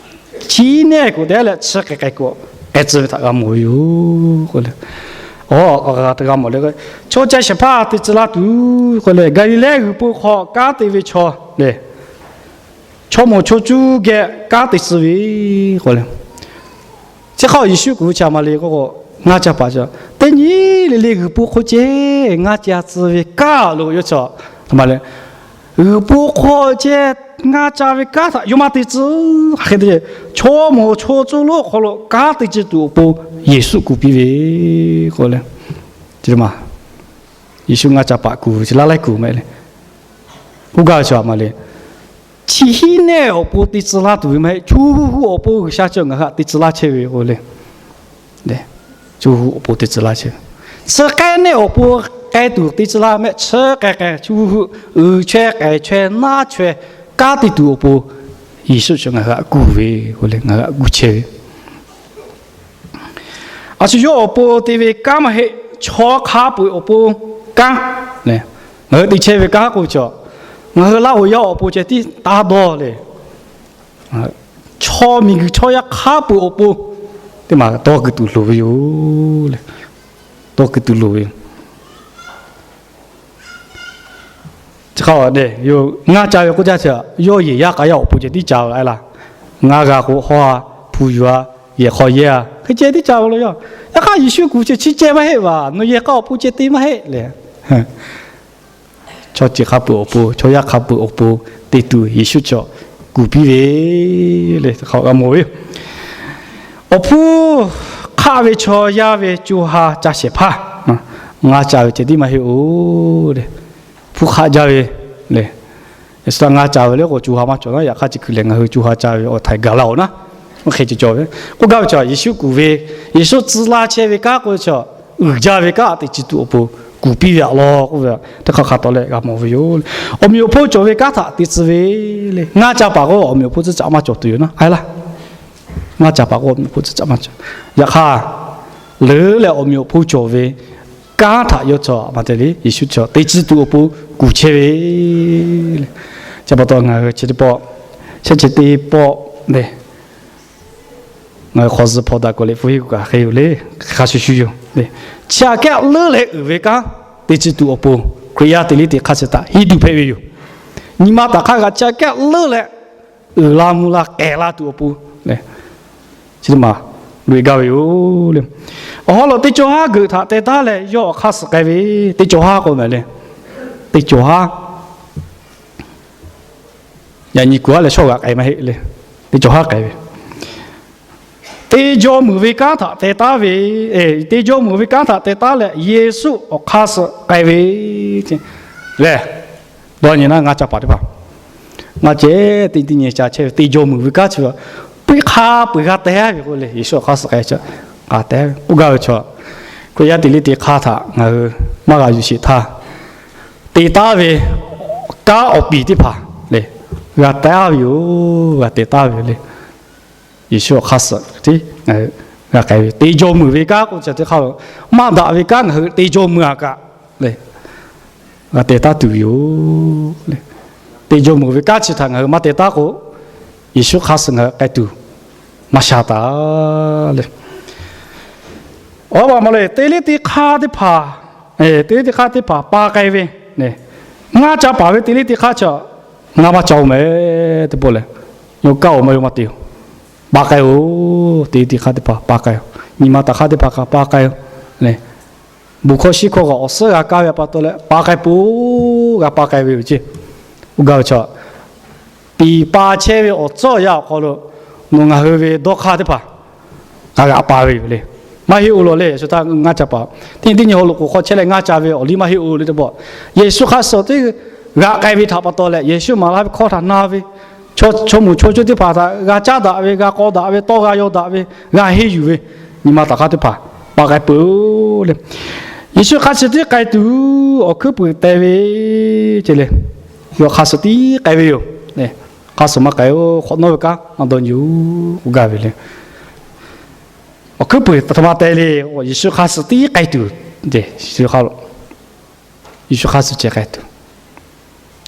Chi nehˇ k'oꞈ te leh chi hk'e k'ai k'o, k'ai tcuh ve htaꞈ g'a mawˬ ve yoˬ k'oˆ le. Aˬ, g'a mawˬ le. Chaw ca shehˍ hpaˇ te tcuh laˇ tuˬ k'oˆ leh, Gaˍliˍlehˇ g'uiˬ po hk'aw kanˉ te ve chaw le, chaw mawˬ chaw cuˇ geh kanˉ te tcuh ve k'oˆ le. Chi hk'aw Yeˍsuˆ kuˬ ve chi maˇ le k'oˆ k'o, ngaˇ ca paˍ chi teˇ nyi le le g'uiˬ po hk'oˆ ceh ngaˇ ca tcuh ve kanˉ lo yawˇ chi, a ma le, g'uiˬ po hk'aw ceh ngaˇ ca ve kanˉ htaꞈ yawˇ maˇ te tcuh. Hk'aˬ hk'e te, chaw mawˬ chaw cuˇ lonˉ awˬ hk'aw lo kanˉ te tcuh tuˬ awˬ pon Yeˍsuˆ kuˬ piˇ ve k'oˆ le. Yeˍsuˆ ngaˇ ca paˍ kuˬ ve chi laˇ laiˉ kuˬ mehˍ le. Oˇ gaˇ ve chi maˇ le. Chi hiˉ nehˇ awˬ pon te tcuh laˇ tuˬ ve maˇ heˆ. Cuˇ hu awˬ pon G'uiˬsha chi ngaˬ hui htaꞈ te tcuh laˇ chehˇ ve k'oˆ le. Cuˇ hu awˬ pon te tcuh laˇ chehˇ ve, chi k'ai nehˇ awˬ pon k'ai tuˬ te t'ai laˇ mehˆ, chi k'ai k'ai cuˇ hu uiˍ chaweh k'ai chaweh naˉ chaweh kanˉ te tuˬ awˬ pon Yeˍsuˆ chi ngaˬ hui htaꞈ kuˬ ve k'oˆ le, ngaˬ hui htaꞈ kuˬ chehˇ ve. A shu yawˇ awˬ pon te ve kanˉ maˇ heˆ, chaw hk'a peu-eˬ awˬ pon kanˉ le. Ngaˬ hui te chehˇ ve kanˉ k'oˆ ve chi, ngaˬ hui laˇ g'awˬ yaˇ awˬ pon ceh tiˉ taˇ dawˇ le. Chaw miˬguiˬ chaw yaˇ hk'a peu-eˬ awˬ pon teˇ maˬ dawˇ kuiˬ tuˬ loˍ ve yoˬ le. Dawˇ kuiˬ tuˬ loˍ ve yoˬ. Chi hk'a a, ngaˇ ca ve k'oˆ jaˇ chi, yawˇ yehˬ yaˇ k'a yaˇ awˬ pon ceh tiˉ ca ve a laˇ. Ngaˇ g'a k'o hawˇ-a, hpu yuˬ-a, yehˬ hk'aw yehˇ-a, hk'e ceh tiˉ ca ve lo yaˇ. Yaꞈ hk'aˇ Yeˍsuˆ kuˬ chi chi ceh maˇ heˆ vaˬ, nawˬ yehˬ k'a awˬ pon ceh te maˇ heˆ le. Chaw ceuˬ hk'a peu-eˬ awˬ pon, chaw yaˇ hk'a peu-eˬ awˬ pon te tuˬ Yeˍsuˆ chi kuˬ piˇ ve le. Hk'a g'a mawˬ ve yoˬ. Awˬ hpfuhˇ hk'aˆ ve chaw yaˇ ve co ha ca shehˍ hpaˇ, ngaˇ ca ve ceh tiˉ maˇ heˆ-oˬ le. Hpfuhˇ hk'aˆ jaˇ ve le. Yeˍsuˆ htaꞈ ngaˇ ca ve le k'o, co ha maˇ cawˬ naˉ. Yaꞈ hk'aˇ chi kuiˬ lehˬ ngaˬ hui co ha ca ve awˬ htaiˍ gaˬ la-oˬ naˉ, oˇ hk'e ceh cawˬ ve. K'oˆ gaˇ ve chaw, Yeˍsuˆ kuˬ ve, Yeˍsuˆ tcuh laˇ chehˇ ve kanˉ k'oˆ ve chaw, uiˍ jaˇ ve kanˉ teꞈ chiˇ tuˬ awˬ pon kuˬ piˇ ve aꞈ law k'oˆ ve, teˇ hk'aˇ hk'a taw leh g'a mawˬ ve yoˬ. Awˬ meꞈ awˬ hponˇ cawˬ ve kanˉ htaꞈ te tcuh ve le. Ngaˇ ca paˍ k'o awˬ meꞈ awˬ hponˇ tcuhˇ caꞈ maˇ cawˬ tuˬ yoˬ naˉ, a laˇ. Ngaˇ ca paˍ k'o awˬ meꞈ awˬ hponˇ tcuhˇ caꞈ maˇ cawˬ. Yaꞈ hk'aˇ, leuˉ leh awˬ meꞈ awˬ hponˇ cawˬ ve kanˉ htaꞈ yawˇ chaw a ma te le, Yeˍsuˆ chaw teꞈ chiˇ tuˬ awˬ pon kuˬ chehˇ ve le. Chi pa taw ngaˬ hui chi teˇ pawˆ, shehˆ chi teˇ pawˆ le, ngaˬ hui hk'aw zuhꞈ hpaw daꞈ k'awꞈ leh hpu hiˆ k'o kaꞈ hk'e yoˬ le. Hk'a shuˍ shuˍ yoˬ le. Chi aꞈ kehˉ leuˉ leh uiˍ ve kanˉ teꞈ chiˇ tuˬ awˬ pon, Hkriꞈ yaˇ teꞈ liˇ teꞈ hk'aˇ chi htaꞈ hiˆ duˬ hpehꞈ ve yoˬ. Nyi ma taꞈ hk'aˇ kaꞈ chi aꞈ kehˉ leuˉ leh uiˍ la mvuh la k'ehˬ la tuˬ awˬ pon le, chi teˇ maˬ loꞈ-e gaˇ ve yoˬ le. Awˬ hawˉ lo teˇ cawˇ haˉ geuꞈ htaꞈ teh taˉ leh yawˇ awˬ hk'aˇ suh k'ai ve. Teˇ cawˇ haˉ k'o mehˍ le, teˇ cawˇ haˉ, yaꞈ nyi kuˬ haˉ leh shawˇ g'aꞈ k'ai maˇ heˆ le. Teˇ cawˇ haˉ k'ai ve, te jaw muiˬ ve kanˉ htaꞈ teh taˉ ve, te jaw muiˬ ve kanˉ htaꞈ teh taˉ leh Yeˍsuˆ awˬ hk'aˇ suh k'ai ve le. Dawˇ nyi naˉ, ngaˇ ca paˍ teˇ hpaˍ ngaˇ ceh teˇ nyi ca chehˇ ve, te jaw muiˬ ve kanˉ chi puiˉ hk'a peu-eˬ g'a teh ve k'o le, Yeˍsuˆ awˬ hk'aˇ suh k'ai chi g'a teh ve. K'oˆ gaˇ ve chaw, Hkriꞈ yaˇ teꞈ liˇ teꞈ hk'aˇ htaꞈ ngaˬ hui maˇ g'a yuˬ sheˍ htaˇ, te taˉ ve kanˉ awˬ piˍ teˇ hpaˍ le, g'a taˍ ve yoˬ. G'a teh taˉ ve yoˬ le. Yeˍsuˆ awˬ hk'aˇ suh tiˉ ngaˬ hui g'a k'ai ve, te jaw muiˬ ve kanˉ k'oˆ chi teˇ hk'aˇ lo, maˇ daꞈ ve kanˉ ngaˬ hui te jaw muiˬ-a kaꞈ le, g'a teh taˉ tuˬ ve yoˬ le. Te jaw muiˬ ve kanˉ chi htaꞈ ngaˬ hui maˇ teh taˉ k'o, Yeˍsuˆ hk'aˇ suh ngaˬ hui k'ai tuˬ maˇ sha taˍ le. Awˬ pa ma le, teꞈ liˇ teˇ hk'aˇ teˇ hpaˍ, teꞈ liˇ teˇ hk'aˇ teˇ hpaˍ pa k'ai ve, ngaˇ ca paˍ ve teꞈ liˇ teˇ hk'aˇ chi ngaˇ maˇ ca-oˬ mehˍ. Teˇ pawˆ lehˬ, yawˇ kaˇ-oˬ maˇ yawˇ maˇ te-oˬ. Pa k'ai-oˬ. Teꞈ liˇ teˇ hk'aˇ teˇ hpaˍ pa k'ai-oˬ. Nyi ma taꞈ hk'aˇ teˇ hpaˍ kaꞈ pa k'ai-oˬ le. Bon hkawˇ shiˉ hkawˇ kaꞈ awˬ suhˉ g'a kaˇ ve pa taw leh pa k'ai peuˬ-oˬ. G'a pa k'ai ve yoˬ ceˇ. K'oˆ gaˇ ve chaw, piˍ pa chehˇ ve awˬ tcuhˉ awˬ yanˇ awˬ hk'aw lo nawˬ ngaˬ hui ve dawˇ hk'aˇ teˇ hpaˍ ngaˬ g'a pa ve yoˬ le. Maˇ heˆ-oˬ lawˬ le. Yeˍsuˆ htaꞈ ngaˇ ca paˍ teˇ nyi teˇ nyi haw loꞈ k'oˍ hk'aw chehˇ leh ngaˇ ca ve awˬ liˇ maˇ heˆ-oˬ le teˇ pawˆ. Yeˍsuˆ hk'aˇ suh teˇ g'aꞈ k'ai ve htaꞈ pa taw leh, Yeˍsuˆ maˍ laˇ ve hkawˇ htaꞈ na ve, chaw mawˬ chaw ceuˬ teˇ hpaˍ htaꞈ g'a caˉ daꞈ ve, g'a k'aw daꞈ ve, tawˇ g'a yaw daꞈ ve, g'a henˇ yuˬ ve, nyi ma taꞈ hk'aˇ teˇ hpaˍ pa k'ai peuˬ-oˬ le. Yeˍsuˆ hk'aˇ suh tiˉ k'ai tuˬ awˬ hkuiˉ puiˍ teh ve ceˇ le. Yawˇ hk'aˇ suh tiˉ k'ai ve yoˬ. Hk'aˇ suh maˇ k'ai-oˬ. Hk'awꞈ nawˉ ve kanˉ maˇ dawˇ nyi-oˬ k'oˆ gaˇ ve le. Awˬ hkuiˉ puiˍ htaꞈ ma teh le. Yeˍsuˆ hk'aˇ suh tiˉ k'ai tuˬ, Yeˍsuˆ hk'aˇ suh ceh k'ai tuˬ.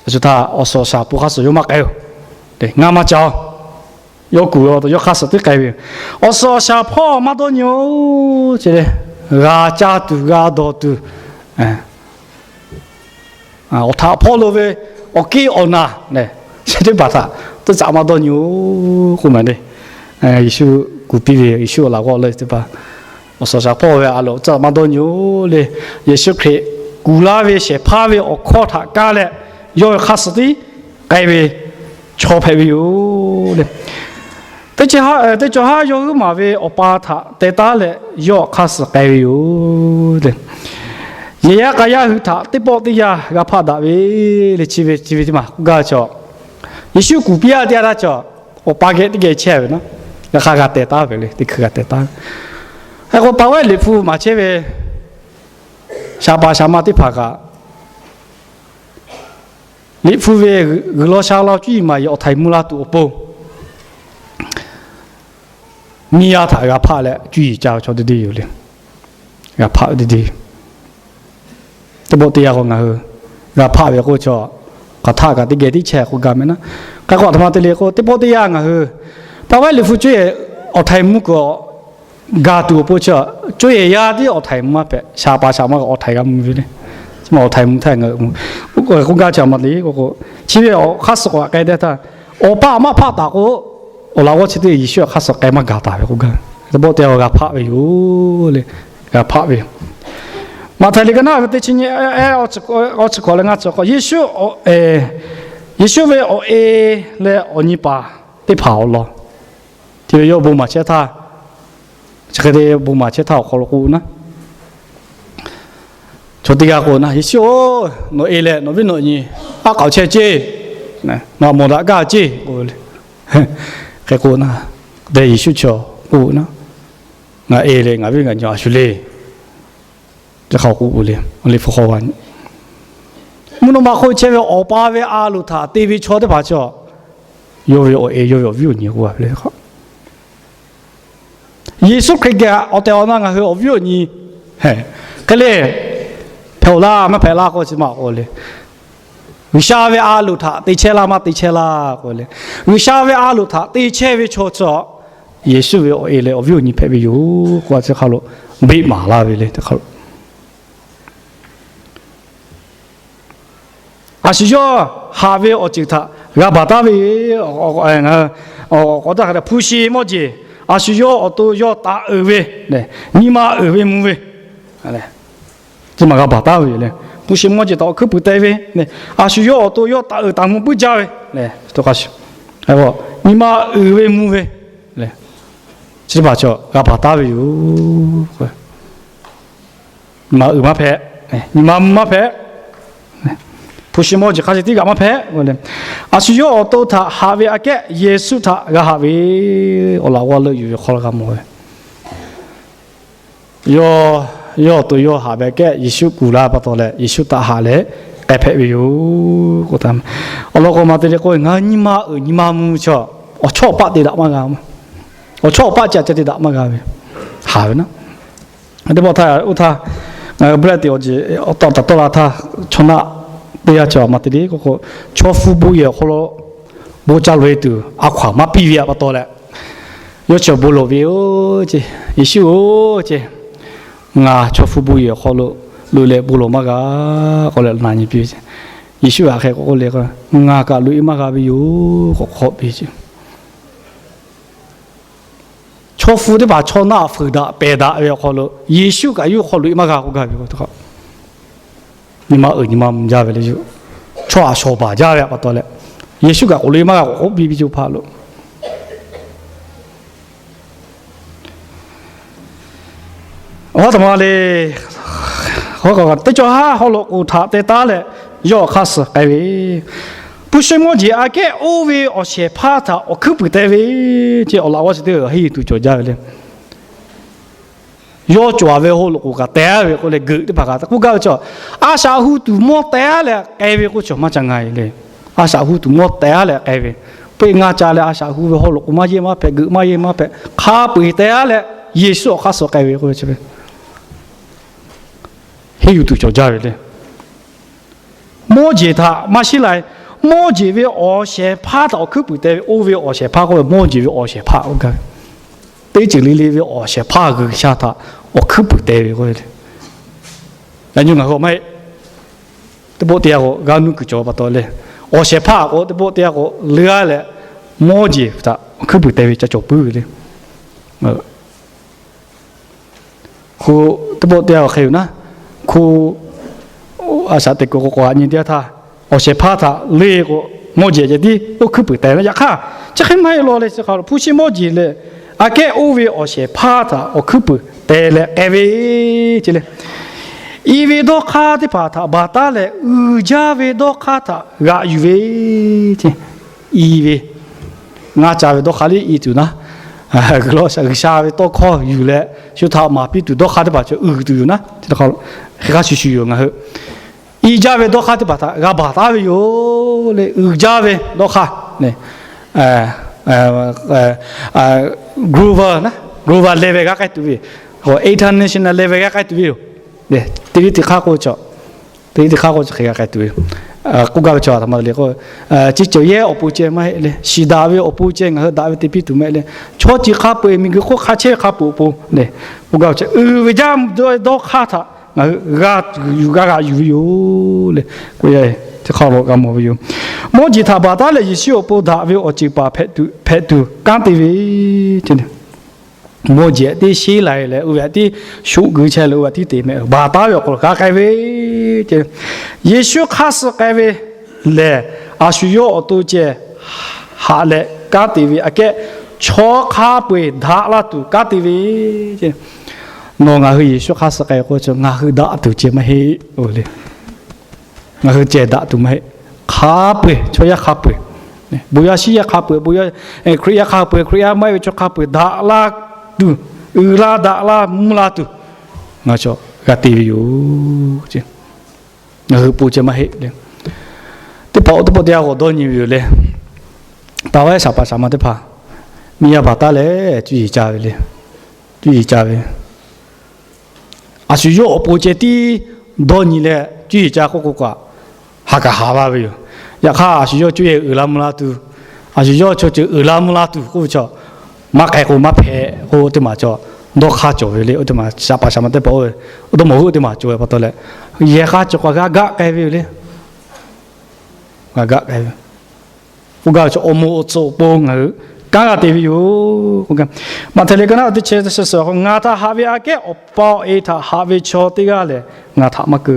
Yeˍsuˆ htaꞈ awˬ suhˍ awˬ shaˍ hpu hk'aˇ suh yawˇ maˇ k'ai-oˬ. Ngaˇ maˇ ca-oˬ. Yawˇ kuˬ ve pa taw yawˇ hk'aˇ suh tiˉ k'ai ve yoˬ. Awˬ suhˍ awˬ shaˍ hpawˇ maˇ dawˇ nyi-oˬ ceˇ le. G'a caˇ tuˬ, g'a dawˬ tuˬ, awˬ htaꞈ hpawˇ lo ve awˬ kiˇ awˬ naˬ lehˬ, chi teˇ hpaˍ htaꞈ teˇ caꞈ maˇ dawˇ nyi-oˬ k'oˆ mehˍ le. Yeˍsuˆ kuˬ piˇ ve, Yeˍsuˆ awˬ laꞈ g'awˇ leh teˇ hpaˍ awˬ suhˍ awˬ shaˍ hpawˇ ve a loˍ teˇ caꞈ maˇ dawˇ nyi-oˬ le. Yeˍsuˆ Hkriꞈ kuˬ laˇ ve shehˍ hpaˇ ve awˬ hkawˇ htaꞈ kaˇ leh, yawˇ ve hk'aˇ suh tiˉ k'ai ve chaw hpehꞈ ve yoˬ le. Teˇ cawˬ haˉ yawˇ huiˉ maˬ ve awˬ pa htaꞈ teh taˉ leh yawˇ awˬ hk'aˇ suh k'ai ve yoˬ le. Yehˬ yaˇ k'a yaˇ hui htaꞈ teˇ pawˆ teˇ yanˇ g'a hpaˆ daꞈ ve le. Chi ve chi ve teˇ maˬ k'oˆ gaˇ ve chaw, Yeˍsuˆ kuˬ piˇ-a teˇ yanˇ htaˇ chaw, awˬ pa geh teˇ geh chehˇ ve naˉ, yaꞈ hk'aˇ g'a teh taˉ ve le. Teˇ hkui g'a teh taˉ ve. Hk'e k'o, paˍ wehˉ liꞈ hpu maˍ chehˇ ve shaˍ paˍ shaˍ ma teˇ hpaˍ kaꞈ, liꞈ hpu ve g'uiˬ law sha law cuˇ yiˍ maˍ yiˍ awˬ htaiˍ mvuh la tuˬ awˬ pon, miˇ yaˇ htaꞈ g'a hpaˆ leh cuˇ yiˍ ca ve chaw teˇ deˇ yoˬ le. G'a hpaˆ ve teˇ deˇ. Teˇ pawˆ teˇ yanˇ k'o ngaˬ hui g'a hpaˆ ve k'oˆ ve chaw, hk'aˬ htaˆ kaꞈ teˇ geh tiˉ chehˇ k'oˆ gaˇ mehˍ naˉ. Hk'e k'o, a htoꞈ ma te le k'o, teˇ pawˆ teˇ yanˇ ngaˬ hui paˍ wehˉ liꞈ hpu cuˇ yehˬ awˬ htaiˍ mvuh kuiˬ ga tuˬ awˬ pon chi, cuˇ yehˬ yaˇ tiˉ awˬ htaiˍ mvuh maˇ hpehꞈ, shaˍ paˍ shaˍ ma kaꞈ awˬ htaiˍ g'a mvuh ve le. Chi ma awˬ htaiˍ mvuh htaˇ ngaˬ hui k'oˆ gaˇ chi a ma le k'o k'o, chi ve awˬ hk'aˇ suh k'awꞈ k'ai teh htaˇ, awˬ pa maˇ hpaˆ taˍ k'o, awˬ laꞈ g'awˇ chi teˇ Yeˍsuˆ awˬ hk'aˇ suh k'ai maˇ gaˬ taˍ ve k'oˆ gaˇ. Teˇ pawˆ teˇ yanˇ g'a hpaˆ ve yoˬ le. G'a hpaˆ ve yoˬ. Maꞈhtehˍ liꞈ ka naˉ ve teˇ chi nyi ehˉ, awˬ chi hkawꞈ leh ngaˇ chi hkawꞈ, Yeˍsuˆ Yeˍsuˆ ve awˬ e leh awˬ nyi paˍ teˇ hpaˍ awˬ lawn, chi ve yawˇ bon maˍ chehˇ htaˇ, chi hk'e te bon maˍ chehˇ htaˇ awˬ hk'aw lo k'oˆ naˉ, chaw teˇ g'aˇ k'oˆ naˉ, Yeˍsuˆ-oˬ, nawˬ e leh nawˬ viˉ nawˬ nyi aˉ k'aoˍ chehˇ ceˇ, nawˬ mawˬ daꞈ gaˇ ceˇ k'o le. Hk'e k'o naˉ, te Yeˍsuˆ chi k'oˆ naˉ, Ngaˬ e leh ngaˬ viˉ ngaˬ nyi a shu le. Teˇ hk'a k'oˆ le, le hpu hk'aw va nyi. Mvuhˇ naw ma hk'oˆ chehˇ ve Awˬ pa ve a loˍ htaꞈ te ve chaw teˇ hpaˍ chi, yawˇ ve awˬ e, yawˇ ve awˬ viˉ awˬ nyi k'oˆ ve le. Yeˍsuˆ Hkriꞈ geh awˬ tehˬ awˬ na ngaˬ hui awˬ viˉ awˬ nyi hk'e le hpehꞈ-oˬ laˇ maˇ hpehꞈ laˇ k'oˆ chi maˇ k'oˆ le. G'uiˬsha ve a loˍ htaꞈ te chehˇ laˇ maˇ te chehˇ laˇ k'oˆ le. G'uiˬsha ve a loˍ htaꞈ te chehˇ ve chaw chi, Yeˍsuˆ ve awˬ e leh awˬ viˉ awˬ nyi hpehꞈ ve yoˬ k'oˆ chi hk'a lo beˆ maˍ laˇ ve le. A shu yawˇ haꞈ ve awˬ ceuˬ htaꞈ g'a baˬ taˉ ve, k'awꞈ daꞈ hk'a hpu shi mawˇ jeˬ, a shu yawˇ awˬ to yawˇ taˍ uiˍ ve, nyi ma uiˍ ve mvuh ve, chi ma g'a baˬ taˉ ve yoˬ le. Hpu shi mawˇ jeˬ htaꞈ awˬ hkuiˉ puiˍ te ve, a shu yawˇ awˬ to yawˇ taˍ uiˍ taˍ mvuh puiˉ jaˇ ve, nyi ma uiˍ ve mvuh ve, chi teˇ hpaˍ chaw g'a baˬ taˉ ve yoˬ. Nyi ma uiˍ maˇ hpehꞈ, nyi ma mvuh maˇ hpehꞈ, hpu shi mawˇ jeˬ hk'a ce tiˉ g'aꞈ maˇ hpehꞈ. A shu yawˇ awˬ to htaꞈ haꞈ ve aꞈ kehˉ Yeˍsuˆ htaꞈ g'a haꞈ ve, awˬ laꞈ g'awˇ leuˆ yuˬ ve hk'aw lo g'a mawˬ ve. Yawˇ, yawˇ awˬ to yawˇ haꞈ ve aꞈ kehˉ Yeˍsuˆ kuˬ la pa taw leh Yeˍsuˆ htaꞈ haꞈ leh k'ai hpehꞈ ve yoˬ k'o, awˬ lawn k'o ma te le k'o, ngaˬ hui nyi ma uiˍ nyi ma mvuh ve chaw, awˬ chawˇ awˬ paˆ te daꞈ maˇ g'a, awˬ chawˇ awˬ paˆ ca ca te daꞈ maˇ g'a ve, haꞈ ve naˉ. Teˇ pawˆ htaˇ oˇ htaˇ, ngaˬ hui Bvuhleˆ te awˬ jeˬ taw taˍ tawˆ la htaˇ, chaw naˆ teˇ g'aˇ chi a ma te le k'o k'o, chaw hpu bon yehˬ awˬ hk'aw lo bon ca loꞈ-e tuˬ a hkaw-anˬ maˇ piˇ ve pa taw leh, yawˇ chi bon lawˬ ve yoˬ ce, Yeˍsuˆ-oˬ ce, ngaˬ chaw hpu bon yehˬ awˬ hk'aw lo loꞈ-e leh bon lawˬ maˇ g'a k'oˆ leh na nyi piˇ ve ce. Yeˍsuˆ htaꞈ hk'e k'oˆ le k'o, ngaˬ kaꞈ loꞈ-e maˇ g'a ve yoˬ k'awꞈ k'oˆ piˇ ce. Chaw hpu teˇ hpaˍ chaw naˆ fuiˍ daꞈ pehˬ daꞈ ve awˬ hk'aw lo Yeˍsuˆ kaꞈ yawˇ hk'aw loꞈ-e maˇ g'a k'oˆ gaˇ ve k'o, nyi ma uiˍ nyi ma mvuh jaˇ ve le. Chaw aꞈ shawˍ baˬ jaˇ ve pa taw leh, Yeˍsuˆ kaꞈ k'oꞈ loꞈ-e maˇ g'a k'awꞈ k'oˆ piˇ ve ce hpaˇ lo. Awˬ ha htaꞈ ma le, teˇ cawˬ haˉ haw loꞈ k'oˍ htaꞈ te taˉ leh yawˇ awˬ hk'aˇ suh k'ai ve, hpu shi mawˇ jeˬ aꞈ kehˉ oˇ ve awˬ shehˍ hpaˇ htaꞈ awˬ hkuiˉ puiˍ te ve, ce awˬ laꞈ g'awˇ chi teˇ g'aˇ henˇ yuˬ tuˬ cawˬ jaˇ ve le. Yawˇ cawˬ ve haw loꞈ k'oˍ kaꞈ teh-a ve k'oˆ leh, geuꞈ teˇ hpaˍ kaꞈ k'oˆ gaˇ ve chaw, a shaꞈ hu tuˬ mawˇ teh-a leh k'ai ve k'oˆ chaw maˇ ca nga-e le. A shaꞈ hu tuˬ mawˇ teh-a leh k'ai ve, peˆ ngaˇ ca leh a shaꞈ hu ve haw loꞈ k'oˍ maˇ yeˇ maˇ hpehꞈ, geuꞈ maˇ yeˇ maˇ hpehꞈ, hk'a peu-eˬ teh-a leh Yeˍsuˆ awˬ hk'aˇ suh k'ai ve k'oˆ ve chi ve henˇ yuˬ tuˬ cawˬ jaˇ ve le. Mawˇ jeˬ htaꞈ maˇ shiˉ la-e. Mawˇ jeˬ ve awˬ shehˍ hpaˇ htaꞈ awˬ hkuiˉ puiˍ te ve, oˇ ve awˬ shehˍ hpaˇ k'oˆ ve, mawˇ jeˬ ve awˬ shehˍ hpaˇ k'oˆ gaˇ ve, teˇ ceuˬ le le ve awˬ shehˍ hpaˇ G'uiˬsha htaꞈ awˬ hkuiˉ puiˍ te ve k'oˆ ve le. Yaꞈ nyi ngaˬ hui maˇ heˆ. Teˇ pawˆ teˇ yanˇ k'o g'a nuˇ kuiˬ cawˬ pa taw leh, awˬ shehˍ hpaˇ k'o teˇ pawˆ teˇ yanˇ k'o leuˉ-a leh, mawˇ jeˬ htaꞈ awˬ hkuiˉ puiˍ te ve ca cawˬ puiˉ ve le. Hku teˇ pawˆ teˇ yanˇ hk'e yoˬ naˉ, hku a shaꞈ teꞈ kuiˬ k'o k'awꞈ haꞈ nyi teˇ yanˇ htaˇ, awˬ shehˍ hpaˇ htaꞈ le k'o, mawˇ jeˬ ceh tiˉ oˇ hkuiˉ puiˍ te ve. Yaꞈ hk'aˇ, chi hk'e maˇ heˆ law leh chi hk'a lo hpu shi mawˇ jeˬ leh aꞈ kehˉ oˇ ve awˬ shehˍ hpaˇ htaꞈ awˬ hkuiˉ puiˍ te leh k'ai ve ce le. I ve dawˇ hk'aˇ teˇ hpaˍ htaꞈ baˬ taˉ leh, uiˍ jaˇ ve dawˇ hk'aˇ htaꞈ g'aꞈ yuˬ ve ce. I ve ngaˇ ca ve dawˇ hk'aˇ le i tuˬ naˉ, G'uiˬsha ve tawˇ hkawˇ yuˬ leh shu htaꞈ maˍ piˇ tuˬ dawˇ hk'aˇ teˇ hpaˍ chaw uiˍ tuˬ yoˬ naˉ, hk'e hk'a shuˍ shuˍ yoˬ ngaˬ hui. I jaˇ ve dawˇ hk'aˇ teˇ hpaˍ htaꞈ g'a baˬ taˉ ve yoˬ le. Uiˍ jaˇ ve dawˇ hk'aˇ, global, global level g'a k'ai tuˬ ve, international level g'a k'ai tuˬ ve yoˬ. Teˇ liˇ teˇ hk'aˇ k'o, teˇ liˇ teˇ hk'aˇ k'o chi hk'e g'a k'ai tuˬ ve yoˬ. K'oˆ gaˇ ve chaw htaꞈ ma le k'o, chi cawˬ yehˇ awˬ pon ceh maˇ heˆ le. Shiˍ daꞈ ve awˬ pon ceh ngaˬ hui daꞈ ve te piˇ tuˬ mehˆ le. Chaw ceuˬ hk'a peu-eˬ miˬguiˬ hk'oˆ hk'a chehˇ ve hk'a peu-eˬ awˬ pon le. K'oˆ gaˇ ve chaw, uiˍ ve jaˇ dawˇ hk'aˇ htaꞈ ngaˬ hui g'a yuˬ g'a g'aꞈ yuˬ ve yoˬ le. K'o, teˇ hk'aˇ lo g'a mawˬ ve yoˬ. Mawˇ jeˬ htaꞈ baˬ taˉ leh Yeˍsuˆ awˬ pon daꞈ ve awˬ ceuˬ paˍ hpehꞈ tuˬ kanˉ te ve ce. Mawˇ jeˬ teˇ sheˉ lai leh oˇ ve teˇ shoˆ gui chehˇ leh oˇ ve tiˉ te mehˆ, baˬ taˉ ve awˬ hk'aw lo g'a k'ai ve ce. Yeˍsuˆ hk'aˇ suh k'ai ve lehˬ, A shu yawˇ awˬ to ceh haꞈ leh kanˉ te ve aꞈ kehˉ, chaw hk'a peu-eˬ daꞈ la tuˬ kanˉ te ve. Nawˬ ngaˬ hui Yeˍsuˆ hk'aˇ suh k'ai k'o, ngaˬ hui daꞈ tuˬ ceh maˇ heˆ le. Ngaˬ hui ceh daꞈ tuˬ maˇ heˆ. Hk'a peu-eˬ, chaw yaˇ hk'a peu-eˬ, bon yaˇ shiˉ yaˇ hk'a peu-eˬ, bon yaˇ, Hkriꞈ yaˇ hk'a peu-eˬ, Hkriꞈ yaˇ maˇ heˆ ve chaw hk'a peu-eˬ daꞈ la tuˬ, uiˍ la daꞈ la mvuh la tuˬ, ngaˬ chaw g'a te ve yoˬ. Ngaˬ hui pon ceh maˇ heˆ le. Teˇ hpaˍ oˇ teˇ pawˆ teˇ yanˇ k'awꞈ dawˇ nyi ve yoˬ le. Taˍ ve shaˍ paˍ shaˍ ma teˇ hpaˍ miˬ yaˇ baˬ taˉ leh cuˇ yiˍ ca ve le. Cuˇ yiˍ ca ve, a shu yawˇ awˬ pon ceh tiˉ dawˇ nyi leh cuˇ yiˍ ca k'oˆ k'o kaꞈ, ha kaꞈ haˍ la ve yoˬ. Yaꞈ hk'aˇ, a shu yawˇ cuˇ yiˍ uiˍ la mvuh la tuˬ, a shu yawˇ chaw ceuˬ uiˍ la mvuh la tuˬ k'oˆ ve chaw, maˇ k'ai k'o maˇ hpehꞈ k'o, oˇ teˇ maˬ cawˬ dawˇ hk'aˇ cawˬ ve le. Oˇ teˇ maˬ shaˍ paˍ shaˍ ma teˇ pawˆ oˇ ve, oˇ dawˇ mawˬ hui oˇ teˇ maˬ cawˬ ve pa taw leh, yehˬ k'a cawˬ kaꞈ g'a gaˆ k'ai ve yoˬ le. G'a gaˆ k'ai ve, k'oˆ gaˇ ve chaw awˬ moˍ awˬ tcuhˍ awˬ pon ngaˬ hui kanˉ g'a te ve yoˬ. Maꞈhtehˍ liꞈ ka naˉ teˇ chi suhˍ, ngaˬ htaꞈ haꞈ ve aꞈ kehˉ Awˬ pa awˬ e htaꞈ haꞈ ve chaw teˇ g'aˇ lehˬ, ngaˬ htaꞈ maˇ keu.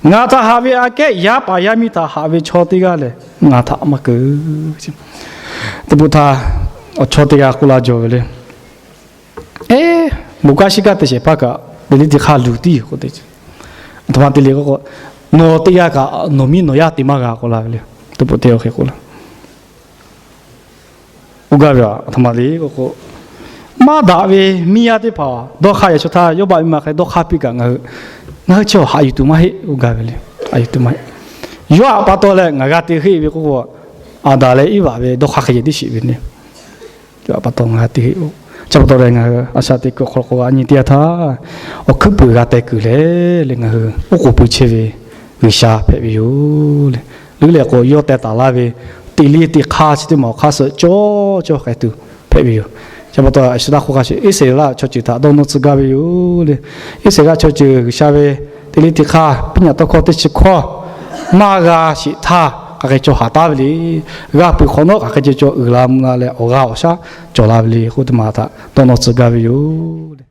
Ngaˬ htaꞈ haꞈ ve aꞈ kehˉ yaˇ paˍ yaˇ miˇ htaꞈ haꞈ ve chaw teˇ g'aˇ lehˬ, ngaˬ htaꞈ maˇ keu. Teˇ pawˆ htaˇ, awˬ chawˇ teˇ g'aˇ k'oˆ laˇ jaw ve le. Eˬ, bon kaˇ shiˉ kaˇ te shehˍ hpaˇ kaꞈ teꞈ liˇ teꞈ hk'aˇ luˬ tiˉ yoˬ k'oˆ te. Aˬ htoꞈ ma te le k'o, nawˬ teˇ g'aˇ kaꞈ nawˬ miˇ nawˬ yaˇ te maˇ g'a k'oˆ la ve le. Teˇ pawˆ teˇ yanˇ hk'e k'oˆ la. K'oˆ gaˇ ve aˬ htoꞈ ma le k'o, maˇ daꞈ ve miˇ yaˇ teˇ hpaˍ dawˇ hk'aˇ yaꞈ chaw htaˇ, yawˇ baˆ ve maˇ hk'e dawˇ hk'aˇ piˇ kaꞈ ngaˬ hui, ngaˬ hui chi awˬ haꞈ yuˬ tuˬ maˇ heˆ k'oˆ gaˇ ve le. Haꞈ yuˬ tuˬ maˇ heˆ. Yawˇ htaꞈ pa taw leh ngaˬ g'a te heˆ ve k'oˆ k'o, Aˍdanˍ leh Iˉvaꞈ ve dawˇ hk'aˇ hk'e ceh tiˉ sheˍ ve le. Yawˇ htaꞈ pa taw ngaˬ g'a te heˆ. Chi pa taw leh ngaˬ hui a shaꞈ teꞈ kuiˬ awˬ hk'aw lo k'o, a nyi teˇ yanˇ htaˇ awˬ hkuiˉ puiˍ g'a teh kuiˬ leh le, ngaˬ hui oˉ k'oˍ pui chehˇ ve G'uiˬsha hpehꞈ ve yoˬ le. Leuˉ leh k'o, yawˇ teh taˍ laˇ ve teꞈ liˇ teꞈ hk'aˇ chi teˇ maˬ awˬ hk'aˇ suh cawˇ cawˇ k'ai tuˬ hpehꞈ ve yoˬ. Chi pa taw, a shu htaˇ hk'oˆ hk'a shuˍ Iˉsaˍreˍlaˆ chaw ceuˬ htaꞈ dawˇ nawˇ tcuh gaˇ ve yoˬ le. Iˉsaˍreˍlaˆ chaw ceuˬ G'uiˬsha ve teꞈ liˇ teꞈ hk'aˇ piˇ nyaꞈ tawˇ hkawˇ teˇ chi hkawˇ maˇ g'a sheˍ htaˇ, hk'aˬ hk'e cawˬ haˍ taˉ ve le. G'a peuˬ hk'awꞈ nawˉ hk'aˬ hk'e ceh cawˬ uiˍ la mvuh la leh awˬ g'aˇ awˬ shaˉ cawˬ la ve le k'oˆ teˇ maˬ htaꞈ dawˇ nawˇ tcuh gaˇ ve yoˬ le.